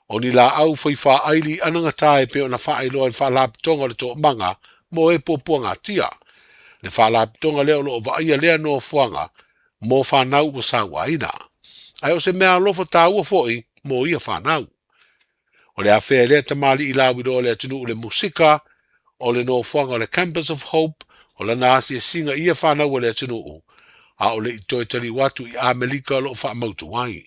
O ni laau fai faaili anagatā e pei ona faailoa e le Faalapotopotoga o le Toomaga mo e Puapuagatia, le faalapotopotoga lea o lo o vaaia lea nofoaga mo fanau ua sauaina. Ae o se meaalofa taua foi mo ia fanau. O le afea e lea tamalii lauiloa o le atunuu le musika, o le nofoaga o le Campus of Hope, o lana asiasiga i ia fanau a le atunuu, a o le i toe taliu atu i Amerika o lo o faamautu ai.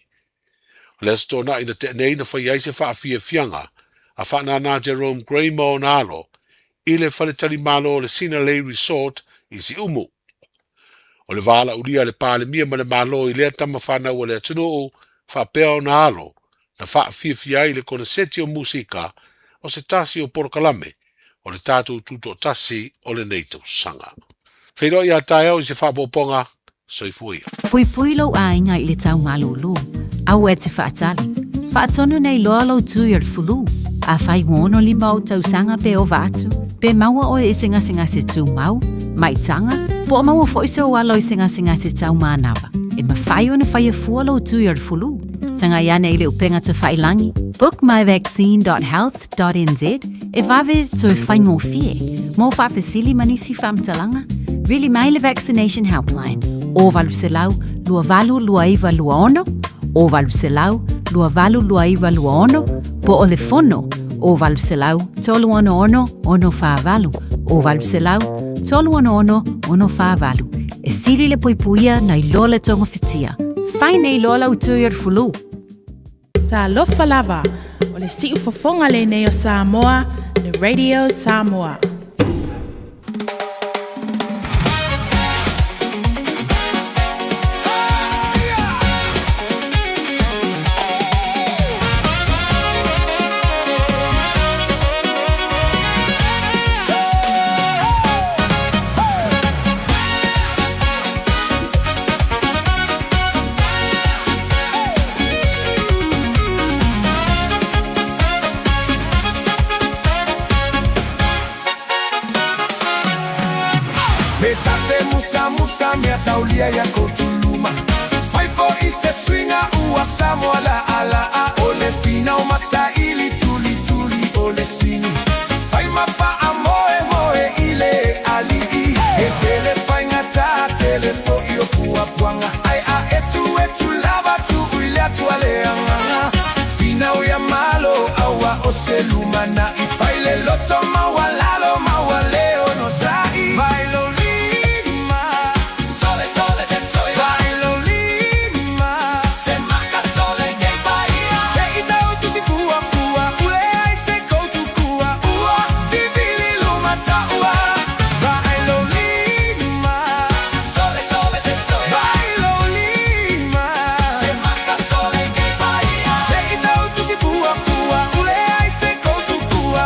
O le Aso Toonai na tea nei na fai ai se faafiafiaga a Faanana Jerome Gray ma ona alo i le faletalimalo o le Sinalei Resort i Siumu. O le valaaulia a le Palemia ma le Malo i lea tama fanau a le atunuu faapea ona alo na faafiafia ai le koneseti o musika o se tasi o polokalame o le tatou tutoatasi o lenei tausaga. Feiloai a taeao i se faaopoopoga, soifua ia. Puipui lou aiga i le tau malūlū. Aua e te faatali. Faatonu nei loa lou tui o le fulu. Afai ua 65 ou tausaga pe ova atu, pe maua oe i se gasegase tumau, maitaga, po o maua foi sou alo i se gasegase tau manava, e mafai ona faia fua lou tui o le fulu. Tagai ane i le upega tafailangi, bookmyvaccine.health.nz, e vave toe faigofie. Mo faafesili ma nisi faamatalaga, vili mai le Vaccination Helpline, o 800 282926, o 800 282926, po o le fono, o 800 366 648, o 800 366 648. E sili le puipuia nai lo le togafitia. Fai nei loa lau tui o le fulu. Talofa lava, o le siufofoga lenei o Samoa, le Radio Samoa. Pe ta te musamusa mea taulia ia kotuluma Fai fo'i se suiga ua Samoa la'ala'a O le finau ma saili tulituli o le sini Fai ma faamoemoe i le ali'i He tele faigata tele fo'i o puapuaga Ai a etuetu lava tuu i le Atua le agaga Finau ia Malo aua o se lumana'i Fai le loto maualalo maua le onosa'i Vai lou lima Sole sole se sole Vai lou lima Se maka sole kei paia Se i tau tusi fuafua Ule ai se koutukua Ua vivili luma taua Vai lou lima Sole sole se sole Vai lou lima Se maka sole kei paia Se i tau tusi fuafua Ule ai se koutukua.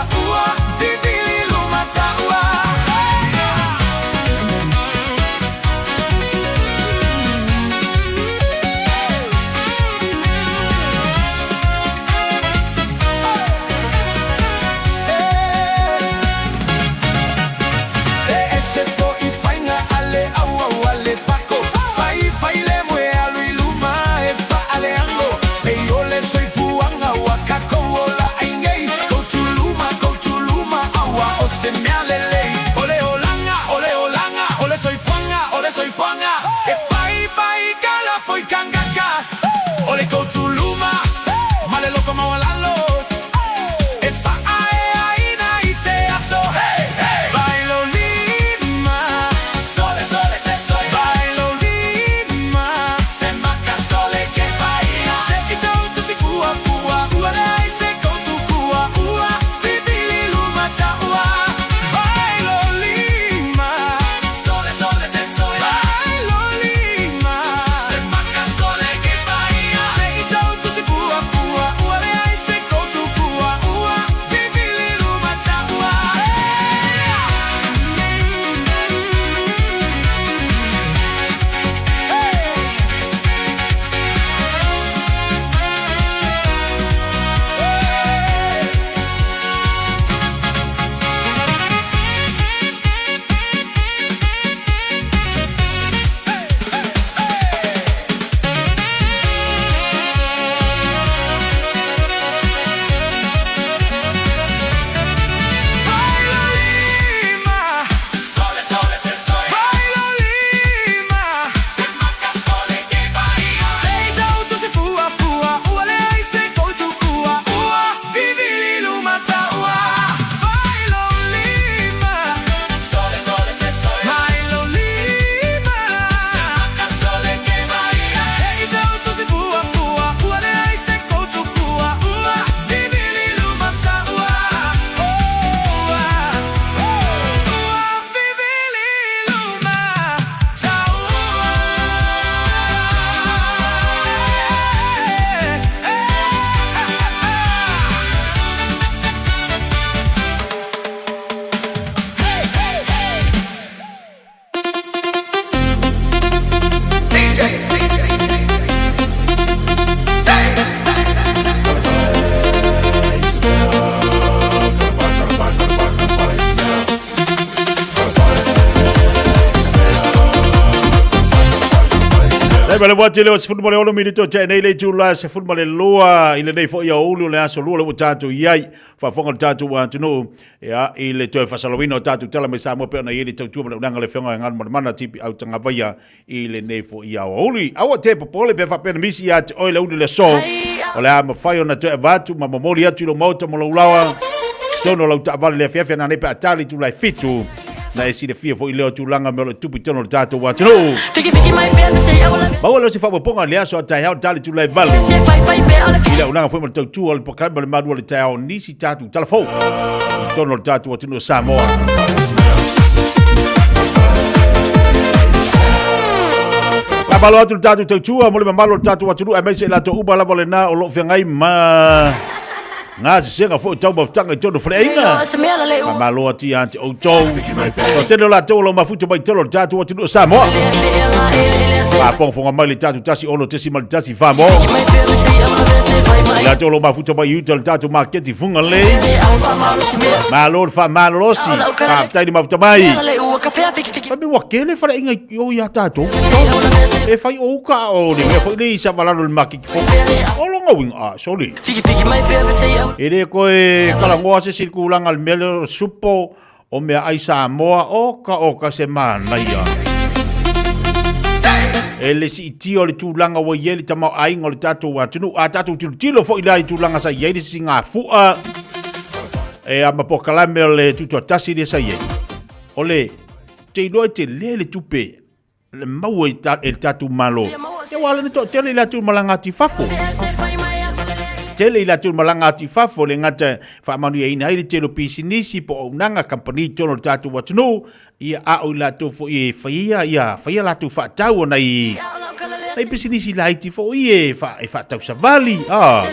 Ai ma le wati le o 16 minute o te nei le itula 12 i lenei foi aoauli o le aso lua le ua tatou i ai. Faafofoga le tatou atunuu ia, i le toe faasalauina o tatou tala mai Samoa pei ona i ai le tautua ma le auaunaga a le Afioga ia Galumalemana Tipi Autagavaia i lenei foi aoauli. Aua te popole pe faapea na misi ia te oe le uli le aso, o le a mafai ona toe avatu ma momoli atu i lou maota ma lou laoa totonu o lau taavale i le afiafi a nanei pe a tali itula e 7 na e silafia foi lea o tulaga mea o lo o tupu i totonu o le tatou atunuu. Maua lea o se faaopoopoga i le aso a taeao tali itula e 8 i le auaunaga foi ma le tautua o le polokalame o le malu o le taeao nisi tatou tala fou i totonu o le tatou atunuu o Samoa. Faamalo atu le tatou tautua mo le mamalu o le tatou atunuu aemaise i latou uma lava lena o lo o feagai ma gasesega foi o taumafataga i totonu o faleaiga. Faamalo atu ia te outou. Toatele o latou o lo o mafuta mai i totonu o le tatou atunuu o Samoa. Faafogafoga mai le tatou 16.1 Samoa. O latou o lo o mafuta mai i uta o le tatou maketi Fugalei. Malo le faamalolosi. Faafetai le mafuta mai. Fai mai ua tele faleaiga i o ia tatou. E fai o uka o le mea foi le i savalalo i le maketi fou. O lona uiga, ah, sorry. E le koe talanoa se isi i le tulaga o le mea lea o le supo, o meaai Samoa, oka oka se manaia. E le siitia o le tulaga ua i ai le tamaoaiga o le tatou atunuu. A tatou tilotilo foi la i tulaga sa i ai le sisigafua e a ma polokalame o le tutoatasi lea sa i ai, o le te iloa e tele le tupe le maua e le tatou Malo. Ia ua ala ona toatele i latou malaga atu i fafo. Tele i latou malaga atu i fafo, le gata e faamanuiaina ai le tele o pisinisi po o auaunaga kamupani i totonu o le tatou atunuu, ia a o i latou foi e faia ia faia latou faatau o nai nai pisinisi laiti foi e e faatau savali. Ah.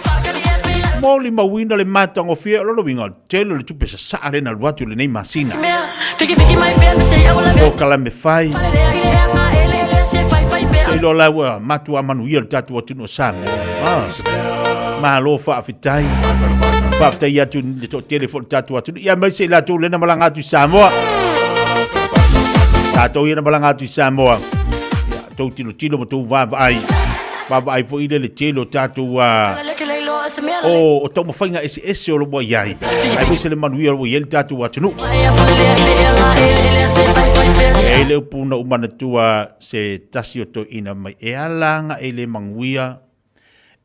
Molimauina le matagofie o lona uiga, tele o le tupe sasaa lea na alu atu i lenei masina. Polokalame fai. Te iloa la ua matua manuia le tatou atunuu o Samoa. Ah. Malo faafetai. Faafetai atu i le toatele foi o le tatou atunuu. Ia aemaise i latou lea na malaga atu i Samoa. Tatou ia na malaga atu i Samoa. Ia, tou tilotilo ma tou vaavaai. Vaavaai foi le le tele o tatou o taumafaiga eseese o lo o i ai, aemaise le manuia o lo o i ai le tatou atunuu. E ai le upu na ou manatua se tasi o toeaina mai, e ala ona e le manuia,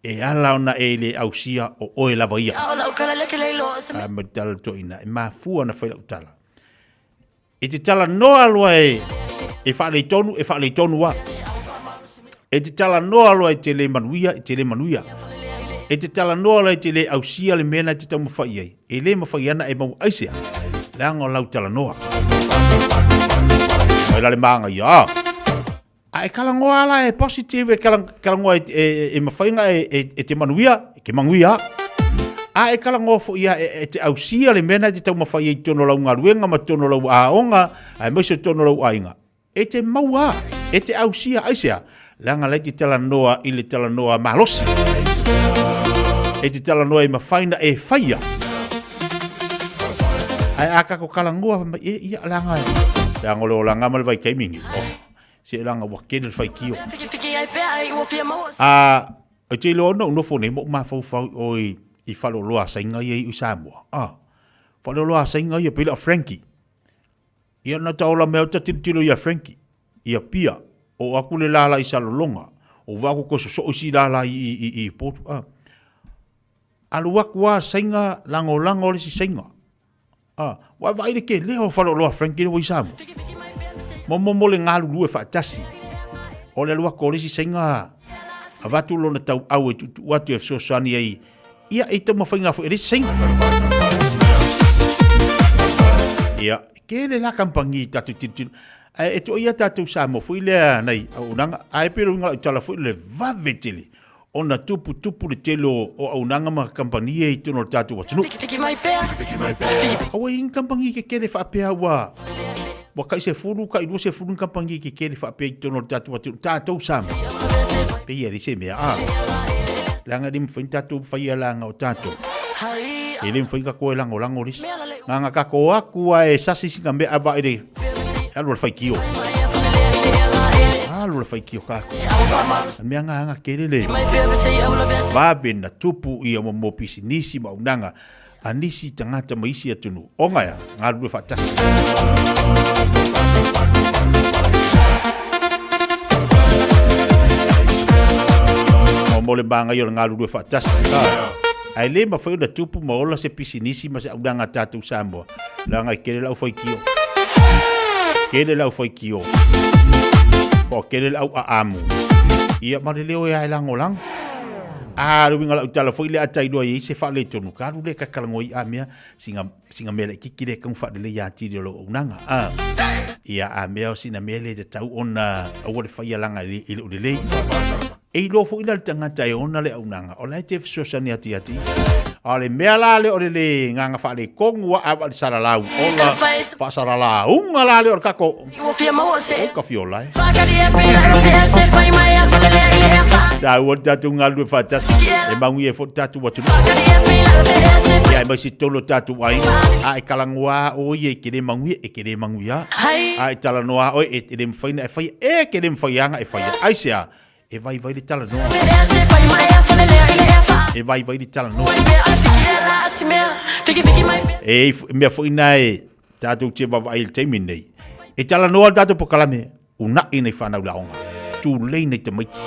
e ala ona e le ausia o oe lava ia. A ma le tala a le toeaina, e mafua ona fai lau tala. E te talanoa loa e, e faaletonu, e faaletonu lava. E te talanoa loa e te le manuia, e te le manuia. E te talanoa loa e te le ausia le mea na e te taumafai i ai, e le mafai ana e maua aisea, leaga o lau talanoa. Mai la le māngaia, ah. A e talanoa la e positive, e talanoa e mafai ona e te manuia, e te manuia. A e talanoa foi ia e te ausia le mea na e te taumafai ai i totonu o lau galuega ma totonu o lau aoga, aemaise o totonu o lau aiga, e te maua, e te ausia. Aisea? Leaga la e te talanoa i le talanoa malosi. E te talanoa e mafai ona e faia. Ae a tatou talanoa mai, e ia, leaga, leaga o le olaga ma le vaitaimi lenei. Oh. Seelaga ua tele le faitio. A, e te iloa ona ou nofo nei ma ou mafaufau i oe i faleoloa a Saina ia i Samoa. A, faleoloa a Saina ia pei la o Frankie. Ia na ta ola mea ta tilotilo ia Frankie, ia Pia, o aku le lala i Salelologa, o vaa aku koe sosoo isi lala i i i i Potu. A, alu aku a Saina lagolago le isi Saina. A, ua vaai le tele o faleoloa Frankie lea ua i Samoa. Mo mo mo le galulue faatasi. O le alu atu o le isi Saina avatu lona tauau e tuutuu atu e fesoasoani ai ia i taumafaiga foi a le isi Saina. Ia, tele la kamupani tatou tilotilo. Ae e toia tatou Samoa foi lea nai auaunaga. Ae pei o le uiga o lau tala foi le vave tele ona tuputupu le tele o auaunaga ma kamupani ia i totonu o le tatou atunuu. Aua e i ai ni kamupani kekele faapea ua ua tai 10, tai 20 ni kamupani kekele faapea i totonu o le tatou atunuu, tatou Samoa. Pei e leai se mea, a. Leaga e le mafai ona tatou faia leaga o tatou. E le mafai ona tatou e lagolago le isi. Na ona tatou o atu lava e sasi sina mea ae vaai i le alu a le faitio. Alu le faitio kako. Mea ngā anga kere le. Vave na tupu ia mo mo pisinisi ma unanga a nisi tangata ma isi atunu. Onga ya, ngā rure whaatasi. Mo mo le maanga i o le ngā rure whaatasi. Ai le mawhai o na tupu ma ola se pisinisi ma se aunanga tātou Samoa. Langa i kere lau whaikio. Kere lau whaikio. Po kere lau aamu. Ia ma le leo e ai lango lang. A le winga lau tala foi le atai loa i se whaale tonu. Ka alu le kakalango i a mea singa, singa mea le kiki le kau whaale le ia tiri o lo unanga. A. Ia a mea o sina mea le te tau ona aua le whaia langa i le ule lei. E iloa foi la le tagata e ona le auaunaga, o la e te fesoasoani atu ia te ia. A o le mea la lea o le le gaga faaletonu a ava i le salalau, ola faasalalauga la lea o le kako, o ka fiola e. Taua le tatou galulue faatasi, e manuia ai foi le tatou atunuu. Ia e mai se tolu o tatou aiga, a e talanoa lava oe ia e te le manuia, e te le manuia. A e talanoa lava oe e te le mafai ona e faia, e te le mafai lava ona e faia. Aisea? E vaivai le talanoa. E vaivai le talanoa. E mea foi na e tatou te vaavaai i le taimi nei. E talanoa le tatou pokalame, una'i nei whanau le aoga. Tūlei nei tamaiti.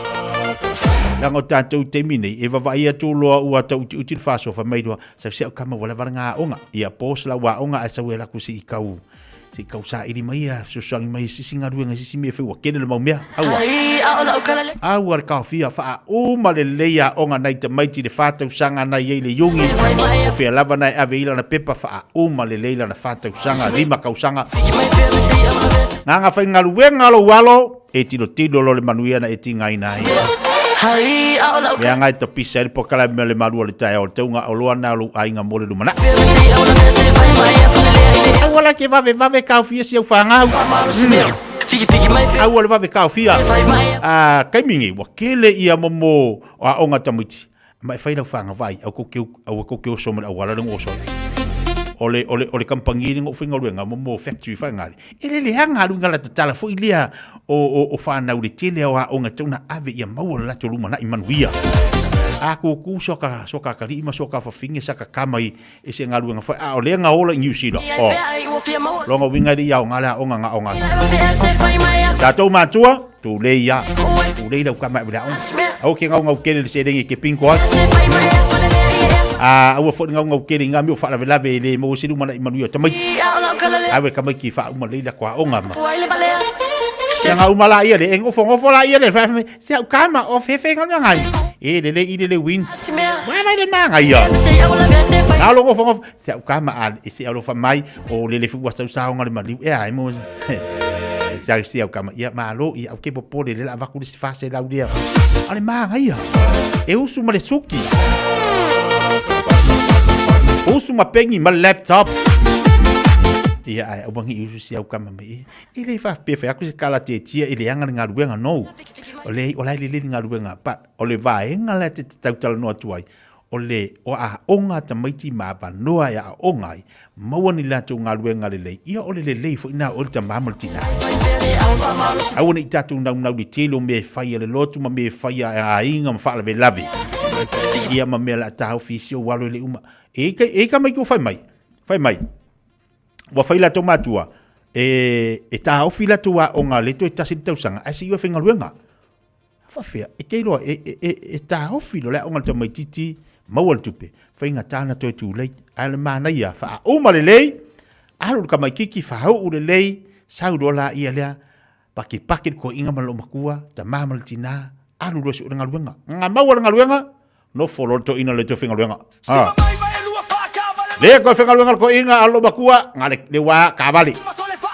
Leaga o tatou i taimi nei, e vaavaai atu loa ua tau utiuti le faasofa mai loa, sau se au kama ua lava le ngā aoga. Ia pos la ua aoga ae sau e laku se i kau Se i kau saili mai ia, fesoasoani mai i sisi galuega, sisi mea e fai ua kele le mau mea. Aua. Aua le kaofia, faauma lelei aoga nai tamaiti i le fa tausaga na i ai le iugi. O fea lava na e ave i lana pepa, faauma lelei lana fa tausaga, lima kausaga. Nganga faigaluega lou alo, e tilotilo lo le manuia na e tigaina ai. Mea nga e tapisa ai le pokalame o le malu o le taeao o le tauga oloa na o lou aiga mo le lumanai. Aua la ke vave vave kaofia si au whangau. Aua le vave kaofia. A kaimi nei, ua kele ia momo o aoga tamaiti. Ma e fai lau whanga vai, au ko ke au ko ke oso ma le auala le oso. O le o le o le kampangi le ngofaigaluega momo factory whangale. E le leaga alu ngala tatala foi lea o o o whanau le tele o aoga tau na ave ia maua le latou lumanai manuia. A kūkū so ka so ka kali'i ma so ka fafine sa ka kama i e se galuega fai a o lea ga ola i New Zealand. O. Longa uiga e le i aoga le aoga ga aoga atu. Tatou matua, tulei ia. Tulei lau kama e ave i le aoga. Aua ke gaugau tele i le seleni e ke pingo atu. A aua foi le gaugau tele i ngā mea o faalavelave e le maua se lumanai manuia o tamaiti. Ave tamaiti e faauma lelei lako aoga ma. Ia nga uma la ia le, e nofonofo la ia le, se au kama o fefe nga mea ngai. E lele i lele wins. Mai mai le manga ia. Na lo nofonofo, se au kama a e se alofa mai o lele fi ua sausaonga le maliu. E ai mo. Se au se au kama ia malo ia au ke popole le la avaku le fase lau lea. Ale manga ia. E usu ma le suki. Usu ma pengi ma laptop. Ia ai au wangi usu si au kama mai. E le faapea fai aku se kala tietia i leaga le galuega nou. O le o la e lelei le galuega but o le vaega lea te tautalanoa atu ai o le o aoga a tamaiti ma avanoa e aoga ai, maua ni latou galuega lelei, ia o le lelei foi na o le tamā ma le tinā. Aua ne i tatou naunau i le tele o mea e fai a le lotu ma mea e fai a aiga ma faalavelave. Ia ma mea o le a taofi ai si ou alo i le uma. E i ka mai kou fai mai, fai mai, ua fai latou matua, e, e taofi latou aoga le toe tasi le tausaga, ae se i o e faigaluega. Faafefea, e te iloa, e, e, e, e taofi loa le aoga a le tamaitiiti, maua le tupe, faigata ona toe tulei. Ae o le manaia, faauma lelei, alu le tamaitiiti, faauu lelei, sau loa laia lea, pakepake le toeaina ma le loomatua, tama ma le tina, alu loa e sue le galuega. Na maua le galuega, nofo loa le toeaina le toe faigaluega. Ha. Le toe faigaluega le toeaina a le loomatua, na le, le ua taavale,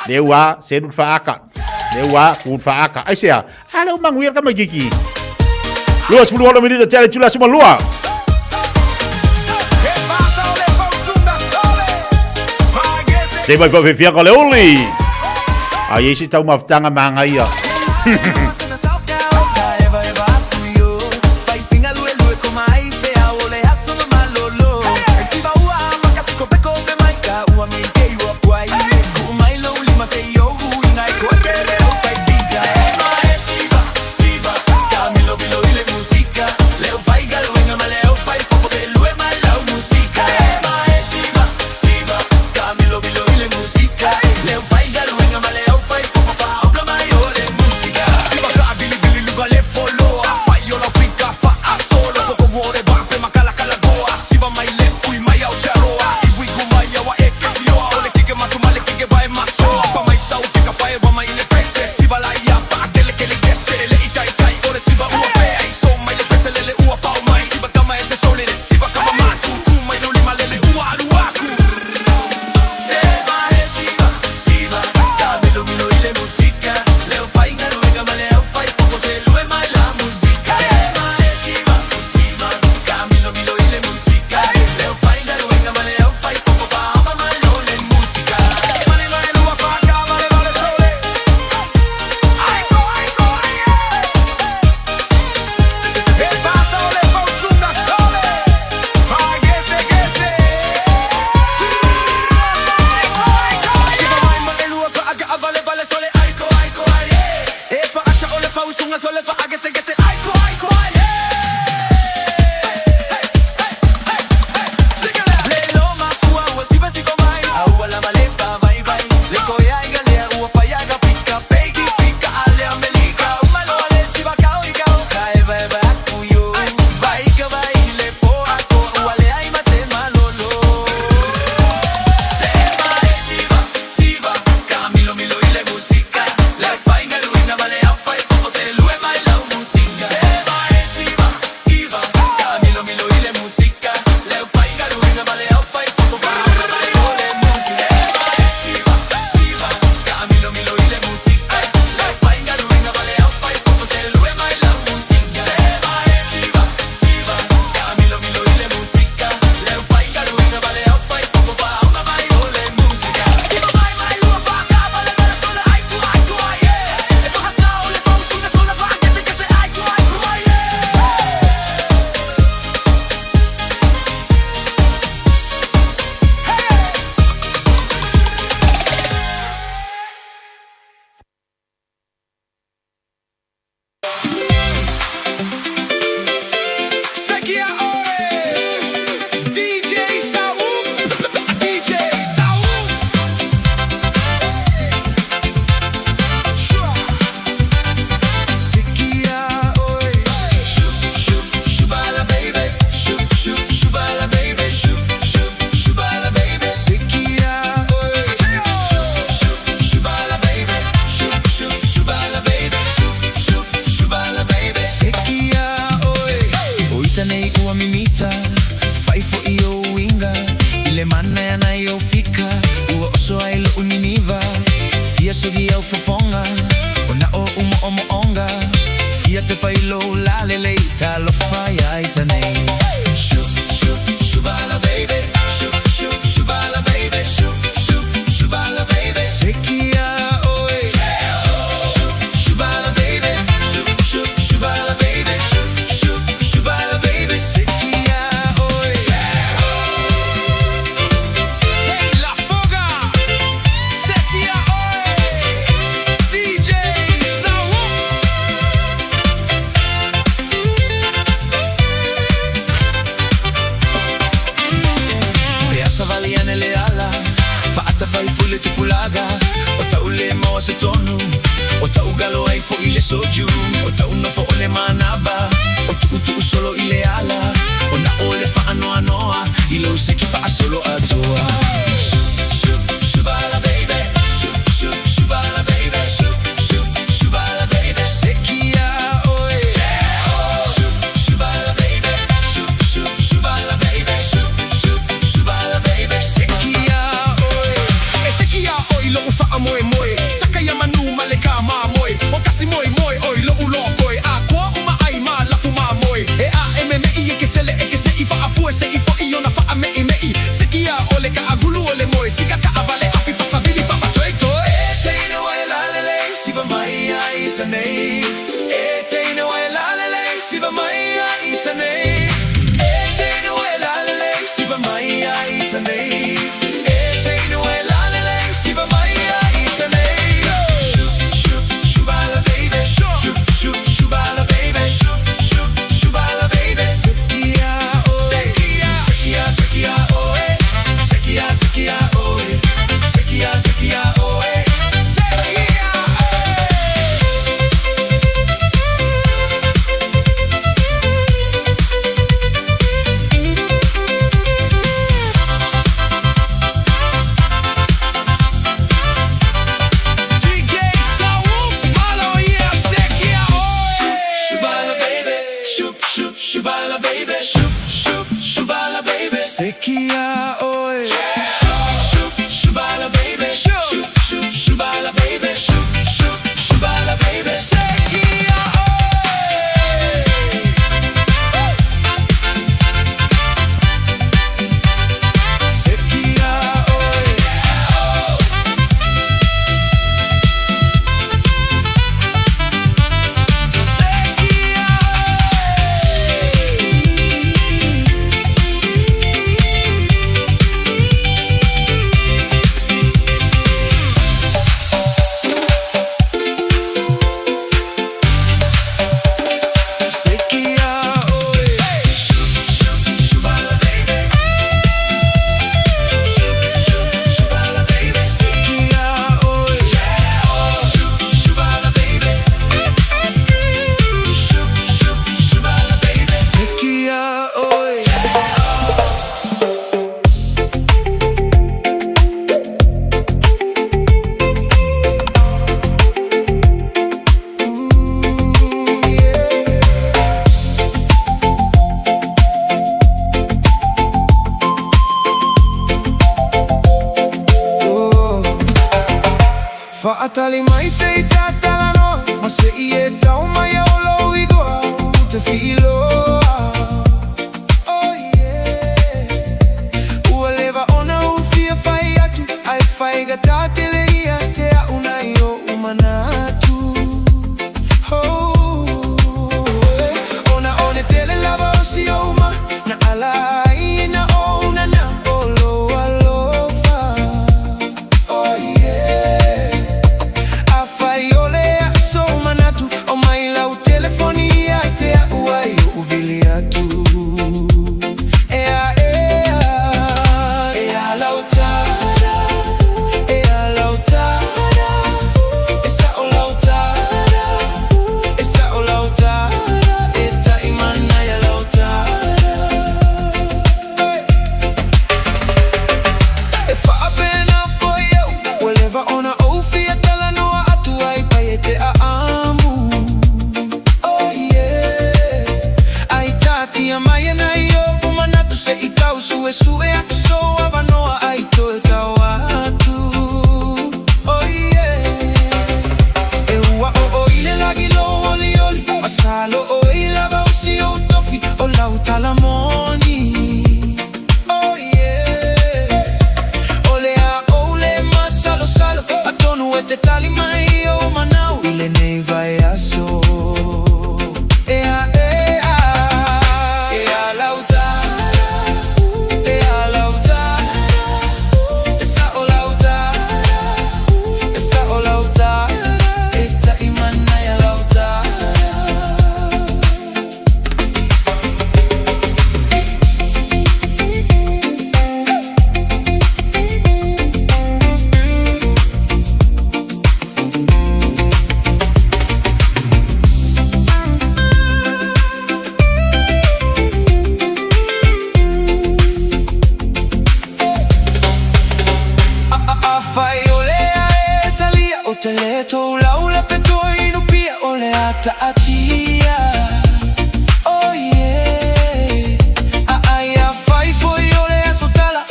le ua selu le faaata, le ua ku le faaata. Aisea? A lea ua manuia le tamaitiiti. 26 minute tea le itula 12. Se mai whawhiwhianga o le uli. A i se taumafataga māngaia. lau fofoga Ona oʻu moʻomoʻoga Fia tepa i lou lalelei Talofa iā ita nei Shoo shoo shubala baby Shoo shoo shubala baby Shoo shoo shubala baby Seki ia ʻoe Shoo shoo shubala baby Shoo shoo shubala baby Shoo shoo shubala baby Seki ia ʻoe Hey Lafoga Seki ia ʻoe DJ Saul. Pe a savali ane le ala Fa'atafaifo i le tupulaga O ta'u lē maoa se tonu O ta'u galo ai fo'i le soju O ta'u nofo o le manava O tu'utu'u solo i le ala O na'o le fa'anoanoa I lou seki fa'asolo atoa Shoo shoo shubala baby Shoo shoo shubala baby Shoo shoo shubala baby Seki ia ʻoe Shoo shubala baby Shoo shoo shubala baby Shoo shoo shubala baby Seki ia ʻoe E seki iā ʻoe i loʻu faamoemoe Saka ia manu ma le kāmāmoe O kasi moemoe ʻoe i loʻu lokoe A koa uma ai ma lafu māmoe E ʻaʻe memeʻi e ke sele e ke seʻi Faʻafue seʻi foʻi ona faʻameʻimeʻi Seki iā ʻoe le kaʻagulu o le moe Sika kaʻawale afi fasawili papa toe toe. E teine wai lalelei siva mai ia ita nei E teine wai lalelei siva mai ia ita nei E teine wai lalelei siva mai ia ita nei E teine wai lalelei siva mai ia ita nei Shoo shoo shubala baby Shoo shoo shubala baby Shoo shoo shubala baby Seki ia ʻoe Seki ia seki ia ʻoe Seki ia seki ia ʻoe Seki ia seki ia ʻoe Seki ia DJ Saul Malo ia seki ia ʻoe Shubala baby Shoo shoo shubala baby Shoo shoo shubala baby Seki ia ʻoe Shoo shoo shubala baby Shoo shoo shubala baby Shoo shoo shubala baby Seki ia ʻoe Seki ia ʻoe Seki ia ʻoe Seki ia ʻoe Shubala baby Shoo shoo shubala baby Seki ia ʻoe Shoo shubala baby Shoo shoo shubala baby Seki ia ʻoe Fa'atali mai se i tatalanoa Ma se i e tau mai au lou igoa Ou te fiiloa Oh yeah Ua leva ona ou fia fai atu Ae faigata tele ia te a'u nai o'u manatu Oh Ona one tele lava o si ou ma Na ala ai na ou na na o lou alofa Oh yeah Afai o le aso manatu O mai lau telefoni ia te a'u ai o'u vili te tali mai i ou manao i lenei vaiaso. Ea, ea, ea lau tala, ea lau tala, e sao lau tala, e sao lau tala, e taimanaia lau tala. Afai o le ae e talia o te le tou lau le petua inu pia o le a taatia. Oh yeah. A ai afai foi o le aso tala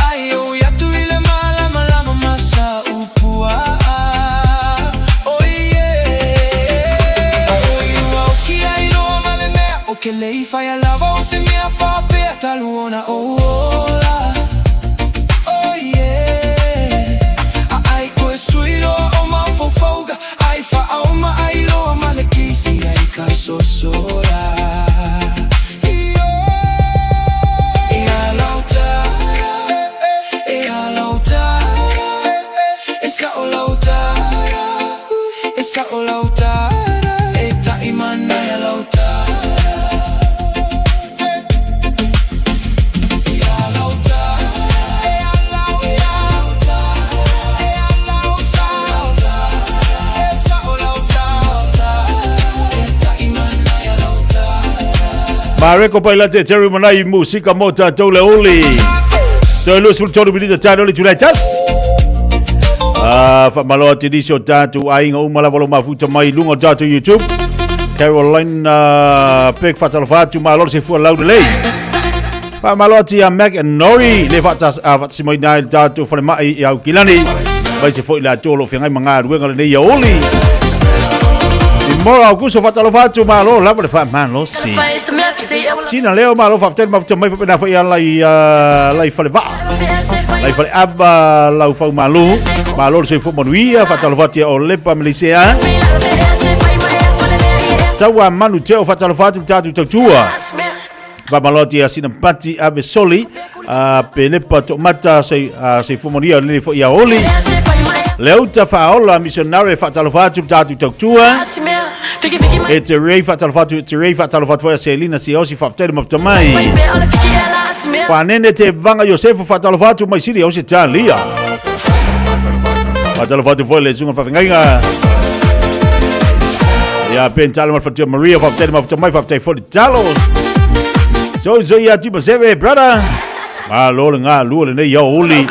ai o i atu i le malamalama ma sa upuaa. Oh yeah. O i ua oki ai loa ma le mea o ke lei whaia lava o se mea whapea talu ona o ola. Oh yeah. A ai koe sui loa o mafaufauga ai faauma ai loa ma le kisi ai ka sosola. Io. Ea lau tala, ea lau tala, e sao lau tala, e sao lau tala, e taimanaia lau tala. Ea lau tala, ea lau, ea lau tala, ea lau sao tala, e sao lau tala, e taimanaia lau tala. Mareko Pailate Terry Manai musika mo tatou le uli. Toe 23 minita tano le tulai tas. Ah, whamalo atu nisi o tātou aiga uma lava lo mafuta mai lunga o tātou YouTube. Caroline Peg whatalofa atu malo se fua lau lelei. Whamalo atu ia Mac and Nori le whatasima i nai le tātou whare mai i au kilani. Mai se foi la tō lo whiangai manga ruenga le nei ia oli. I mora au kuso whatalofa atu malo lava le whamalo si. Sina leo malo whapatele mafuta mai whapena whai lai, lai whare vaa. Lai whare aba lau whau malu. Malo le soifua manuia whatalofa atu ia o lepa Malaysia. Taua manu teo whatalofa atu le tātou tautua. Whamalo atu ia sina pati ave soli. Pe lepa to'mata soifua manuia le fo ia oli. Leuta whaola missionary whatalofa atu le tātou tautua. E te rei whatalofa atu, e te rei whatalofa atu ia Selina Siosi whapatele mafuta mai. Whanene te vanga Yosefu whatalofa atu mai siri au se tālia. Whatalofa atu foi le sunga whawhengainga. Ia Ben Talo ma whatua Maria whapatele mafuta mai whapatele foi le talo. So so ia tipa seve brother. Malo le ngā lua le nei au uli.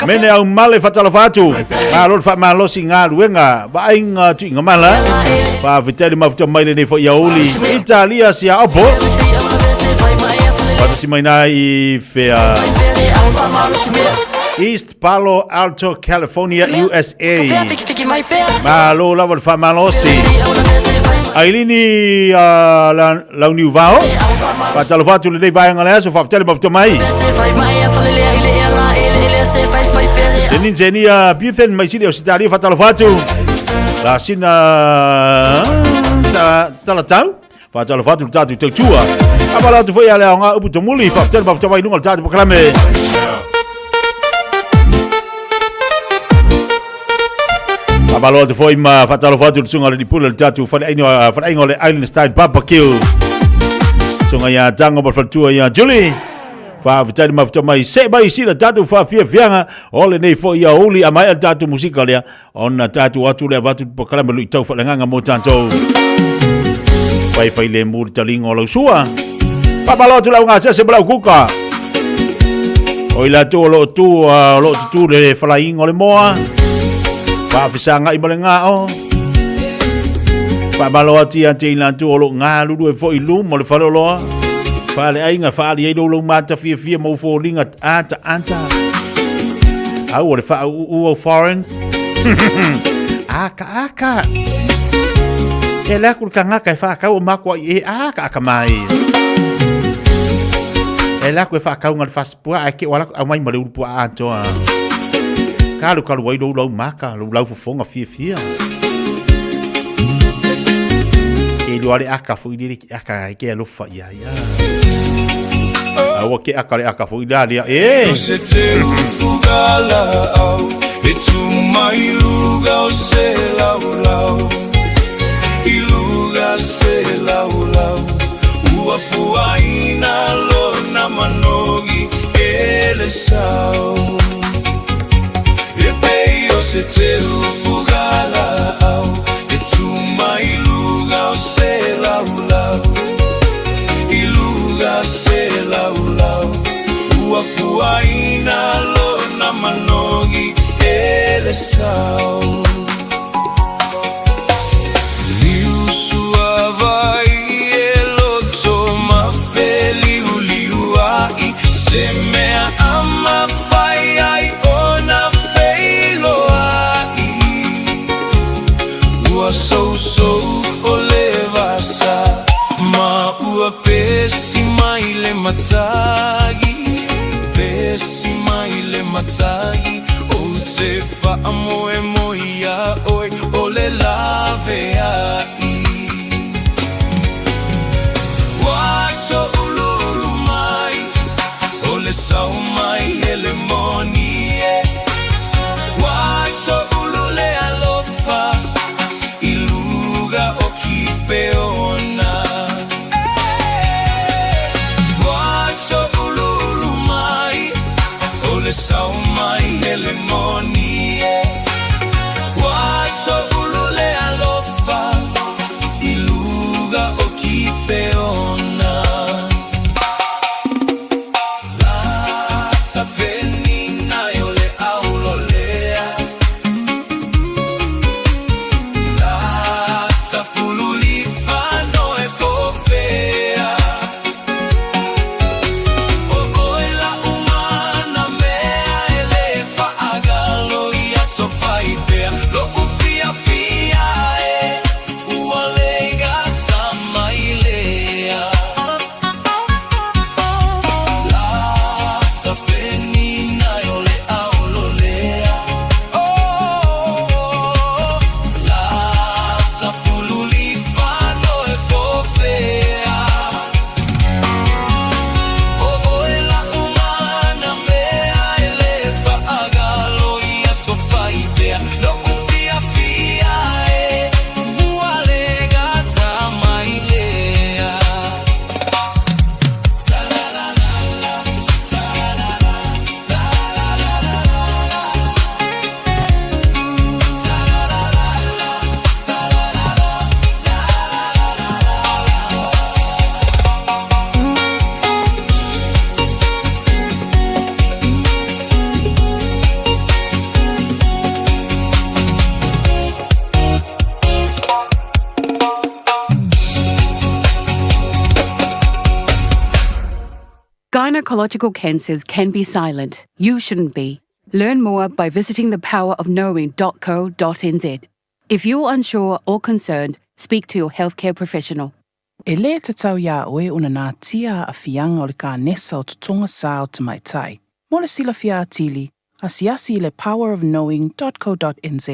Mene au male whatalofa atu. Malo le whamalosi ngā luenga. Vaaiga tuiga mala. Faafetai le mafuta mai lenei foi aoauli. Italia sia opo. Faatasi mai na i fea. East Palo Alto, California, USA. Malo lava le faamalosi. Ailini uh, Launiuvao. Faatalofa atu lenei vaega le aso, faafetai le mafuta mai. Jenin Zenia Buthen mai sili Ausitalia, faatalofa atu. La sina talatau. Faatalofa atu le tatou tautua. Amala atu foi a le aoga upu tomuli, faafetai le mafuta mai luga o le tatou pakalame. Faamalo atu foi ma faatalofa atu le susuga le Lipula le tatou faleaiga faleaiga o le Island Style Barbecue. Susuga ia Tango ma le faletua ia Julie. Faafetai le mafuta mai se mai sila tatou faafiafiaga o lenei foi aoauli a maea le tatou musika lea ona tatou atu lea avatu le pakalame luitau faaleagaga mo tatou. Faifai lemu le taliga o lau sua. Faamalo atu lau gasese ma lau kuka. O i latou o lo o tu, o lo o tutū le falaiga o le moa. Faafesagai ma le gao. Faamalo atu ia te i latou o lo o galulue foi i luma o le faleoloa. Faleaiga faali ai lou lou mata fiafia ma ufoliga ata ata. Au o le faauuu au foreigns. Aka aka. E le aku le kangaka e whakau o mako ai e aka aka mai. E le aku e whakau ngā le whasipua ai ke o alaku au mai ma le urupua atoa. Kalukalu ai lou lau maka, lou lau fofoga fiafia. Ke iloa le aka foi lele ke aka ai ke alofa ia ia. Aua ke aka le aka foi la lea e. Se te ufugala au E tu mai luga o se laulau I luga se laulau Ua puaina lona manogi e le sao E pei o se teu fugalaau E tu mai luga o se laulau I luga se laulau Ua puaina lona manogi e le sao Liu suavai e loto mafe liuliua'i Se mea a mafai ai ona feiloa'i Ua sousou o le vasa Ma ua pesi mai le matagi Pesi mai le matagi Ou te faamoemoe iā oe O le laveai Ua toʻuluulu mai O le sau mai hele moni e Ua toʻulu le alofa I luga o Kipeona Ua toʻuluulu mai O le sau mai hele moni e Ua toʻulu le alofa I luga o Kipeona Lata penina o le aulolea Lata pululifano e pofea O oe la umana mea e le faagalo ia so faipea Lo'u fiafia e ua le gata mai lea Lata penina o le aulolea Oh, lata pululifano e pofea O oe la umana mea e le faagalo ia so faipea Lo'u fiafia e ua le gata mai lea Gynecological cancers can be silent. You shouldn't be. Learn more by visiting thepowerofknowing.co.nz. If you're unsure or concerned, speak to your healthcare professional. E lē tatau iā oe ona natia aafiaga o le kanesa o totoga sā o tamaitai. Mo le silafia atili, asiasi i le powerofknowing.co.nz.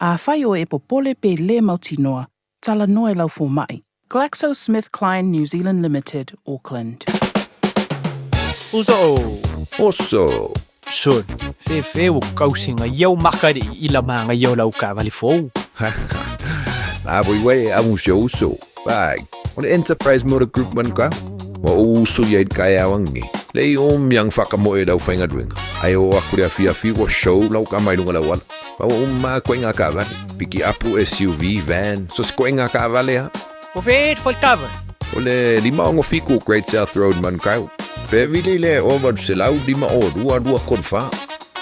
Afai oe e popole pe lē mautinoa, talanoa i lau fomaʻi. GlaxoSmithKline New Zealand Limited, Auckland. Uso. Oso. Sol, fefe ua kausiga ia o maka le i la magaia o lau taavale fou. La voi uai e amu si ou uso. Vai, o le Enterprise Motor Group Manukau. Ua ou uso ia i le taeao angiangi. Lei o miang whakamoe i lau whaingaluenga. Ai o aku le afiafi ua show lau kama i lunga lau ala. Ma ua uma aku ai ngā kaavale. Piki apu, SUV, van, so se koe ngā kaavale ha. O fed foi taavale? O le 567 Great South Road Manukau. Pe vili le 0800 52 2 34.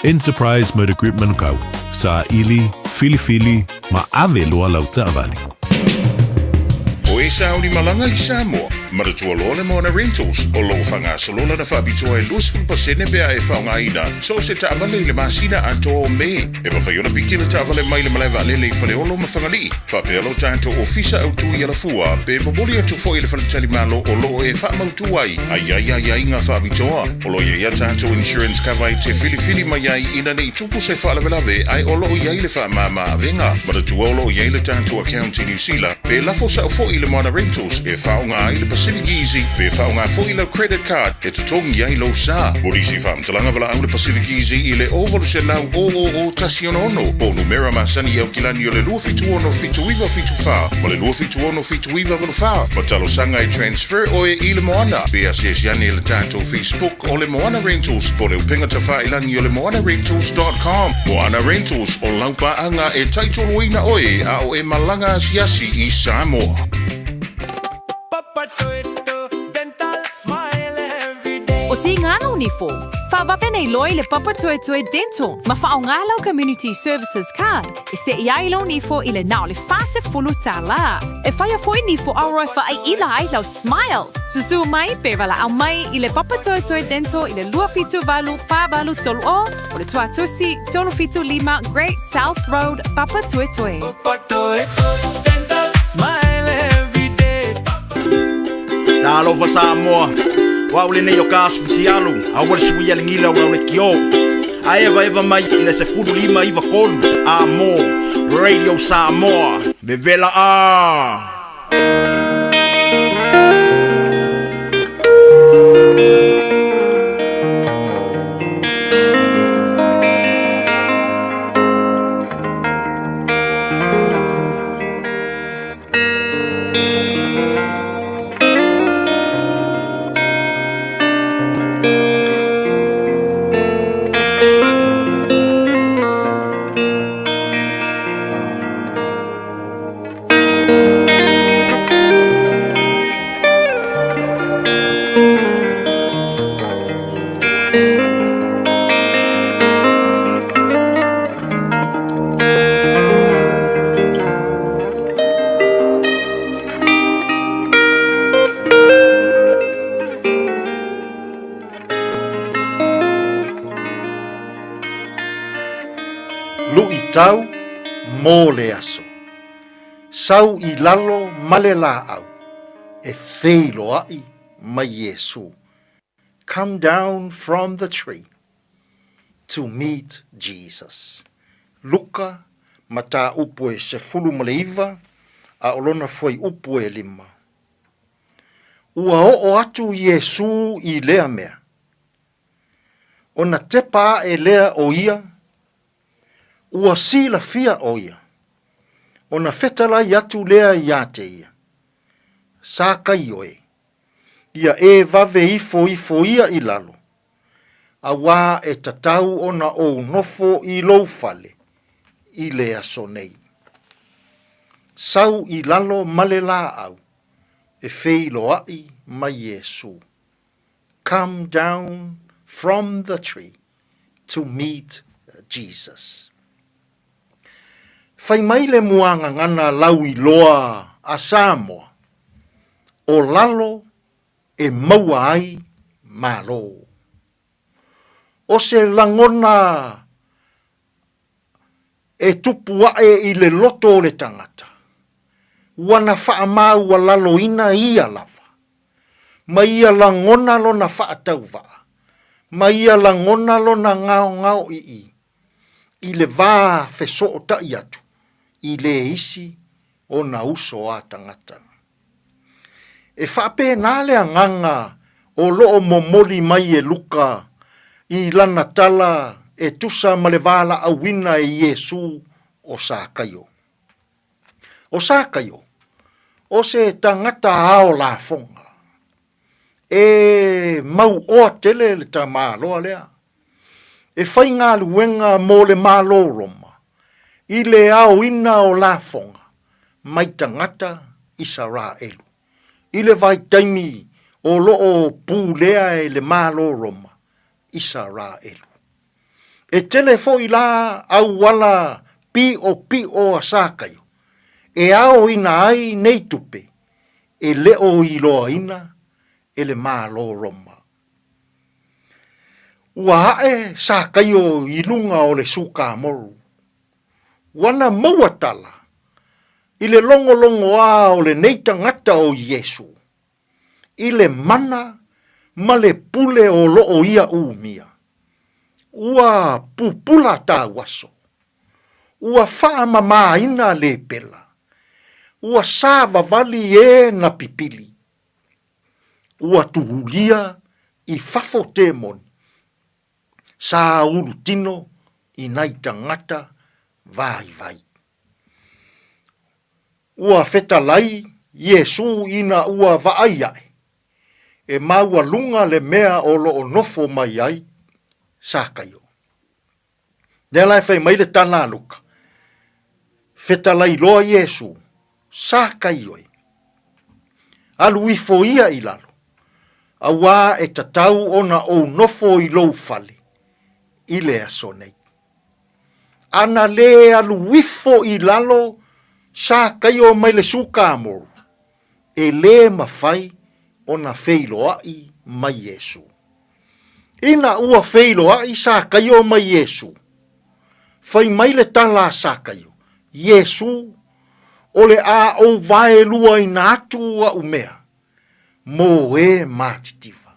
Enterprise Motor Group Manukau, saili, filifili ma ave loa lau taavale. O e saoli malaga i Samoa. Manatua loa le Moana Rentals, o lo o faagasolo lana faapitoa e 20% pe a e faaaogaina so o se taavale i le masina atoa o Me. E mafai ona piki le taavale mai le malae vaalele i Faleolo ma Fagalii, faapea lo tatou ofisa autu i Alafua, pe momoli atu foi i le faletalimalo o lo o e faamautu ai a i ai aiaiga faapitoa. O lo o i ai a tatou insurance cover e te filifili mai ai ina ne i tupu se faalavelave ae o lo o i ai le faamama avega. Manatua o lo o i ai le tatou account i Niu Sila, pe lafo sao foi i le Moana Rentals e faaaoga ai le Pacific Easy pe faaaoga foi lau credit card e totogi ai lou sa. Mo nisi faamatalaga valaau le Pacific Easy i le 0800 000 166 po o numera masani i Aukilani o le 276 7974 ma le 276 7984 ma talosaga e transfer oe i le Moana. Pe asiasi ane i le tatou Facebook o le Moana Rentals po o le upega tafailangi o le moanarentals.com. Moana Rentals, o lau paaga e taitoloina oe a o e malaga asiasi i Samoa. O Tīngana o Nifo, whawawe nei loa i le Papatoetoe Dental ma whaonga lau Community Services Card e seʻi ai lou nifo i le na o le 40 tālā. E whaia foi nifo auro e whaaiila ai lau smile. Susū mai pe walaʻau mai i le Papatoetoe Dental i le 278 483 o o le Tuatusi 375 Great South Road, Papatoetoe. Papatoetoe Dental, smile every day. Talofa Samoa, o au lenei o ka asu fitialu, aua le suia le gila o lau lekiō. A evaeva mai i le 15 93 a mo Radio Samoa, vevela a! Luʻitau mo le aso. Sau i lalo ma le lāʻau e feiloaʻi ma Iesū. Come down from the tree to meet Jesus. Luka, mataupu e 19, a o lona fuaiupu e lima. Ua oo atu Iesū i lea mea. Ona tepa aʻe lea o ia, ua silafia ʻo ia. Ona fetalai atu lea iā te ia, Sakaio e, ia e vave ifo ifo ia i lalo, auā e tatau ona ou nofo i lou fale i le aso nei. Sau i lalo ma le lāʻau e feiloaʻi ma Iesū. Come down from the tree to meet Jesus. Fai mai le muagagana lauiloa a Samoa, o lalo e maua ai Malo. O se lagona e tupu aʻe i le loto o le tagata, ua na faamaualaloina ia lava, ma ia lagona lona faatauvaa, ma ia lagona lona gaogaoʻiʻi i le va fesootaʻi atu i le isi ona uso a tagata. E faapena le agaga o lo o momoli mai e Luka i lana tala e tusa ma le valaauina e Iesū o Sakaio. ʻO Sakaio, o se tagata ao lafoga. E mauoa tele le tamāloa lea. E faigaluega mo le Malo o Roma i le aoina o lafoga mai tagata Isaraelu i le vaitaimi o lo o pulea e le Malo o Roma Isaraelu. E tele foi la auala piʻopiʻo a Sakaio e aoina ai nei tupe. e le o iloaina e le Malo Roma. Ua ae Sakaio i luga o le sukamoru. Ua na maua tala i le logologoa o lenei tagata o Iesu, i le mana ma le pule o lo o ia umia. Ua pupula tauaso. Ua faamamaina lepela. Ua savavali e na pipili. Ua tuhulia i fafo temoni. Sa ulu tino i nai tagata vaivai. Ua fetalai Iesū ina ua vaai aʻe, e maualuga le mea o lo o nofo mai ai Sakaio. Lea la e fai mai le tala a Luka, Fetalai loa Iesū, Sakaio e, alu ifo ia i lalo, auā e tatau ona ou nofo i lou fale i le aso nei. Ana lē alu ifo i lalo Sakaio mai le sukamoru, e lē mafai ona feiloaʻi mai Iesū. Ina ua feiloaʻi Sakaio mai Iesū, fai mai le tala a Sakaio, Iesū, o le a ou vaeluaina atu aʻu mea, mō e matitiva.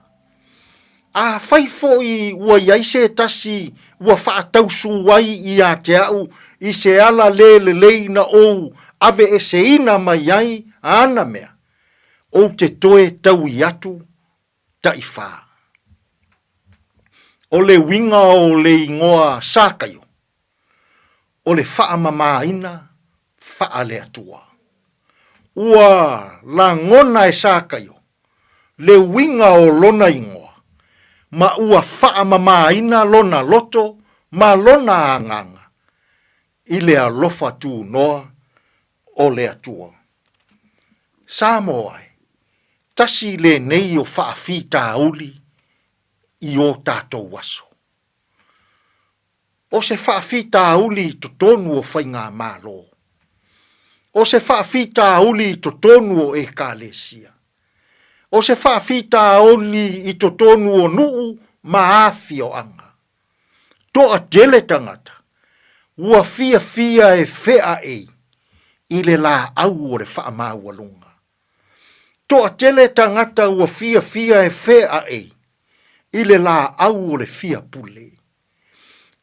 Afai foi ua i ai se tasi ua faatausū ai iā te aʻu i se ala lē lelei na ou aveeseina mai ai āna mea, ou te toe taui atu taʻifā. O le uiga o le igoa Sakaio, o le faamamāina faale-Atua. Ua lagona e Sakaio le uiga o lona igoa, ma ua faamamāina lona loto ma lona agaga i le alofa tunoa o le Atua. Samoa e, tasi lenei o faafitauli i o tatou aso. O se faafitauli i totonu o faigamalo. O se faafitauli i totonu o Ekalesia. O se faafitauli i totonu o nuu ma afioaga. Toatele tagata ua fiafia e feaei i le laau o le faamaualuga. Toatele tagata ua fiafia e feaei i le laau o le fia pule.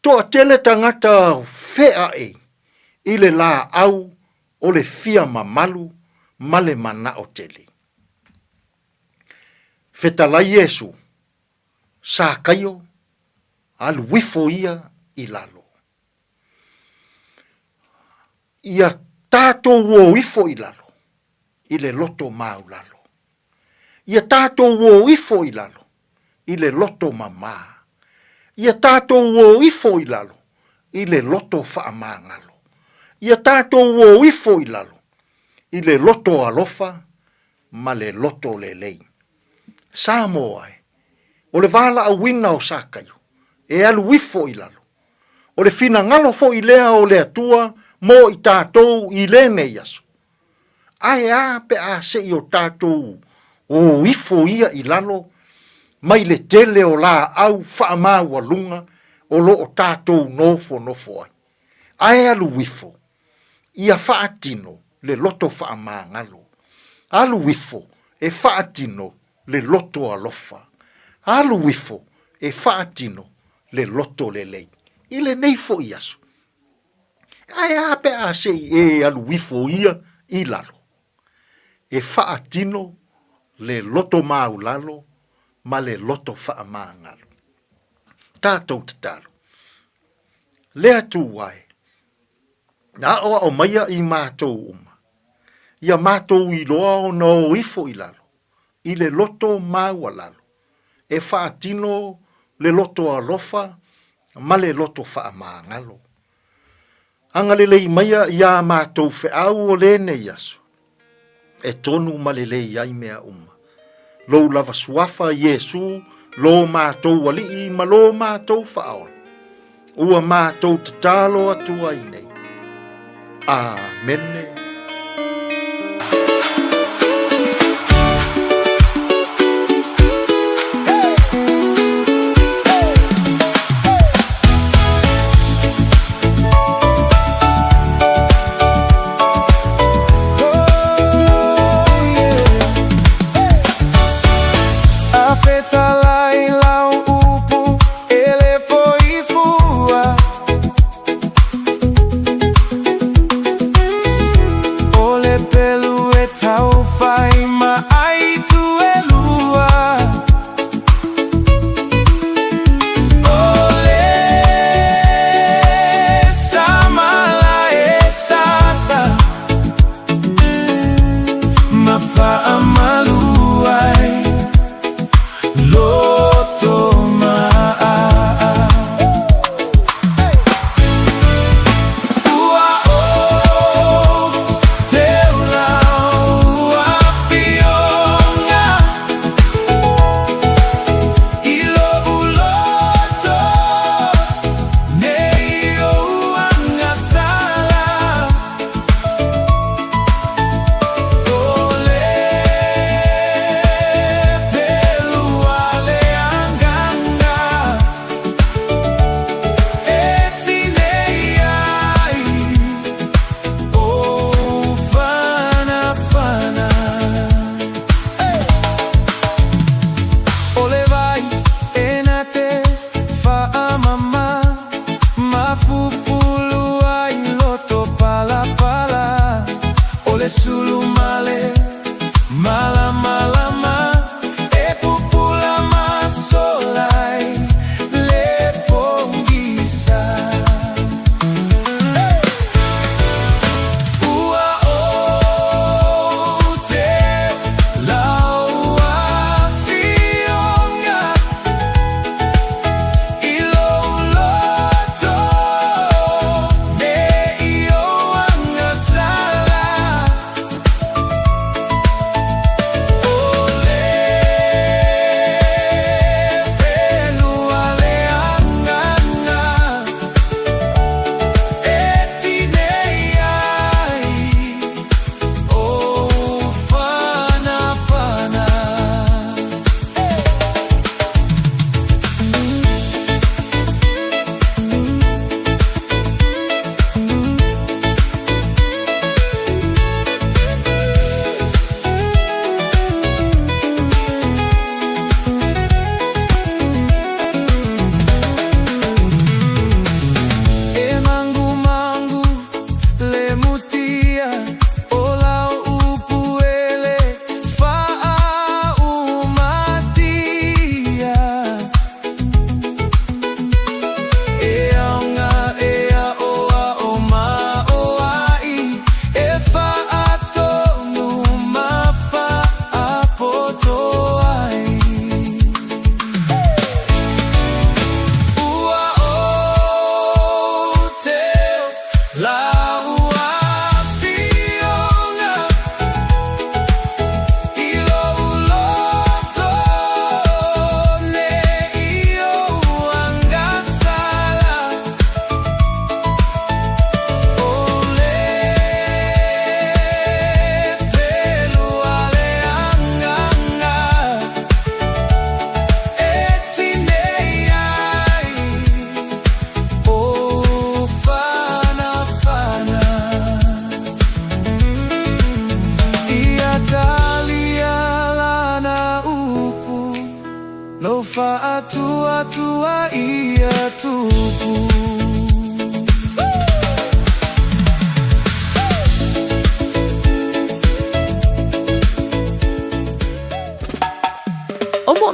Toatele tagata feaei i le laau o le fia mamalu ma le manao tele. Fetalai Iesu, Sakaio, alu ifo ia i lalo. Ia tatou o ifo i lalo i le loto maulalo. Ia tatou o ifo i lalo i le loto mamā. Ia tatou o ifo i lalo i le loto faamagalo. Ia tatou o ifo i lalo i le loto alofa ma le loto lelei. Samoa e, o le valaauina o Sakaio, e alu ifo i lalo. O le finagalo foi lea o le Atua mo i tatou i lenei aso. Ae a pe a se i o tatou o ifo ia i lalo mai le tele o laau faamaualuga o lo o tatou nofonofo ai. Ae alu ifo, ia faatino le loto faamagalo. Alu ifo e faatino le loto alofa. Alu ifo e faatino le loto lelei. I lenei foi aso, Ae a pe a se i e alu ifo ia i lalo, e faatino le loto maulalo ma le loto faamagalo. Tatou tatalo. Le Atua e, na aʻoaʻo maia i matou uma, ia matou iloa ona o ifo i lalo, i le loto maualalo, e faatino le loto alofa ma le loto faamagalo. Agalelei maia iā matou feau o lenei aso, e tonu ma lelei ai mea uma. Lou lava suafa Iesu, lo matou Alii ma lo matou Faaola, ua matou tatalo atu ai nei. Amene.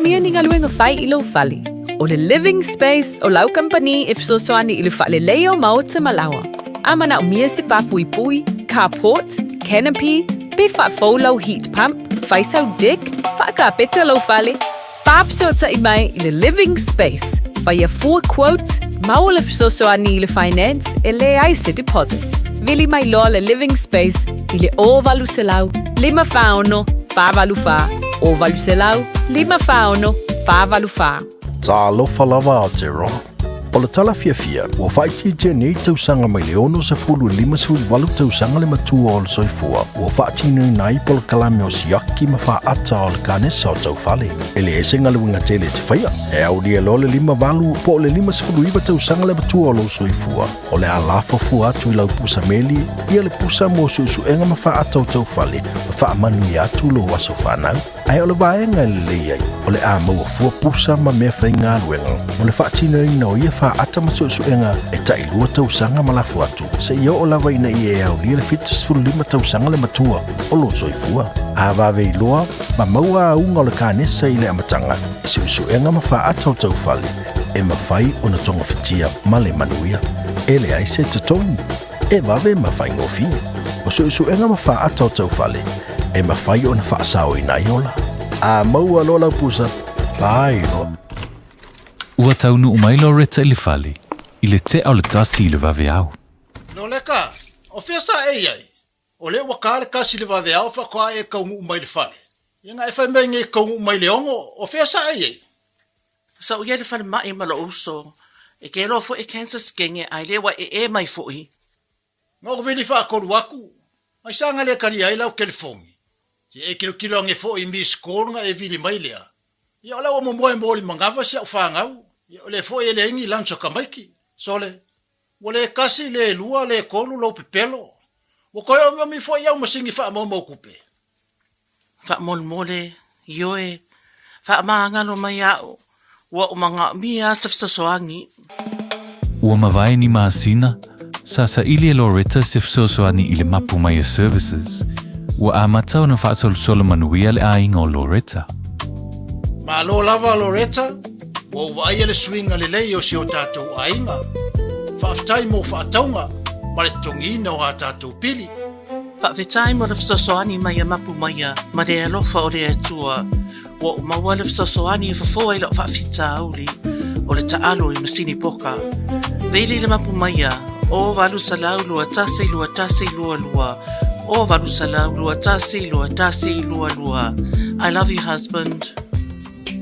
manaomia ni galuega fai i lou fale, o le Living Space o lau kamupani e fesoasoani i le faaleleia o maota ma laoa. A manaomia se pā puipui, carport, canopy, pe faafou lau heat pump, fai sau deck, faakapeta lou fale, faafesootai mai i le Living Space, faia fua quote, maua le fesoasoani i le finance e leai se deposit. Vili mai loa le Living Space i le 0800 546 484, 0800 546 484. Talofa lava Aotearoa. O le tala fiafia, ua faaitiitia nei tausaga mai le 60 i le 58 tausaga le matua o le soifua ua faatinoina ai polokalame o siaki ma faata o le kanesa o taufale. E leai se galuega tele e te faia, e aulia loa le 58 po o le 59 tausaga le matua o lou soifua, o le a lafo fua atu i lau pusa meli ia le pusa mo suesuega ma faata o taufale ma faamanuia atu lou aso fanau. Ae o le vaega e lelei ai, o le a maua fua pusa ma mea faigaluega mo le faatinoina o ia faata ma suesuega e tailua tausaga ma lafo atu, seia oo lava ina ia e aulia le 75 tausaga le matua o lou soifua. A vave iloa ma maua auga o le kanesa i le amataga, i suesuega ma faata o taufale, e mafai ona togafitia ma le manuia. E leai se totogi. E vave ma faigofie. O suesuega ma faata o taufale, e mafai ona faasaoina ai ola. A maua loa lau pusa, fai loa. Ua taunuu mai Loretta i le fale i le tea o le 1 i le vaveao. Loleka, o fea sa e i ai? O lea ua ka le kasi i le vaveao faatoa e taunuu mai i le fale. Ia na e fai mai nei e taunuu mai i le 6, o fea sa e i ai? Sa ou i ai i le falemai ma lou uso, e ke loa foi e cancer skenge ae le ua ee mai foi. Na ou vili faatolu atu, ai sa na le talia ai lau telefoni. Se e tilotilo ane foi i miss call na e vili mai lea. Ia o la ua momoe mo le manava si au fanau, ia o lea foi e leai ni lunch a tamaiti. Sole, ua le tasi, le lua, le tolu lou pepelo. Ua toe omiomi foi au masini faamaumau tupe. Faamolemole, ioe, faamagalo mai a'u, ua ou manaomia se fesoasoani. Ua mavae ni masina, sa saili e Loretta se fesoasoani i le mapu mai a Services. Ua amata ona faasolosolo manuia le aiga o Loretta. Malo lava Loretta, ua ou vaaia le suiga lelei o si o tatou aiga. Faafetai mo faatauga ma le totogiina o a tatou pili. Faafetai mo le fesoasoani mai a Mapu Maia ma le alofa o le Atua. Ua ou maua le fesoasoani e fofo ai lau faafitauli o le taalo i masini poka. Vili le Mapu Maia, o 800 21 21 22, o 800 21 21 22. I love you husband.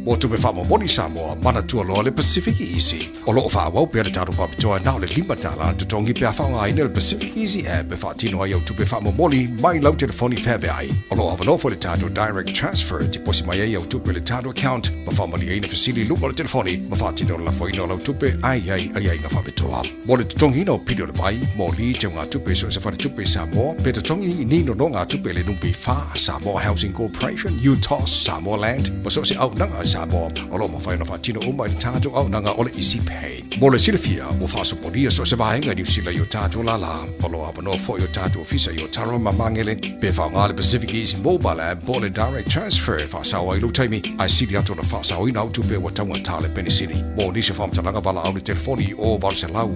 Mo tupe faamomoli Samoa, manatua loa le Pacific Easy. O lo o faaauau pea le tatou faapitoa na o le $5 le totogi pe a faaaogaina le Pacific Easy app e faatino ai au tupe faamomoli mai lau telefoni feaveai. O lo o avanoa foi le tatou Direct Transfer e tiposi mai ai au tupe i le tatou account ma faamalieina fesili i luga o le telefoni ma faatino le lafoina o lau tupe a i ai aiaiga faapitoa. Mo le totogiina o pili o le vai, moli, teugatupe i so o se faletupe i Samoa, pe totogi ni nonogatupe i le NPF, Samoa Housing Corporation, UTOS, Samoa Land, ma so o se auaunaga i Samoa, o lo o mafai ona faatino uma i le tatou auaunaga o le Easy Pay. Mo le silafia, ua faasopolia so o se vaega i Niu Sila i o tatou lālā. O lo o avanoa foi o tatou ofisa i Otaru ma Magele, pe faaaoga le Pacific Easy Mobile App po o le Direct Transfer e faasao ai lou taimi, ae sili atu ona faasaoina au tupe ua taugata le penisini. Mo nisi o faamatalaga valaau le telefoni i o 800 000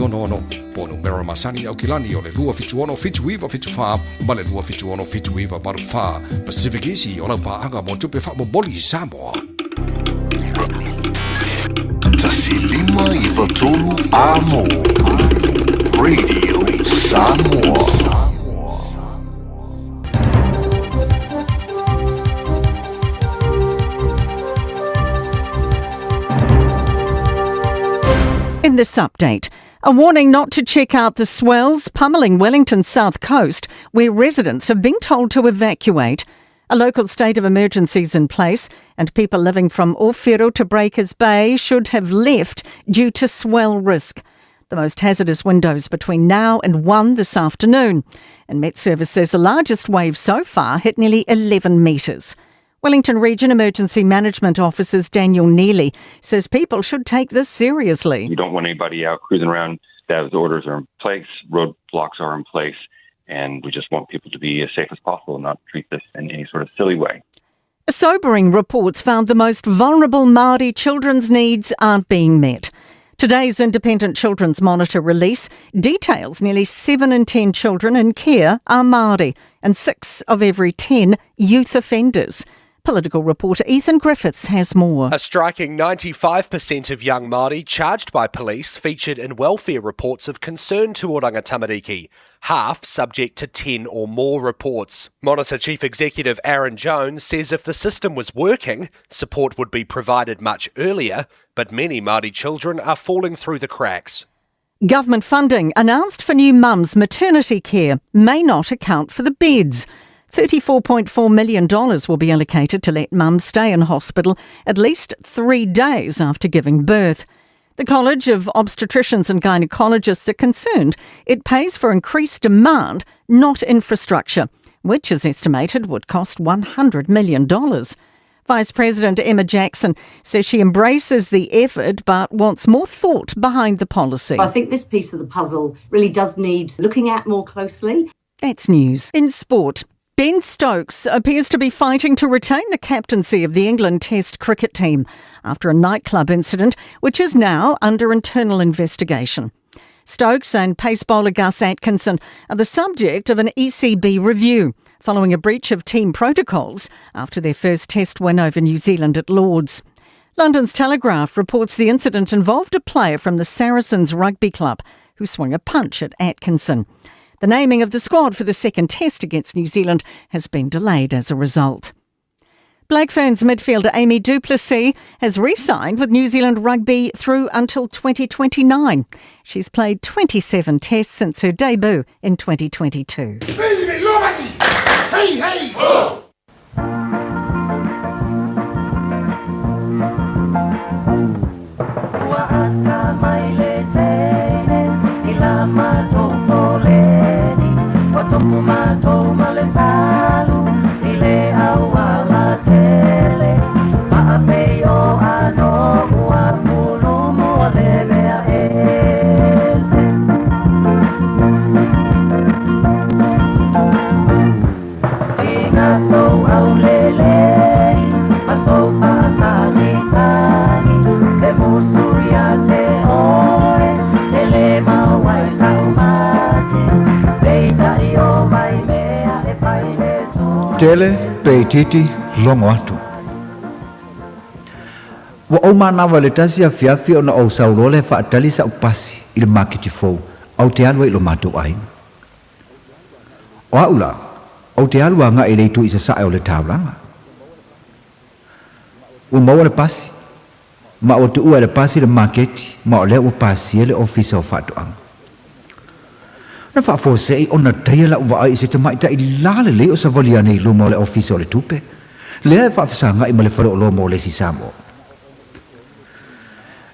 166 po o numera masani i Aukilani o le 276 7974 ma le 276 7984. Pacific Easy o lau paaga mo tupe faamomoli i Samoa. 1593 Amo Radio Samoa. In this update, a warning not to check out the swells pummeling Wellington's south coast, where residents have been told to evacuate. A local state of emergency is in place, and people living from Owhiro to Breakers Bay should have left due to swell risk. The most hazardous windows between now and 1 this afternoon. And Met Service says the largest wave so far hit nearly 11 metres. Wellington Region Emergency Management Officers Daniel Neely says people should take this seriously. You don't want anybody out cruising around. Those orders are in place, roadblocks are in place, and we just want people to be as safe as possible and not treat this in any sort of silly way. Sobering reports found the most vulnerable Māori children's needs aren't being met. Today's Independent Children's Monitor release details nearly 7 in 10 children in care are Māori and 6 of every 10 youth offenders. Political reporter Ethan Griffiths has more. A striking 95% of young Māori charged by police featured in welfare reports of concern to Oranga Tamariki, half subject to 10 or more reports. Monitor Chief Executive Aaron Jones says if the system was working, support would be provided much earlier, but many Māori children are falling through the cracks. Government funding announced for new mums maternity care may not account for the beds. $34.4 million will be allocated to let mums stay in hospital at least three days after giving birth. The College of Obstetricians and Gynecologists are concerned it pays for increased demand, not infrastructure, which is estimated would cost $100 million. Vice President Emma Jackson says she embraces the effort but wants more thought behind the policy. I think this piece of the puzzle really does need looking at more closely. That's news. In sport, Ben Stokes appears to be fighting to retain the captaincy of the England Test cricket team after a nightclub incident, which is now under internal investigation. Stokes and pace bowler Gus Atkinson are the subject of an ECB review following a breach of team protocols after their first test win over New Zealand at Lords. London's Telegraph reports the incident involved a player from the Saracens Rugby Club who swung a punch at Atkinson. The naming of the squad for the second test against New Zealand has been delayed as a result. Black Ferns midfielder Amy Duplessis has re signed with New Zealand Rugby through until 2029. She's played 27 tests since her debut in 2022. Hey, hey, oh! Tele pe itiiti logo atu. Ua ou manava i le tasi afiafi ona ou sau loa lea e faatali sa'u pasi i le maketi fou a ou te alu ai i lo matou aiga. O a'u la, ou te alu aga'i i le itu i sasa'e o le taulaga. Ua maua le pasi, ma ua tuua e le pasi le maketi ma o lea ua pasia le Ofisa o Faatoaga. Na faafuase'i ona taia la'u vaai i se tamaitai lalelei o savali ane i luma o le Ofisa o le Tupe, lea e faafesaga'i ma le faleoloa mo le isi Samoa.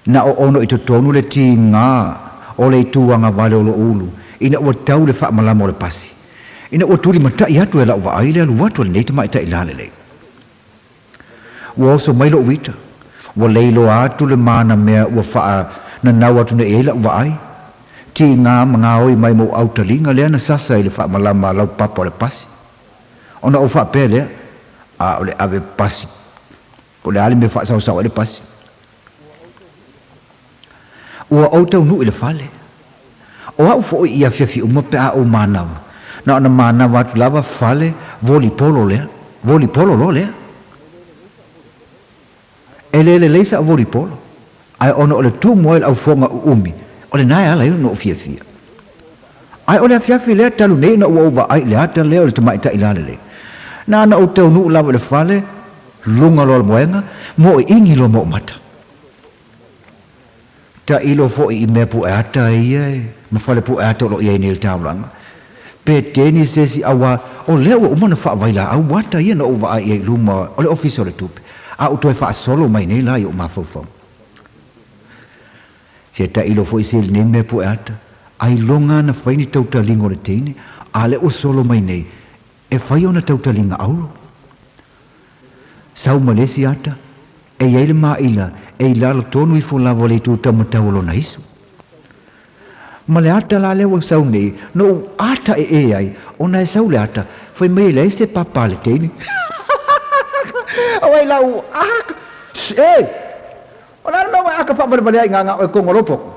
Na oono i totonu le tiga o le itu agavale o lo'u ulu ina ua tau le faamalama o le pasi, ina ua tulimata'i atu e la'u vaai le alu atu a lenei tamaitai lalelei. Ua oso mai lo'u ita, ua leiloa atu le manamea ua faananau atu nei i ai la'u vaai, tiga ma gaoi mai mou autaliga lea na sasa i le faamalama a laupapa o le pasi. Ona ou faapea lea, A o le ave pasi, po o le a le mea e faasaosao ai le pasi? Ua ou taunuu i le fale. O au foi i afiafi uma pe a ou manava, na ona manava atu lava fale volipolo lea, volipolo loa lea. E le lelei sa'u volipolo, ae ona o le tumu ai le aufoga uumi, o lena e ala ai ona ou fiafia. Ae o le afiafi lea talu nei ina ua ou vaai i le ata lea o le tamaitai lalelei. Na ona ou taunuu lava i le fale, luga loa o le moega, moeini loa ma ou mata. Tailo foi i mea pueata ia e, ma fale pueata o lo o i ai nei i le taulaga. Pe teni se isi auā, o lea ua uma ona faavailaau ata ia na ou vaai i ai i luma o le Ofisa o le Tupe, a ua toe faasolo mai nei la i ou mafaufau. Se tailo foi se lenei mea pueata, ailoga ana fai ni tautaliga o le teine, a lea ua solo mai nei, e fai ona tautaliga auro. Sau ma le isi ata, e i ai le maila e i lalo tonu ifo lava o le itu taumatau o lona isu. Ma le ata la lea ua sau nei, na ou ata ee ai, ona e sau le ata, fai mai e leai se papa a le teine. O ai lau aka. E! O le a le mea ua e aka faavalevale ai i gaga oe kongo lou poko?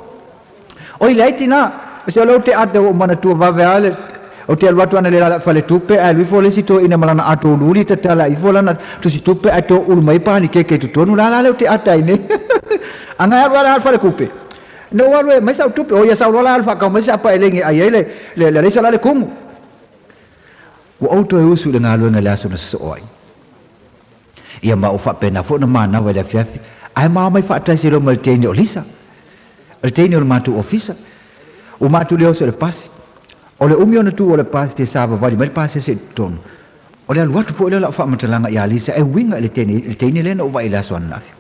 Oi leai tinā, o se o lea ou te ata ua ou manatua vave lava le, ou te alu atu ana le lala faletupe ae alu ifo le isi toeaina ma lana ato uliuli tatala ifo lana tusitupe ae toulu mai panikeke i totonu la la lea ou te ata ai nei. Aga e alu lava le alu falekupe. Na ou alu e aumai sau tupe, oi ia sau loa la alu faakau mai se apa elegi e ai ai le, le, le alaisa la le kumu. Ua ou toe usu i le galuega i le aso na sosoo ai. Ia ma ua faapena foi ona manava i le afiafi, ae ma omai faatasi ai loa ma le teine o Lisa, o le teine o le matou ofisa. Ua matou le oso i le pasi. O le umi ona tu o le pasi e savavali mai le pasese i totonu. O le alu atu foi lea o lau faamatalaga ia Lisa e uiga i le teine, le teine lea na ou vaai i le aso ananafi.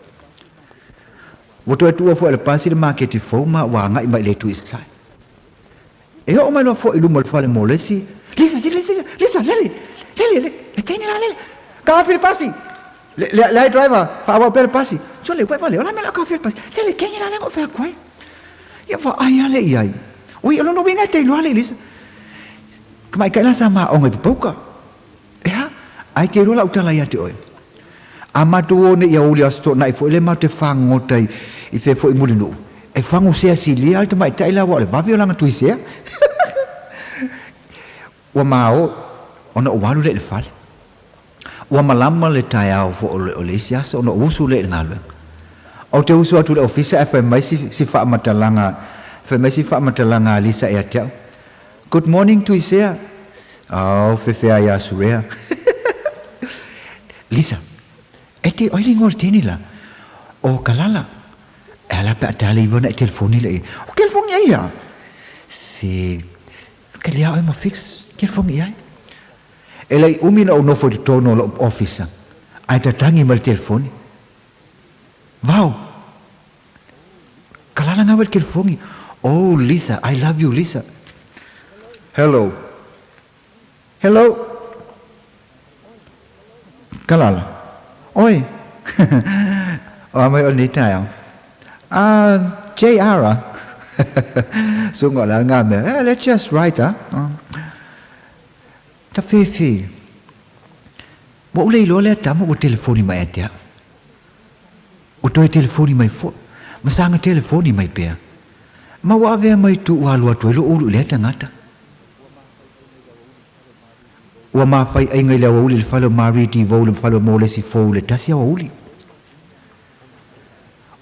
Ua toe tuua foi e le pasi le maketi fou ma ua agai mai i le itu i sasae. E oo mai loa foi i luma o le fale mo le isi, Lisa, Lisa, Lisa, Lisa, Lele, Lele, le, le teine la, Lele, kaofi le pasi! Le, le, leai driver, faaauau pea le pasi. Sole, uai vale, o le a mea o le a kaofi ai le pasi? Lele, teine la lea na ou fai atu ai. Ia vaai lava lea i ai. Ui, o lona uiga e te iloa le Lisa. Tamaitai la sa ma aoga i Papauka. Ea, ae te iloa lau tala ia te oe. A matou o nei i aoauli Aso Toonai foi lea matou te fagogota i, i fea foi i Mulinuu, e fago sea silia le tamaitai la aua o le vave o lana tuisea. Ua mao ona ou alu lea i le fale. Ua malama le taeao foi o le, o le isi aso ona ou usu lea i le galuega. Ou te usu atu i le ofisa ae fai mai si, si faamatalaga, fai mai si faamatalaga a Lisa ia te au, Good morning Tuisea. Ao fefea ia Surea. Lisa, E te oi le ingoa o le teine la? O Kalala. E ala pe a tale iwa na e telefoni le i. O telefoni ai ia? Se, ke lea oe ma fix telefoni i ai. E lei umi na ou nofo i totonu o lou ofisa, ae tatangi mai le telefoni. Vao! Kalala ngau e le telefoni. Oh Lisa, I love you Lisa. Hello. Hello. Kalala. Oi. O a mai o lenei taeao. Ah, JR ah. Sunga o le a ngā mea. Eh, let's just write ah. Ta fefe. Ua ou le iloa lea tama ua telefoni mai ia te au. Ua toe telefoni mai foi, ma saga telefoni mai pea. Ma ua avea mai tu ua alu atu ai lou ulu i lea tagata. Ua mafaiaiga i le aoauli i le fale o Marie Devoe le fale o Molesi Fou i le tasi aoauli.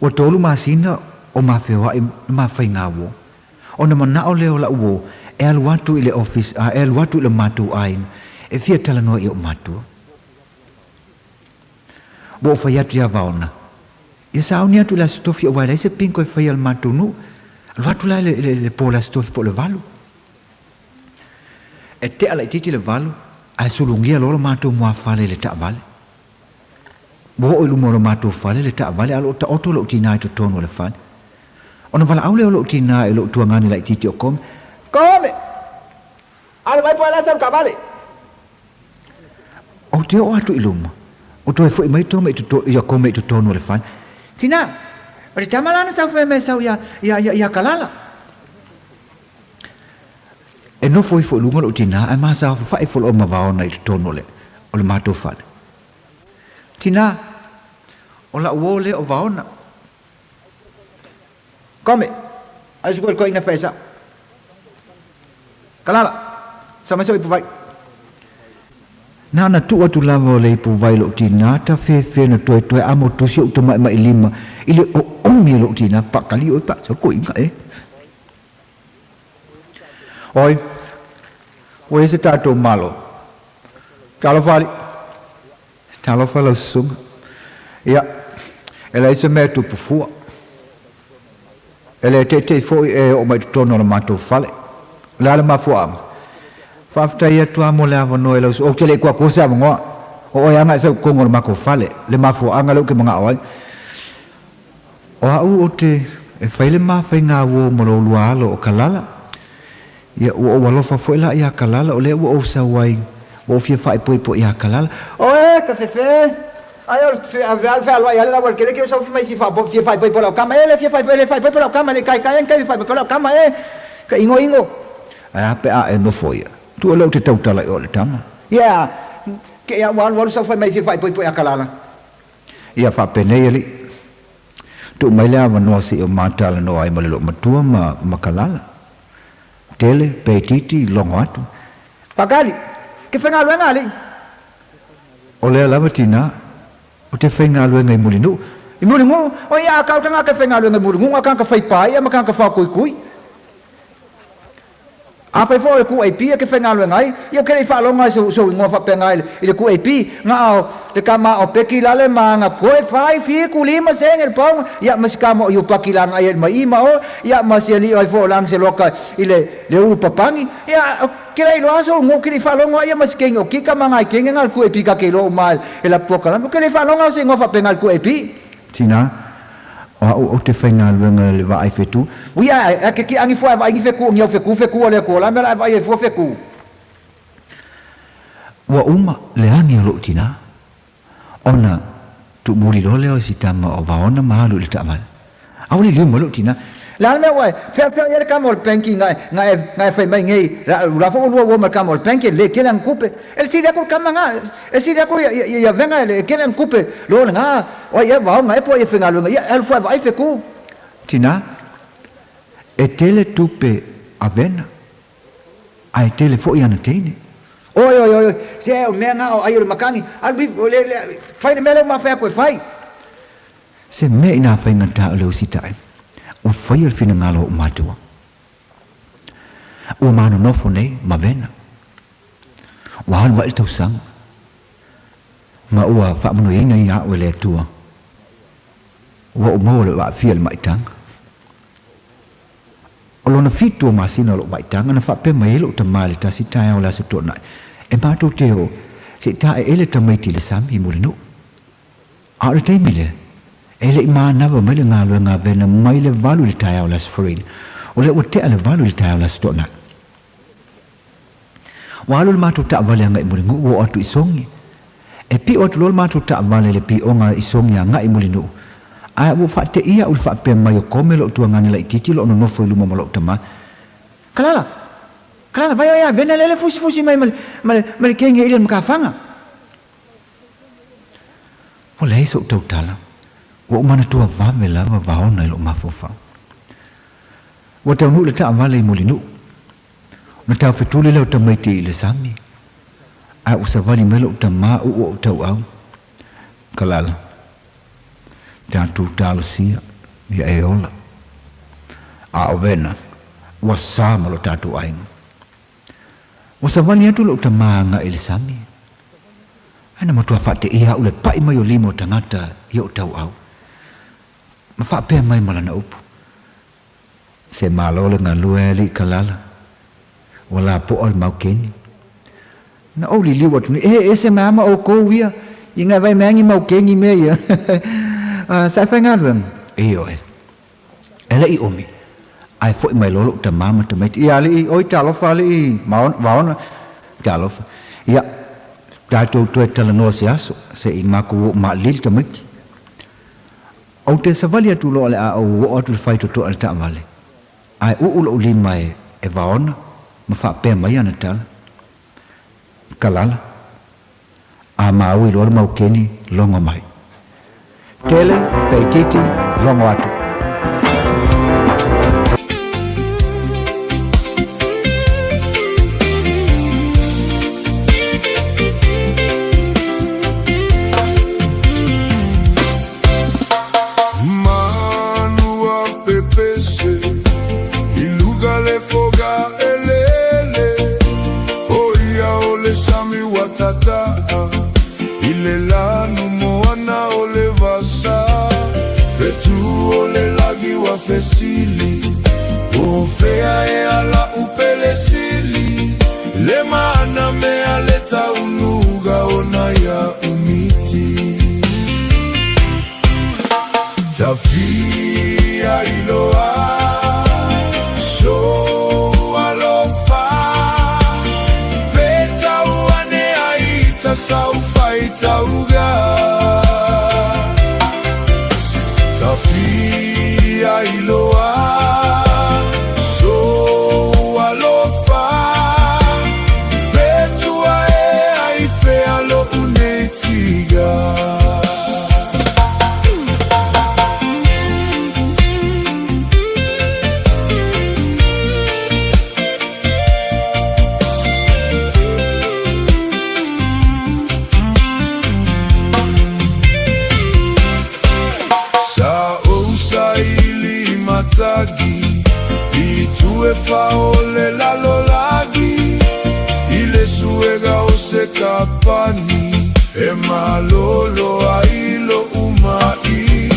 Ua tolu masina o ma feoai na ma faiga uo. Ona manao lea o la'u uo e alu atu i le office a e alu atu i lo matou aiga e fia talanoa i o'u matua. Ua ou fai atu ia Vaona, Ia sauni atu i le Aso Tofi aua e leai se bingo e faia i le matou nuu. Alu atu la i le, le po o le Aso Tofi po o le valu. E tea laitiiti le valu ae sulugia loa lo matou muafale i le taavale. Ua oo i luma o lo matou fale le taavale a o lo o taoto lou tinā i totonu o le fale. Ona valaau lea o lou tinā i lou tuagani laitiiti o Kome, Kome! Alo mai po e lasa o le taavale! Ou te oo atu i luma, o toe foi mai tome i toto, ia Kome i totonu o le fale. Tinā! O le tama lana sau fai mai sau ia, ia, ia, ia Kalala. E nofo ifo i luga lou tinā ae masaofafaʻi ifo loa ma Vaona i totonu o le, o le matou fale. Tinā, o la'u uō lea o Vaona. Kome, ai se koe koe inga whaesa. Kalala, sa mai so ipu vai. Na ona tuu atu lava o le ipu vai i lou tinā, ta fefe na toetoe a mo tusi ou tamaimai lima i le oomi o lou tinā, pakali oi pa so koe inga e. Oi, ua i ai se tatou Malo. Talofa alii. Talofa lau susuga. Ia, e leai se mea e tupu fua. E le teitei foi e oo mai i totonu o le matou fale. O le a le mafuaaga? Faafetai atu lava mo le avanoa i lau susuga. Ou te le i kuakua se avanoa. O oe lava na e sau i totonu o le matou fale. Le mafuaaga lea ou te manao ai. O au ou te e fai le ma faiga uo ma lo lua alo o Kalala. Ia, ua ou alofa foi la iā Kalala, o lea ua ou sau ai, ua ou fia faaipoipo iā Kalala. Oe, ka fefe! Ai o le fealuai ale la ua le kele ke o sau fi mai fia fia faaipoipo lau kama e, le fia faaipoipo, le faaipoipo lau kama, le kaikai ai kai faaipoipo lau kama e, ka ingoingo. Ae a pe a e nofo ia, tua lea ou te tautala i o le tama. Ia, ke ia ua alualu sau fai mai fia faaipoipo iā Kalala. Ia faapenei alii. Tuu mai le avanoa se i o ma talanoa ai ma le loomatua ma ma Kalala. Tele, pe itiiti, logo atu. Pakali, ke faigaluega alii. O lea lava tinā, ou te faigaluega i Mulinuu. I Mulinuu? O ia a kau tagata e faigaluega i Mulinuu a tagata fai paia ma tagata faokuikui. Afai foi o le QAP e te faigaluega ai, ia ou te le i faalogo lava i sou igoa faapena i le QAP, na o le tama o Peki lale ma ana koe fai fitu lima sene le pauna, ia ma si tama o Iupaki la agai ai mai i ma o, ia ma si alii ai foi o Langeseloka i le le ulu papani, ia ou te le iloa sou igoa ou te le i faalogo lava ia ma si keni o Kika ma nai keni na o le QAP ta te iloa uma e la polokalame, ou te le i faalogo lava i se igoa faapena i le QAP. Tina, O a'u ou te faigaluega i le vaai fetu. Ui ae ae ke ki angi fua e vaai ni feku o ni au feku feku o le Atua la mea la e vaai ai fua feku. Ua uma le agi o lo'u tinā, ona tuumuli loa lea o si tama o Vaona ma alu i le taavale. Aole liu mai lo'u tinā. Le a le mea ua e feafea i ai le kama o le benki nga e, nga e, nga e fai mai nei, la, la foi ua lua ua ma le kama o le benki e le kele ana tupe. E le sili atu le kama nga, e sili atu ia, ia, ia venga e le kele ana tupe lo le nga, o ai ea Vaona e po ai e faigaluega ia, e alu fua e vaai feku. Tinā, e tele tupe a Vena, a e tele foi ana teine. Oi, oi, oi, se o mea nga o ai o le makani, alu i, le, le, fai le mea lea ua mafai atu e fai. Se mea inā faigata o le usitai, ua faia le finagalo o ou matua. Ua manonofo nei ma Vena. Ua alu aʻe le tausaga, ma ua faamanuiaina ia a'u e le Atua. Ua ou maua lou aafia i le maʻitaga. O lona fitu o masina o lou maʻitaga na faapea mai ai lou tamā i le tasi taeao o le Aso Toonai, e matou te o se i taeele tamaiti i le sami i Mulinuu. A o le taimi lea, e le i manava mai le galuega a Vena mai le 8 i le taeao o le Aso Faraile. O lea ua tea le 8 i le taeao o le Aso Toonai. Ua alu le matou taavale agai i Mulinuu ua oo atu i Sogi. E pio atu loa le matou taavale i le pioga i Sogi agai i Mulinuu. Ae ua faateia au i le faapea mai o Kome lou tuagane laitiiti o lo o nonofo i luma ma lou tama. Kalala! Kalala, vai oe ia Vena lele fusifusi mai ma le, ma le, ma le kenge i le makafaga. Ua leai sou tautala, ua ou manatua vave lava Vaona i lou mafaufau. Ua taunuu le taavale i Mulinuu. Ona taufetuli lea o tamaiti i le sami, ae ua savali mai lou tamā uu ou tauau. Kalala, tatou talosia ia e ola. A o Vena, ua sa ma lo tatou aiga. Ua savali atu lou tamā agai i le sami, ae na matua faateia au le paʻi mai o lima o tagata i ou tauau, ma faapea mai ma lana upu, Se malo le galue alii Kalala, ua lapoa le mau keni. Na ou liliu atu nei, e ese mai ama oukou ia, i ngai vai mai angi mau keni mea ia. Sa e faigaluega? Ioe. E leʻi umi, ae foʻi mai loa loʻu tamā ma tamaiti, Ia alii, oi talofa alii Vaona, talofa. Ia, tatou toe talanoa se aso, se i makou oo maalili tamaiti. Ou te savali atu loa o le a ou oo atu i le faitotoa i le taavale, ae uu lou lima e Vaona ma faapea mai ana tala, Kalala, a maui loa le mau keni, logo mai. Tele, pe itiiti, logo atu. Manu a pepese i luga le foga elele O ia o le sami ua tataa i le lanu moana o le vasa Fetu o le lagi ua fesili Po o fea ea la upele sili Le maana mea le taunuga ona ia umiti Tafia iloa so alofa Pe tau ane ai ta sau faitauga Tafia iloa so le lalolagi i le suega o se kapani e malolo ai lo'u ma'i.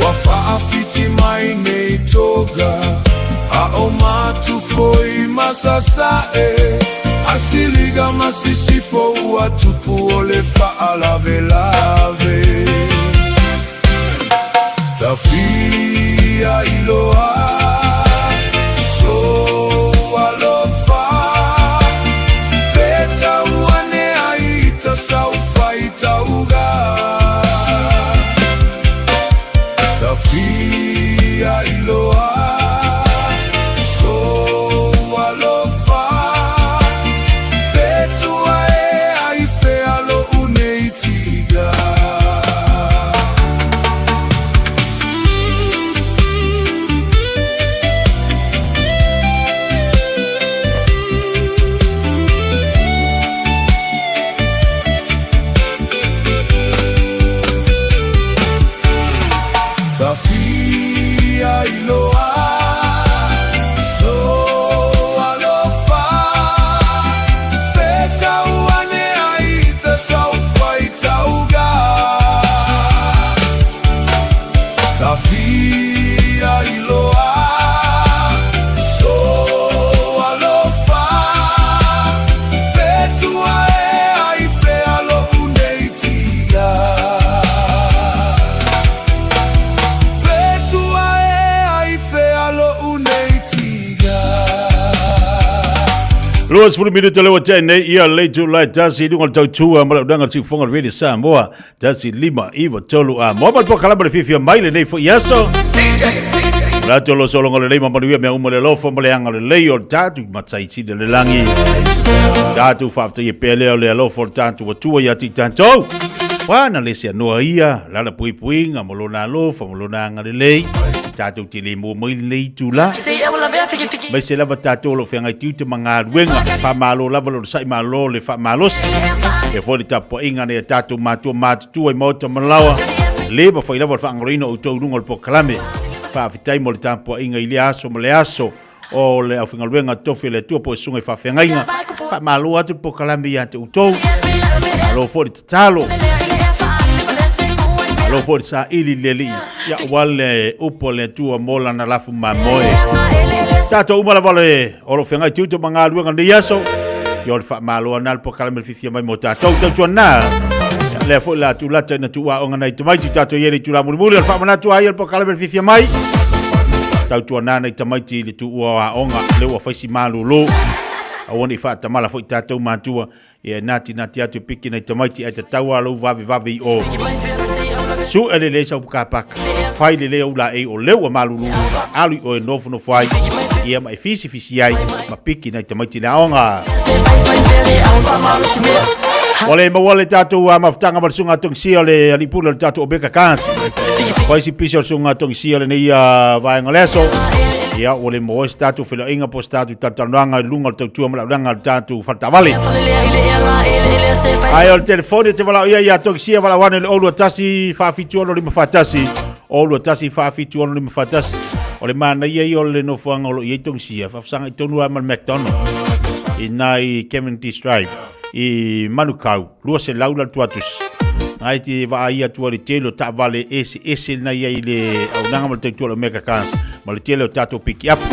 Ua fa'afiti mai nei toga a o Matufoi ma Sasa'e, a Siliga ma Sisifo ua tupu o le fa'alavelave. Tafia iloa sou alofa pe tau ane ai ta sau faitauga. Tafia iloa sou alofa pe tua e ai fea lo'u nei tiga. Tafia iloa sou alofa pe tau ane ai ta sau faitauga. Tafia iloa sou alofa pe tua e ai fea lo'u nei tiga. Pe tua e ai fea lo'u nei tiga. 20 minuta le ua tea nei ia le itula e 1 i luga o le tautua ma le auaunaga a le Siufofoga o le Radio Samoa 1 5 9 3 a moa ma le polokalame le fiafia mai lenei foi aso. O le atu o lo sologa lelei ma manuia mea uma le alofa ma le agalelei o le tatou Matai Sili o le lagi. Tatou faafetaia pea lea o le alofa o le tatou Atua ia te i tatou. Ua na le seanoa ia lana puipuiga ma lona alofa ma lona agalelei. Tatou te le maua mai lenei itula. Aemaise lava tatou o lo o feagai tiute ma galuega. Faamalo lava le onosai, malo le faamalosi. E foi le tapuaiga a nai a tatou matua matutua i maota ma laoa. Le mafai lava le faagaloina o outou i luga o le polokalame. Faafetai mo le tapuaiga i lea aso ma le aso o le aufaigaluega tofi a le Atua po o susuga i faafeagaiga. Faamalo atu le polokalame ia te outou. Malo foi le tatalo. Malo foi le saili i le Alii. Ia ua le upu a le Atua mo lana lafu mamoe. Tatou uma lava le o lo o feagai tiute ma galuega nei aso. Ia o le faamalo ana le polokalame le fiafia mai mo tatou. Tautuana. Ia lea foi la tulata ina tuuaoga nai tamaiti tatou i le itula mulimuli o le faamanatu ai o le polokalame le fiafia mai. Tautuana nai tamaiti i le tuua o aoga lea ua fai si malolo. Aua ne i faatamala foi tatou matua Ia e natinati atu e piki nai tamaiti ae tatau lava lou vavevave i o. Sue lelei sau pukapaka, fai lelei ou laei o lea ua malulu, alu i oe nofonofo ai, ia ma e fisifisi ai ma piki nai tamaiti i le aoga. Ua le maua le tatou mafutaga ma le susuga togisia o le alii pule o le tatou Omega Cars. Fai si pisi o le susuga togisia o lenei vaega o le aso. Ia, ua le maua ai se tatou feiloaiga po o se tatou talatalanoaga i luga o le tautua ma le auaunaga a le tatou faletaavale. Ae o le telefoni e te valaau ia ia Togisia valaau ane le 021 476 541 021 476 541. O le manaia ia o le nofoaga o lo o i ai Togisia, faafesagai tonu lava ma le McDonald i nai Cavendish Drive i Manukau, 200 la le tuatusi. Ngai te vaai atu ai le tele o taavale eseese na i ai le auaunaga ma le tautua o le Omega Cars ma le tele o tatou piki apu.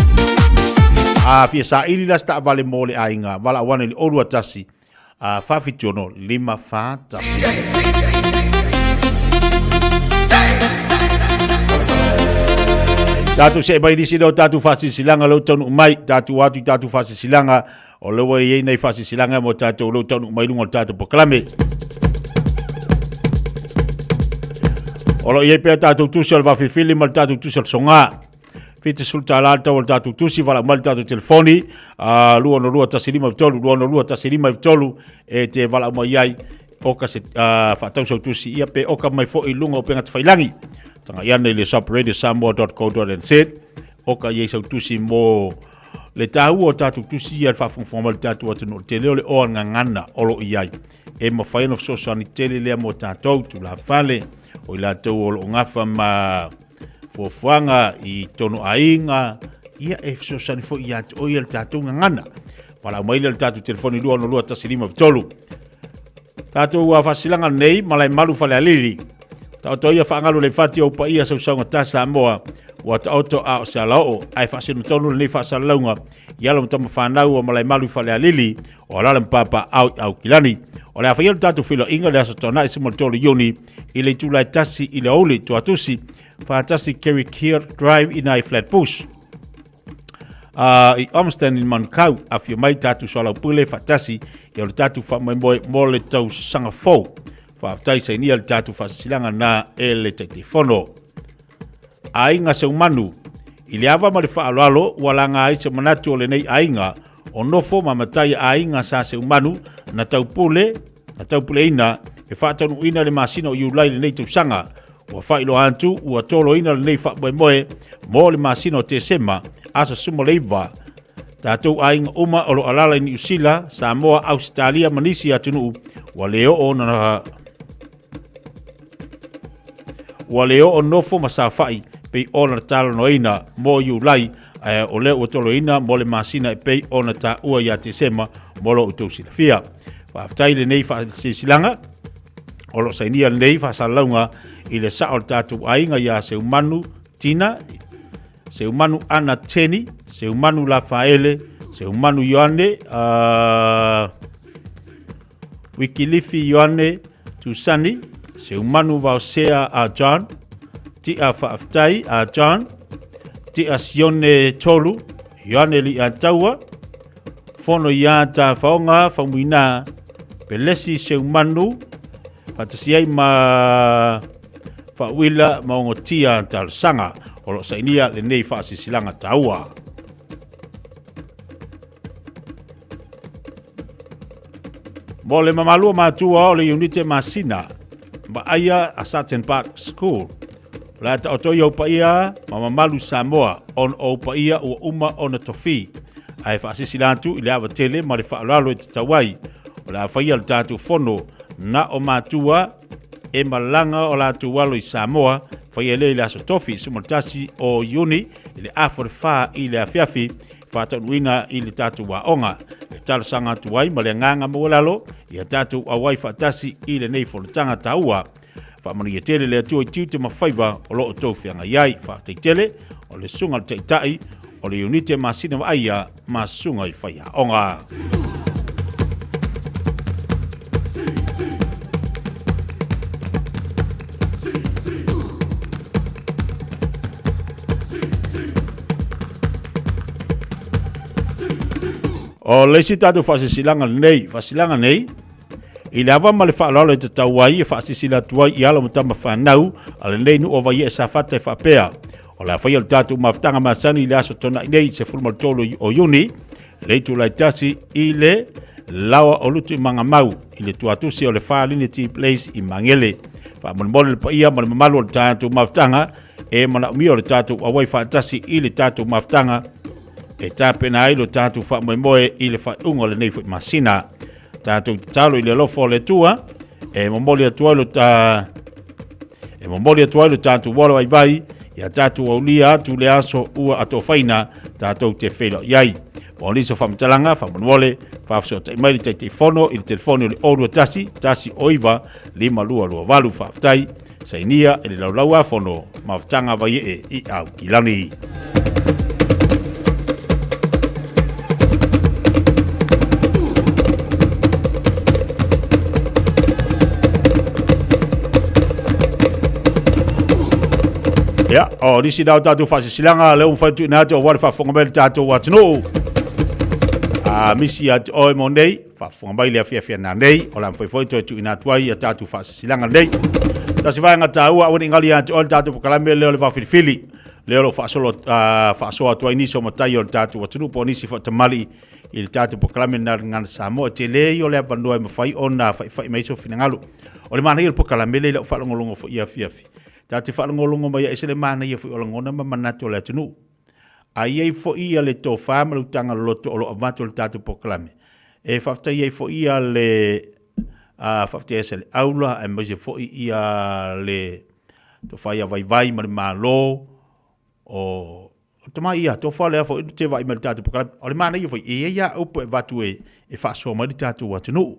A fia saili la se taavale mo le aiga, valaau ane i le 021 476 541. Tatou see mai nisi lea o tatou faasilasilaga lea ua taunuu mai, tatou atu i tatou faasilasilaga o lea ua i ai nai faasilasilaga mo tatou lea ua taunuu mai luga o le tatou polokalame. O lo o i ai pea tatou tusi o le vaafilifili ma le tatou tusi o le soga. $70 le tau o le tatou tusi, valaau mai le tatou telefoni, 262 1593, 262 1593 e te valaau mai ai oka se faatau sau tusi ia pe oka mai foi i luga o upega tafailagi. Tagai ane i le shopradio.samoa.co.nz oka i ai sau tusi mo le taua o tatou tusi ia le faafogafoga mai le tatou atunuu le tele o le oa gagana o lo o i ai e mafai ona fesoasoani tele lea mo tatou tulafale o i latou o lo o gafa ma fuafuaga i tonu aiga. Ia, e fesoasoani foi ia te oe ia le tatou gagana. Valaau mai lea i le tatou telefoni 262 153. Tatou faasilaga nei Malaemalu Falealili. Taoto ia faagalu le fati o paia sausauga ta Samoa ua taoto a o se alaoo ae faasino tonu lenei faasalalauga i alo ma tama fanau o Malaemalu Falealili o alaala ma papa au i Aukilani. O le a faia le tatou feiloaiga le aso Toonai 13 Iuni i le itula e 1 i le aoauli Tuatusi faatasi Kerry Keir Drive i nai Flatbush. I Olmsted i Manukau, afio mai tatou soalaupule faatasi i o le tatou faamoemoe mo le tausaga fou. Faafetai sainia le tatou faasisilaga na e le Taitaifono. Aiga Seumanu, i le ava ma le faaaloalo ua laga ai se manatu o lenei aiga o nofo ma matai aiga sa Seumanu na taupule na taupuleina e faataunuuina le masina o Iulai lenei tausaga. Ua faailoa atu ua toloina lenei faamoemoe mo le masina o Tesema aso 19. Tatou aiga uma o lo alala i Niu Sila, Samoa, Ausetalia ma nisi atunuu ua le oo na ua le oo nofo ma saofai pei ona talanoaina mo Iulai, ae o lea ua toloina mo le masina e pei ona taua ia Tesema mo lo outou silafia. Faafetai lenei faasilasilaga o lo o sainia lenei faasalalauga i le sao o le tatou aiga ia Seumanu Tina, Seumanu Ana Teni, Seumanu Lafaele, Seumanu Ioane, Wikilifi Ioane Tusani, Seumanu Vaosea a John, Tia Faafetai a John, Tia Sione Tolu, Ioane Li'ataua, Fono iā Tāwhaonga Faumuina, Pelesi Seumanu, faatasi ai ma Faauila Maogotia Talosaga, o lo o sainia lenei faasilasilaga taua. Mo le mamalu o matua o le Iunite Masina, vaaia a Sutton Park School, o le a taoto i ou paia ma mamalu Samoa, ona o ou paia ua uma ona tofi, ae faasisila atu i le ava tele ma le faaaloalo e tatau ai. O le a faia le tatou fono na o matua e malaga o latou alo i Samoa, faia lea i le aso tofi 11 o Iuni i le afa o le 4 i le afiafi, faataunuuina i le tatou aoga. E talosaga atu ai ma le agaga maualalo ia tatou auai faatasi i lenei fonotaga taua. Faamanuia tele le Atua i tiute ma faiva o lo o outou feagai ai. Faafetai tele o le susuga i le Taitai o le Iunite Masina Vaaia ma Susuga i Faiaoga. O le isi tatou faasilasilaga lenei, faasilasilaga nei, i le ava ma le faaaloalo e tatau ai e faasilasila atu ai i alo ma tama fanau a lenei nuu o Vaiee Safata e faapea, o le a faia le tatou mafutaga masani i le aso Toonai nei 13 o Iuni, le itula e 1 i le laoa o Lutu i Magamau i le tuatusi o le Falinity Place i Magele. Faamolemole le paia ma le mamalu o le tatou mafutaga e manaomia o le tatou auai faatasi i le tatou mafutaga e tapena ai lo tatou faamoemoe i le faaiuga o lenei foi masina. Tatou tatalo i le alofa o le Atua e momoli atu ai lo ta e momoli atu ai lo tatou alo vaivai ia tatou aulia atu le aso ua atofaina tatou te feiloai ai. Mo nisi o faamatalaga, faamolemole, faafesootai mai le Taitaifono i le telefoni o le 021 109 5228. Faafetai, sainia i le Laulau-a-Fono, Mafutaga Vaiee i Aukilani. Ia, o nisi na o tatou faasisilaga, lea ua mafai ona tuuina atu aua le faafofoga mai le tatou atunuu. A misi ia te oe mo nei, faafofoga mai le afiafi ana nei, o le a mafai foi toe tuuina atu ai ia tatou faasisilaga nei. Tasi vaega taua, aua ne i gali ia te oe le tatou polokalame lea o le vaofilifili, lea o lo o faasolo, faasoa atu ai nisi o matai o le tatou atunuu po o nisi foi tamalii i le tatou polokalame na Gagana Samoa. E tele ia o le avanoa e mafai ona faifai mai ai sou finagalo. O le manaia o le polokalame lea i lau faalogologo foi i afiafi, ta te faalogologo mai ai, e ese le manaia foi o lagona ma manatu o le atunuu. A i ai foi ia le tofa ma le utaga loloto o lo o avatu e le tatou polokalame, e faafetai ai foi ia le faafetai ai Saleaula aemaise foi ia le tofa ia Vaivai ma le Malo o O tama ia, tofa lea foi te vaai mai le tatou polokalame. O le manaia foi, e i ai lava upu e avatu e, e faasoa mai le tatou atunuu,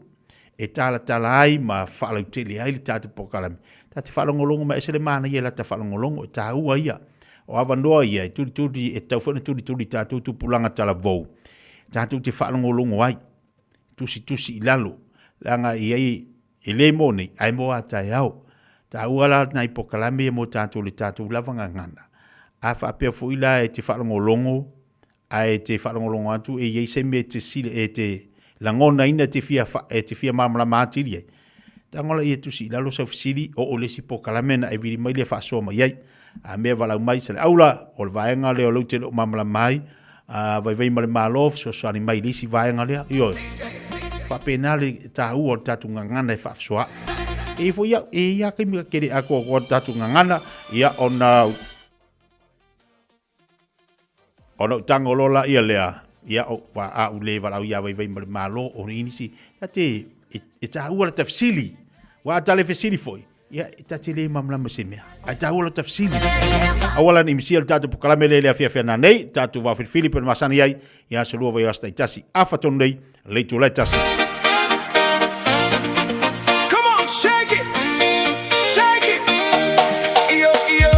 e talatala ai ma faalautele ai le tatou polokalame. Ta te faalogologo mai, ese le manaia i lata faalogologo, e taua ia. O avanoa ia e tulituli, e tatau foi ona tulituli i tatou tupulaga talavou, tatou te faalogologo ai, tusitusi i lalo, leaga e i ai, e le mo nei, ae mo a taeao. Taua la nai polokalame ia mo tatou i le tatou lava gagana. A faapea foi la e te faalogologo, ae e te faalogologo atu e i ai se mea e te sile, e te lagonaina e te fia, e te fia malamalama atili ai, tago laia e tusi i lalo sau fesili, oo i le isi polokalame ona e vili mai lea faasoa mai ai. A mea valaau mai Saleaula, o le vaega lea o lea ou te le o malamalama ai, a vaivai ma le Malo, fesoasoani mai i le isi vaega lea. Ioe. Faapena le taua o le tatou gagana e faafesoaai. E i ai foi au, e i ai lava taimi e tele atoatoa le tatou gagana, ia ona Ona ou tago loa laia lea, ia o a ou le valaau ia Vaivai ma le Malo, o nisi, ta te, e, e taua lata fesili. Ua a ta le fesili foi, ia, ta te le malamalama i se mea. Ae taua lata fesili. Aua la ne i misia le tatou polokalame lea i le afiafi ana nei, tatou vaofilifili pe na masani ai, i aso lua vaiaso taitasi. Afa tonu nei, le itula e tasi. Come on, shake it, shake it, yo, yo.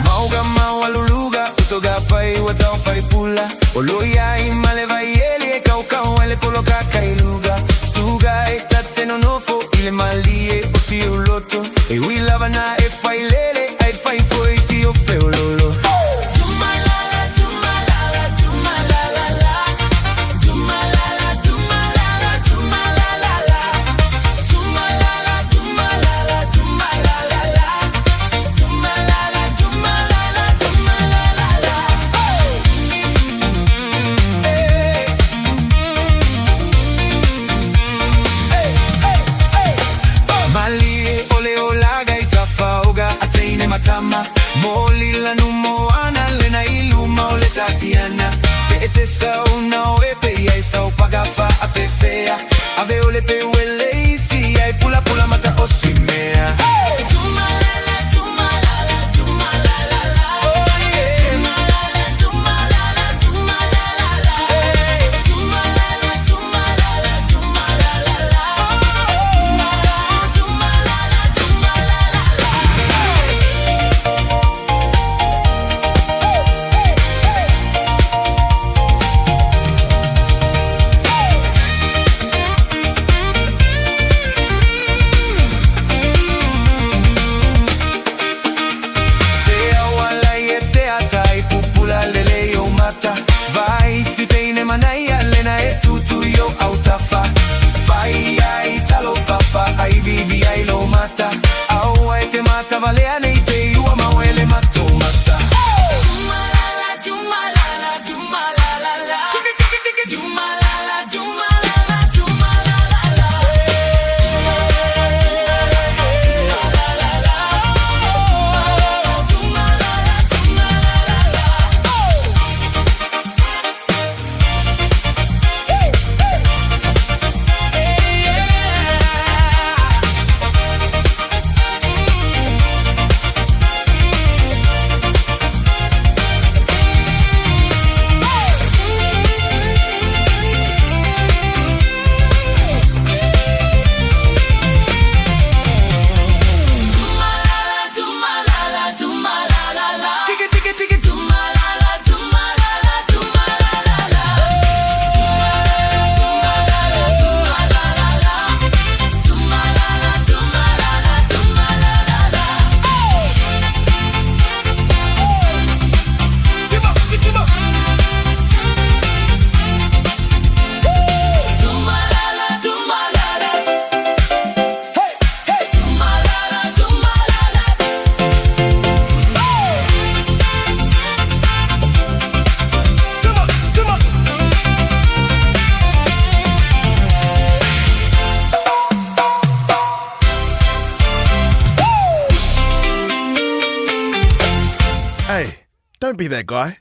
Mauga maualuluga utoga fai ua tau fai pula O lo iai ma le vai eli e kaukau ai le poloka kailuga Suga e tate nonofo i le malie o si uloto E ui lava na e fai lele ai fai foi si o feololo. Malie o le olaga i tafaoga a teine matama Moli lanu moana lena i luma o le tatiana Pe e te sau na o e pe ia e sau paga fa a pe fea Ave o le peu e le isi ai pula pula mata o si mea. Se auala i e te ata i pupula lele i ou mata Vai si teine manaia lena e tutu i ou autafa Fai ai talofafa ai vivi ai lo mata Aua e te mata valea nei te iua mau ele mato masta. Don't be that guy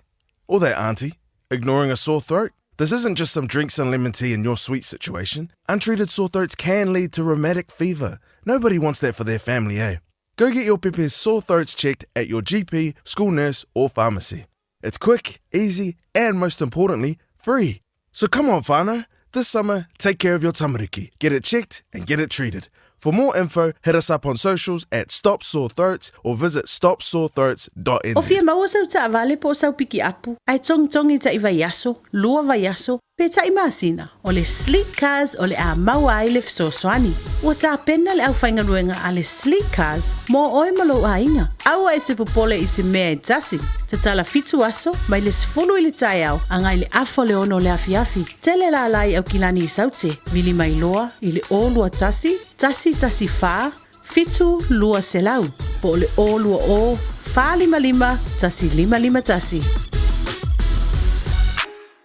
or that auntie ignoring a sore throat. This isn't just some drinks and lemon tea in your sweet situation. Untreated sore throats can lead to rheumatic fever. Nobody wants that for their family, eh? Go get your pepe's sore throats checked at your GP, school nurse, or pharmacy. It's quick, easy, and most importantly, free. So come on, whānau. This summer, take care of your tamariki. Get it checked and get it treated. For more info, hit us up on socials at Stop Sore Throats or visit stopsorethroats.nz. O fia maua sau taavale po o sau pikiapu, ae togitogi taʻi vaiaso, lua vaiaso, pe taʻi masina, o le Sleek Cars o le a maua ai le fesoasoani. Ua tapena le aufaigaluega a le Sleek Cars mo oe ma lou aiga. Aua e te popole i se mea e tasi. Tatala fitu aso, mai le 10 i le taeao agai i le afa o le 6 o le afiafi. Tele lala i Aukilani i Saute, vili mai loa i le 021 114 7200 po o le 020 455 1551.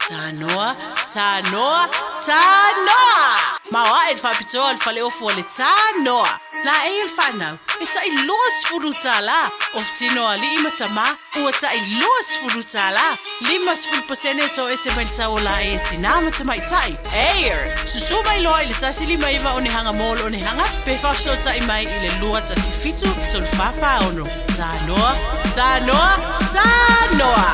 Tanoa, tanoa, tanoa! Maoaʻe le faapitoa o le faleofu o le Tanoa. Laei o le fanau, e taʻi $20. Ofu tino alii ma tamā, ua taʻi $20. 50% e toese mai le tau o laei e tinā ma tamaitai. Air! Susū mai loa i le 159 onehanga mall onehanga pe faafesootai mai i le 217 346. Tanoa, tanoa, tanoa!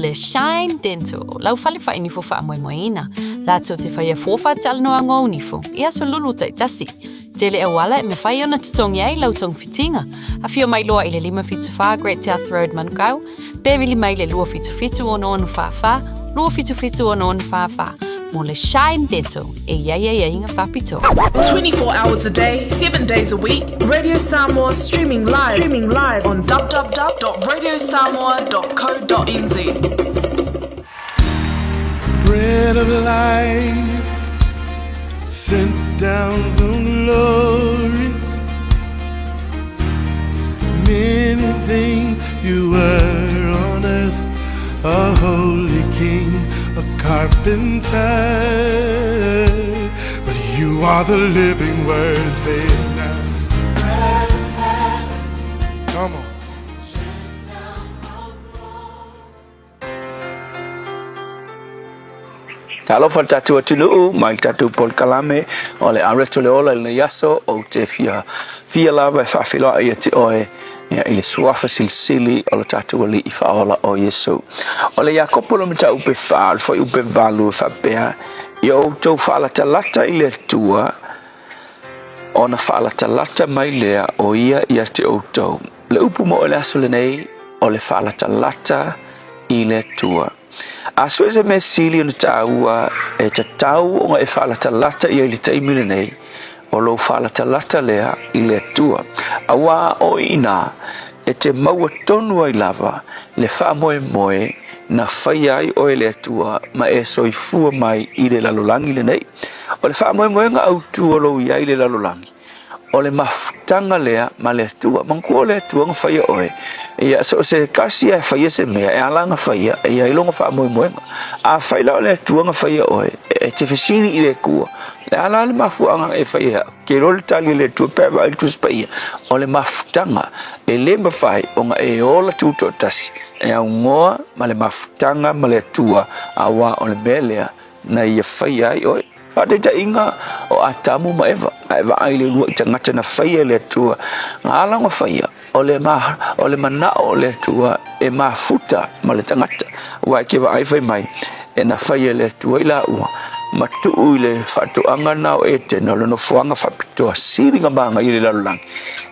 Le Shine Dental, lau fale whainifo whaamoemoeina. Lātou te whaia fōwha talanoa ngō nifo, i aso lulu taitasi. Tele auala e mawhai ona tutongi ai lau togafitiga. Afio mai loa i le 574 Great South Road Manukau, pe vili mai le 277 6644, 277 6644 mo le Shine Dental e iai aiaiga faapitoa. 24 hours a day, 7 days a week, Radio Samoa streaming live, streaming live on www.radiosamoa.co.nz. Bread of life, sent down from glory. Many things you were on earth, a holy king, a carpenter. But you are the living word, say it now. Come on. Talofa le tatou atunuu mai le tatou polokalame o le Areto le Ola i lenei aso ou te fia fia lava e faafeiloai ia te oe ia i le suafa silisili o le tatou Alii Faaola o Iesu. O le Iakopo le mataupu e fa, o le fuaiupu e valu e faapea, Ia outou faalatalata i le Atua, ona faalatalata mai lea o ia ia te outou. Le upu mo le aso lenei, o le faalatalata i le Atua. A so se mea sili ona taua e tatau ona e faalatalata ia i le taimi lenei, o lou faalatalata lea i le Atua. Auā o i inā e te maua tonu ai lava le faamoemoe na faia ai oe e le Atua ma e soifua mai i le lalolagi lenei. O le faamoemoega autū o lou i ai i le lalolagi, o le mafutaga lea ma le Atua. Manatua o le Atua na faia oe. Ia, so o se tasi lava e faia se mea, e ala ona faia, e i ai lona faamoemoega. Afai la o le Atua na faia oe, e te fesili i le Atua, Le a la le mafuaaga e fai ai au? Ke iloa le tali a le Atua pe a vaai i le Tusi Paia, o le mafutaga e le mafai ona e ola tutoatasi e augoa ma le mafutaga ma le Atua, auā o le mea lea na Ia faia ai oe. Faataitaiga o Atamu ma Eva, a e vaai i le uluai tagata na faia e le Atua, na ala ona faia, o le, ma, o le manao o le Atua e mafuta ma le tagata. Ua e ke vaai fai mai, e na faia e le Atua i laua, ma tuu i le faatoaga na o Etene, o le nofoaga faapitoa sili na manaia i le lalolagi.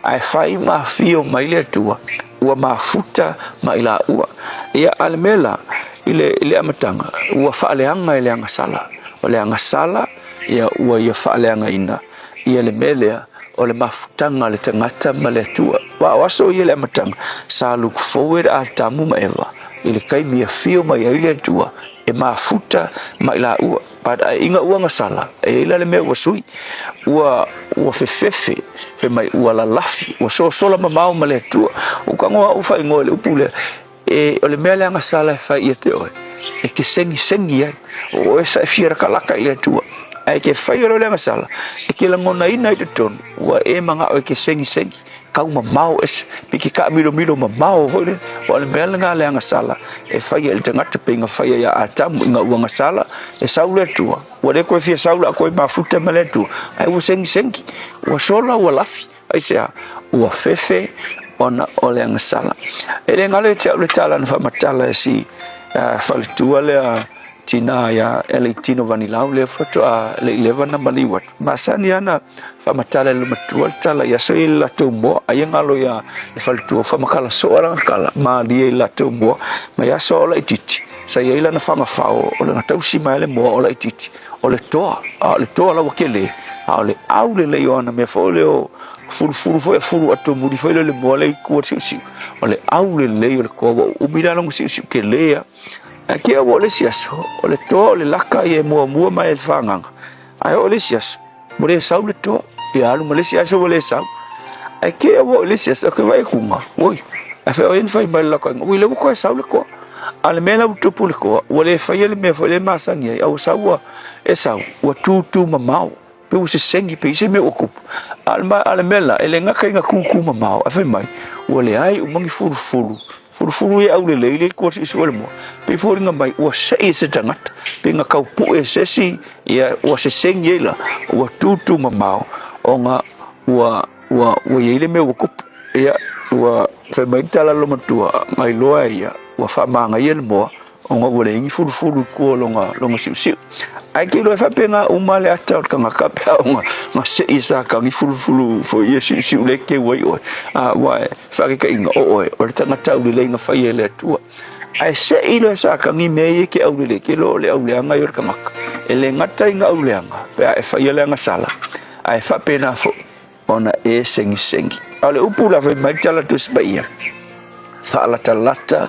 Ae fai ma afio mai le Atua, ua mafuta ma i laua. Ia, a le mea la, i le, i le amataga, ua faaleaga e le agasala. O le agasala, ia ua ia faaleagaina ia le mea lea o le mafutaga a le tagata ma le Atua. Aua o aso ia i le amataga, sa look forward Atamu ma Eva i le taimi e afio mai ai le Atua e mafuta ma i laua. But ae ina ua gasala, e i ai la le mea ua sui, ua, ua fefefe, fai mai ua lalafi, ua sosola mamao ma le Atua. Ua tago au faaigoa i le upu lea, e, o le mea le agasala e fai ia te oe, e te segisegi ai, o oe sa e fia lakalaka i le Atua. Ae ke faia loa le agasala, e ke lagonaina ai i totonu, ua e manao e ke segisegi, kau mamao ese, pe ke kaamilomilo mamao foi lele. Aua o le mea lena le agasala e faia i le tagata pei na faia ia Atamu ina ua agasala, e sau le Atua, ua le toe fia sau la koe mafuta ma le Atua, ae ua segisegi, ua sola ua lafi. Aisea? Ua fefe ona o le agasala. E le galo ia te au le tala na faamatala e si faletua lea tinā ia Eleitino Vanilau lea faatoa le i leva na maliu atu. Masani lava na faamatala e le matua le tala i aso ia i le latou moa. Ai e galo ia le faletua, faamatala soo lana tala, malie i le latou moa. Mai aso a o laitiiti, sa i ai lana fagafao o lana tausi mai le moa o laitiiti. O le toa, a o le toa la ua tele, a o le au lelei o ana mea foi lea o fulufulu foi a fulu atomuli foi lea o le moa lea i tua o le siusiu. O le au lelei o le toa ua uumi la lona siusiu tele lava. Ae kea ua oo le isi aso, o le toa o le laka ia e muamua mai e le fagaga. Ae oo le isi aso, ua le sau le toa, ia alu ma le isi aso ua le sau. Ae kea ua oo i le isi aso, ke vaai atu, oi, ae fai oi na fai mai le laka, ui lea ua toe sau le toa. A o le mea la ua tupu i le toa, ua le faia le mea foi lea e masani ai, a ua sau ua, e sau, ua tūtū mamao, pe ua sesegi pe i se mea ua tupu. A o le mea la, e le gata ina tūtū mamao, ae fai mai, ua leai uma ni fulufulu, fulufulu ia aulelei lea i tua siusiu o le moa, pei e foliga mai ua sei e se tagata, pe na tau pue e se isi, ia ua sesegi ai la, ua tūtū mamao, ona ua, ua, ua i ai le mea ua tupu. Ia, ua fai mai le tala a le loomatua, na iloa e ia, ua faamagaia le moa, ona ua leai ni fulufulu i tua o lona, lona siusiu. Ae ke iloa e faapena uma le ata o le tagata pe a ona na sei e Satani fulufulu foi ia siusiu lea e keu ai oe. A, aua e faataitaiga, o oe, o le tagata aulelei na faia e le Atua. Ae sei loa e Satani mea ia e ke aulelei, ke iloa o le auleaga ia o le tagata. E le gata i na auleaga, pe a e faia le agasala, ae faapena foi ona e segisegi. A o le upu la fai mai le tala Tusi Paia, faalatalata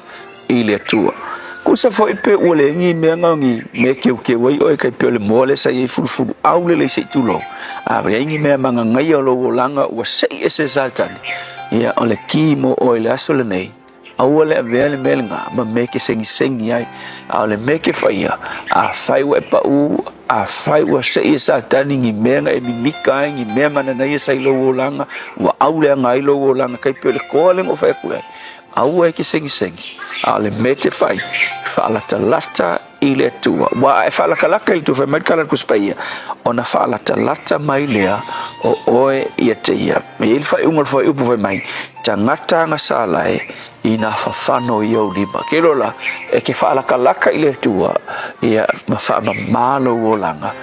i le Atua. Kusa foi pe ua leai ni mea na o ni mea keukeu ai oe kai pei o le moa lea sa i ai fulufulu au lelei se i tulou. A leai ni mea magagaia o lou olaga ua sei ese e Satani, ia o le ki mo oe i le aso lenei, Aua le avea le mea lena ma mea e ke segisegi ai, a o le mea e ke faia, afai ua e paʻū, afai ua seʻi e Satani ni mea na e mimika ai, ni mea mananaia sa i lou olaga, ua auleaga ai lou olaga, kai pei o le toa lea na ou fai atu ai, aua e ke segisegi, a o le mea e te fai, faalatalata i le Atua. Ua a e faalatalata i le Atua, fai mai le tala a le Tusi Paia, ona faalatalata mai lea o oe ia te ia. E i ai le faaiuga o le fuaiupu fai mai, tagata agasala e, ina fafano i ou lima. Ke lola, e ke faalatalata i le Atua, ia ma faamamā lou olaga,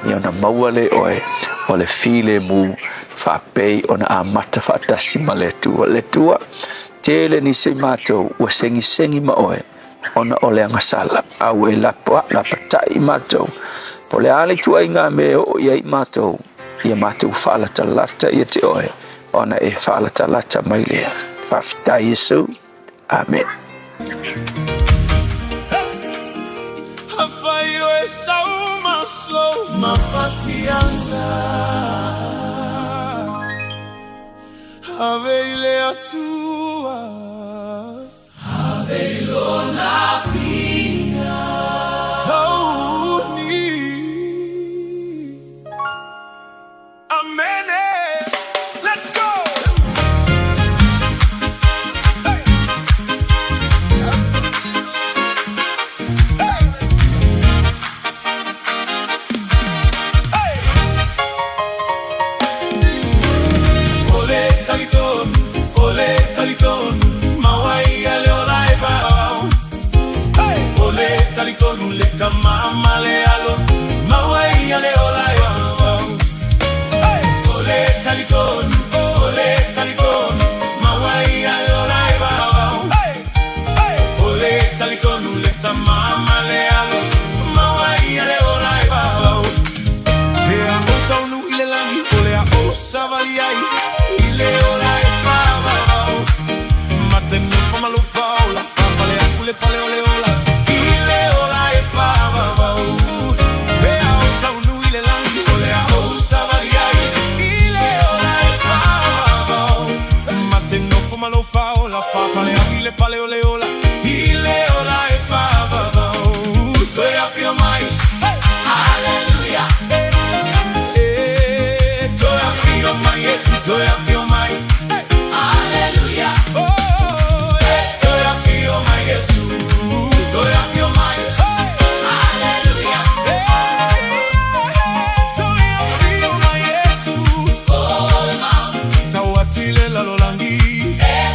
ia ona maua lea e oe o le filemu faapei ona amata faatasi ma le Atua. Le Atua, tele nisi o i matou ua segisegi ma oe, ona o le agasala, a ua e lapatai i matou. Po o le a le ituaiga mea e oo i ai matou, ia matou faalatalata ia te oe, ona e faalatalata mai lea. Faafetai Iesu. Amen. Ave i le Atua. Toe afio mai. Hallelujah. Oh, toe afio mai Yesu. Toe afio mai. Hallelujah. Toe afio mai Yesu. Tauatile lalolangi.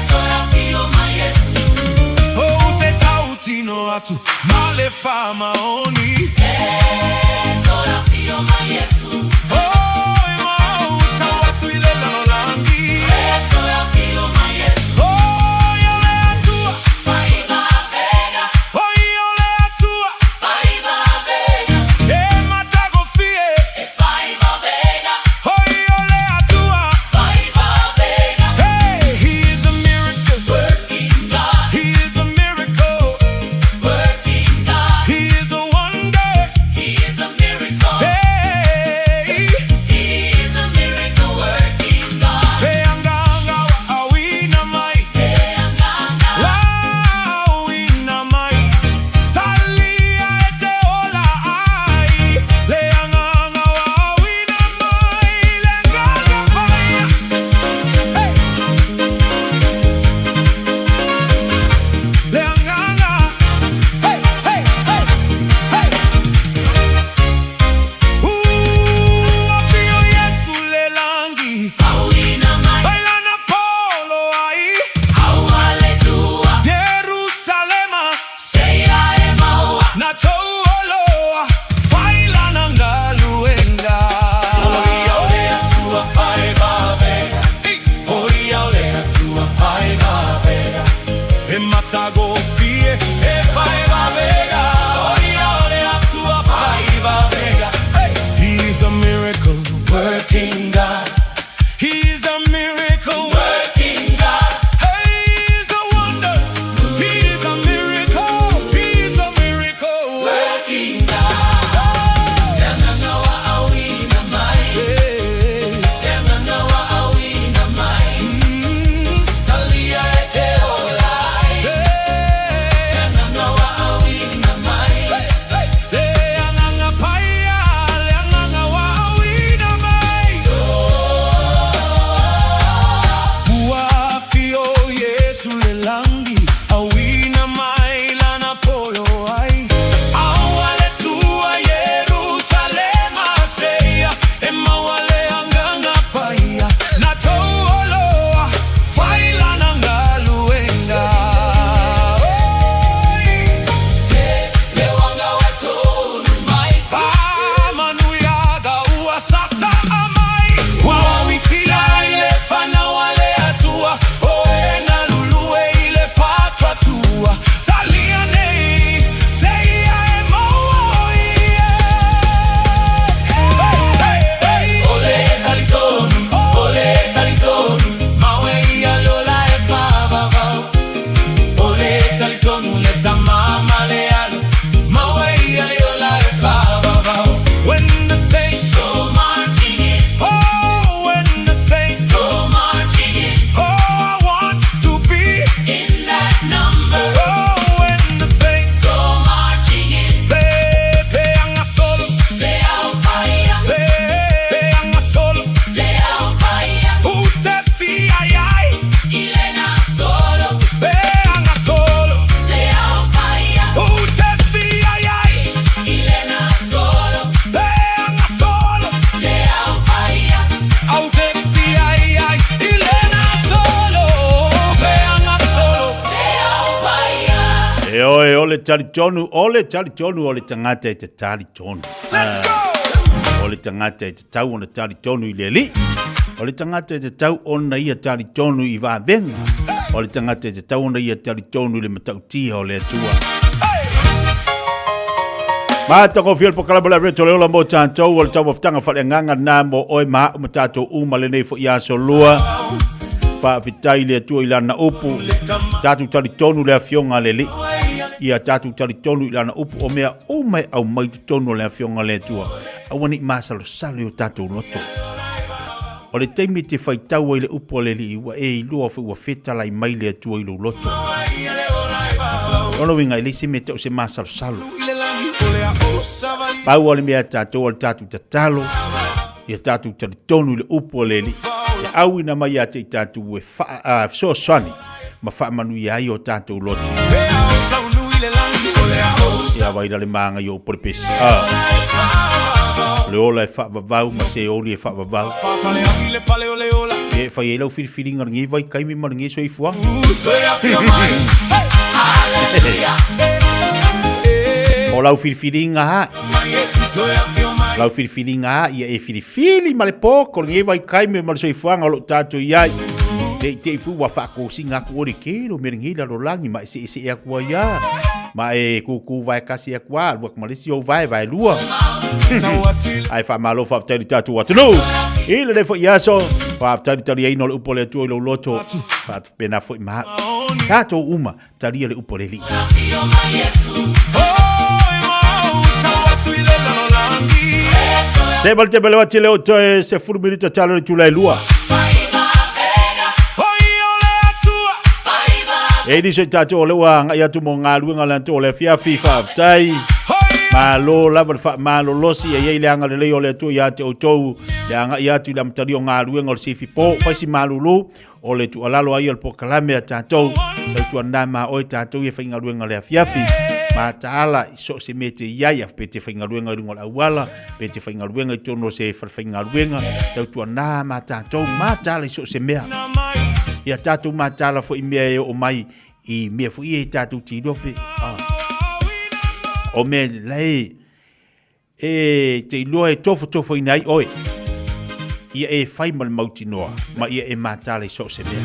Toe afio mai Yesu. Oh, te tautino atu. Male fa maoni. Toe afio mai Yesu. Oh, e mau tauatu ile lalolangi. Toe afio mai Yesu. Oh, io le atua. Faiva vega. Oh, io le atua. Faiva vega. E matagofie. E faiva vega. Oh, io le atua. Faiva vega. Hey, he is a miracle. Working God. He is a miracle. Working God. He is a wonder. He is a miracle. Hey, he is a miracle working God. Hey, anga anga wa awina mai. Hey, anga anga wa awina mai. Talia e te ola ai. Le anga anga wa awina mai. Le anga anga pai. Hey. Le anga anga. Hey, hey, hey, hey. Ooh, afio Yesu le langi. Bailana polo ai. Jerusalema. Na touoloa. Failana ngaluenga. E matagofie e faiva vega. Oia ole atua faiva vega. Hey! He's a miracle working God. He's a miracle working God. Hey, he's a wonder. He's a miracle. He's a miracle working God. Le anganga paia, le anganga wa awina mai. Ua fio Yesu le langi, awina mai lana polo ai. Awa le tua Jerusalema seia, e maua le anganga paia. Na touoloa, failana ngaluenga. Oi! Famanuiaga ua sasa amai. Wawitila ile fana wale atua. Oe na lulue ile fatwa tua. Talia nei, seia e maua ie. Hey, hey, hey. Ole talitonu, ole talitonu. Mawe ia lola e pavavau. Ole talitonu le tamama le alo. Mawe ia yola e pavavau. When the saints go marching in. Oh, when the saints go marching in. Oh, I want to be in that number. Oh, when the saints go marching in. Pe, pe anga solo. Le au paia. Pe, pe anga solo. Le au paia. Ute fi ai ai. Ilena solo. Pe anga solo. Le au paia. Ute fi ai ai. Ilena solo. Pe anga solo. Le au paia. Aute fi ai ai. Ilena solo. Pe anga solo. Le au paia. E oe, o le talitonu, o le talitonu, o le tagata e te talitonu. Let's go! O le tagata e tatau ona talitonu i le Alii. O le tagata e tatau ona ia talitonu i vavega. O le tagata e tatau ona ia talitonu i le matautia o le Atua. Matagofie le polokalame o le Reto le Ola mo tatou o le taumafataga faaleagaga na mo oe ma au ma tatou uma lenei foi aso lua. Faafetai i le Atua i lana upu. Tatou talitonu le afioga a le Alii. Ia tatou talitonu i lana upu o mea uma e aumai i totonu o le afioga a le Atua. Aua ne i masalosalo i o tatou loto. O le taimi e te faitau ai le upu a le Alii, ua e iloa foi ua fetalai mai le Atua i lou loto. Lona uiga, e leai se mea e tau se masalosalo. Pau o le mea a tatou o le tatou tatalo, ia tatou talitonu i le upu a le Alii. E auina mai ia te i tatou e fesoasoani ma faamanuia ai o tatou loto. Ia vai la le maga i o upu o le pesi. O le ola e faavavau ma se oli e faavavau. E fai ai lau filifiliga lenei vaitaimi ma lenei soifuaga. O lau filifiliga a. Lau filifiliga a ia e filifili ma le poko lenei vaitaimi ma le soifuaga o lo o tatou i ai. Ne i te i fu ua faatosina atu oe le tele o mea lenei lalolagi ma e seesee atu ai a. Ma e kūkū vae kasi atu a, alu atu ma le isi ou vae, vae lua. Ae faamalo faafetai i le tatou atunuu. I lenei foi aso, faafetai le taliaina o le upu a le Atua i lou loto. Faapena foi ma au. Tatou uma, talia le upu a le Alii. Se ma le teme leo ati leo toe se fulu minuta talo le tula e lua. E ni se tatou o le ua agai atu mo galuega le atu o le afiafi faafetai. Malo lava le faamalolosi e i ai le agalelei o le Atua ia te outou le agai atu i le amatalia o galuega o le sifi po fai si malulu o le tuualalo ai o le polokalame a tatou tautuana ma oe tatou ia faigaluega le afiafi mataala i so o se mea e te i ai pe te faigaluega i luga o le auala pe te faigaluega i totonu o se falefaigaluega tautuana ma tatou mataala i so o se mea ia tatou mataala foi i mea e oo mai i mea foi ia e tatou te iloa pe o mea lae E te iloa e tofotofoina ai oe, ia e fai ma le mautinoa, ma ia e mataala i so o se mea.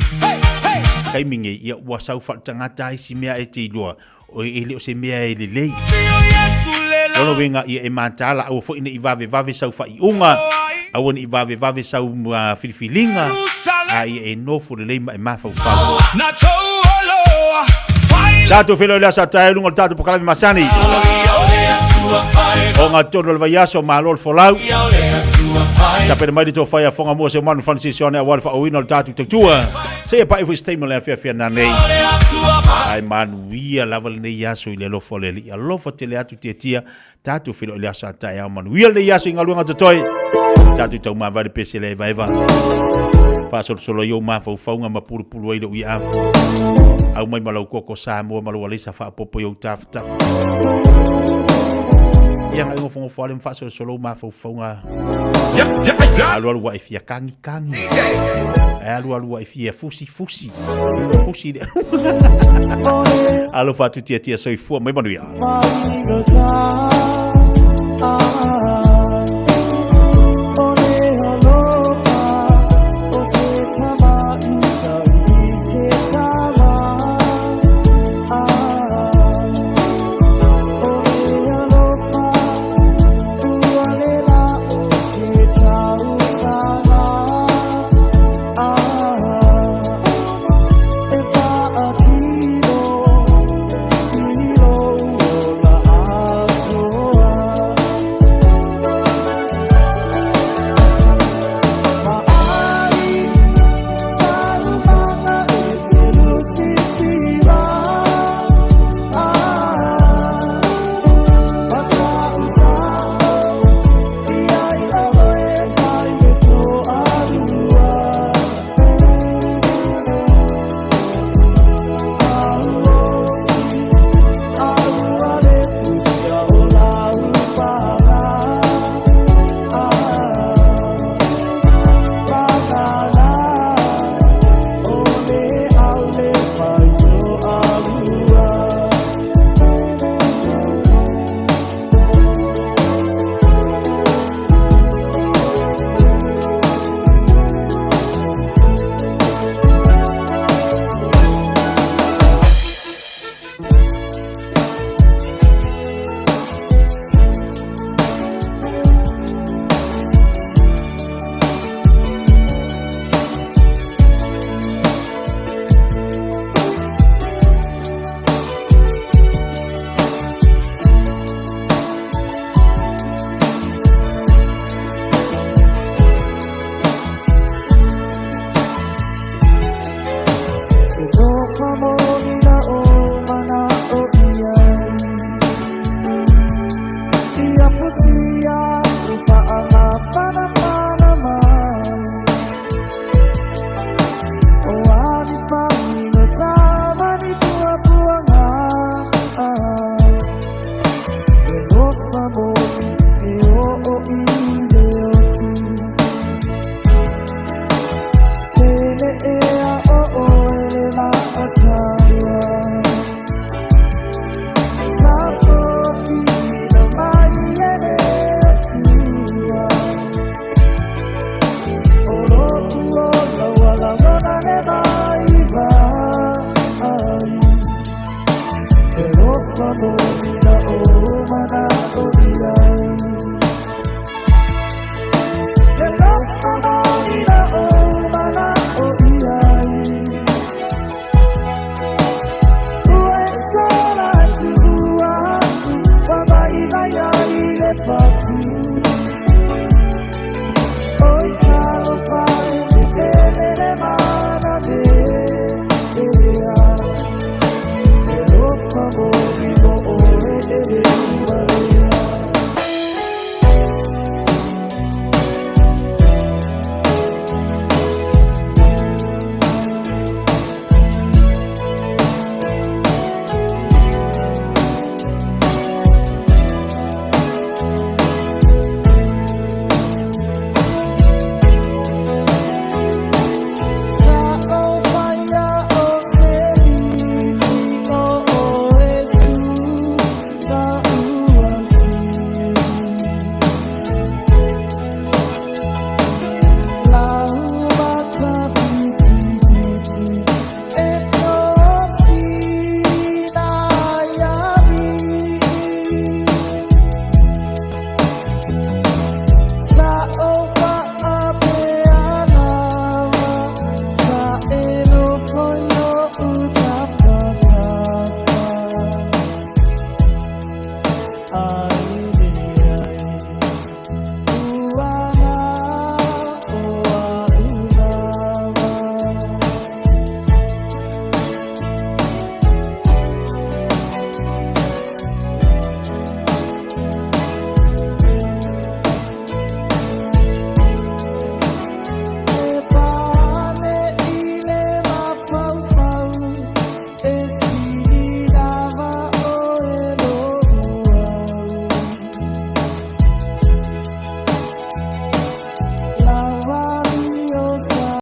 Taimi nei, ia ua sau faaletagata ai si mea e te iloa, o e le o se mea e lelei. Lona uiga, ia e mataala, aua foi ne i vavevave sau faaiuga, aua ne i vavevave sau filifiliga, a ia e nofo lelei ma e mafaufau. Tatou feiloai le aso a taeao i luga o le tatou polokalame masani. O ngā tonu o le vaiaso, malo le folau. Tapena mai le tō whai a whanga mua se o manu Francis Ioane aua le whaoina o le tātou tautua. Se ia pai fo statement le awhiawhia nā nei. Ai manuia lava lenei aso i le alofa o le Alii. Alofa tele atu tia tia. Tātou whiro i le aso a taeao manuia lenei aso i ngaluega totoe. Tātou tau māvare pese le eva eva. Whaasolosolo i o mafaufauga ma pulupulu ai lou ia afu. Au mai ma lau koko Samoa ma lou aleisa faapopo i ou tafatafa. Ia ngai ngofongofo ale ma faasolosolo ou mafaufauga. Alualu wa e fia kangi kangi. Alualu wa e fia fusi fusi. Fusi le. Alofa atu tia tia soifua mai manuia.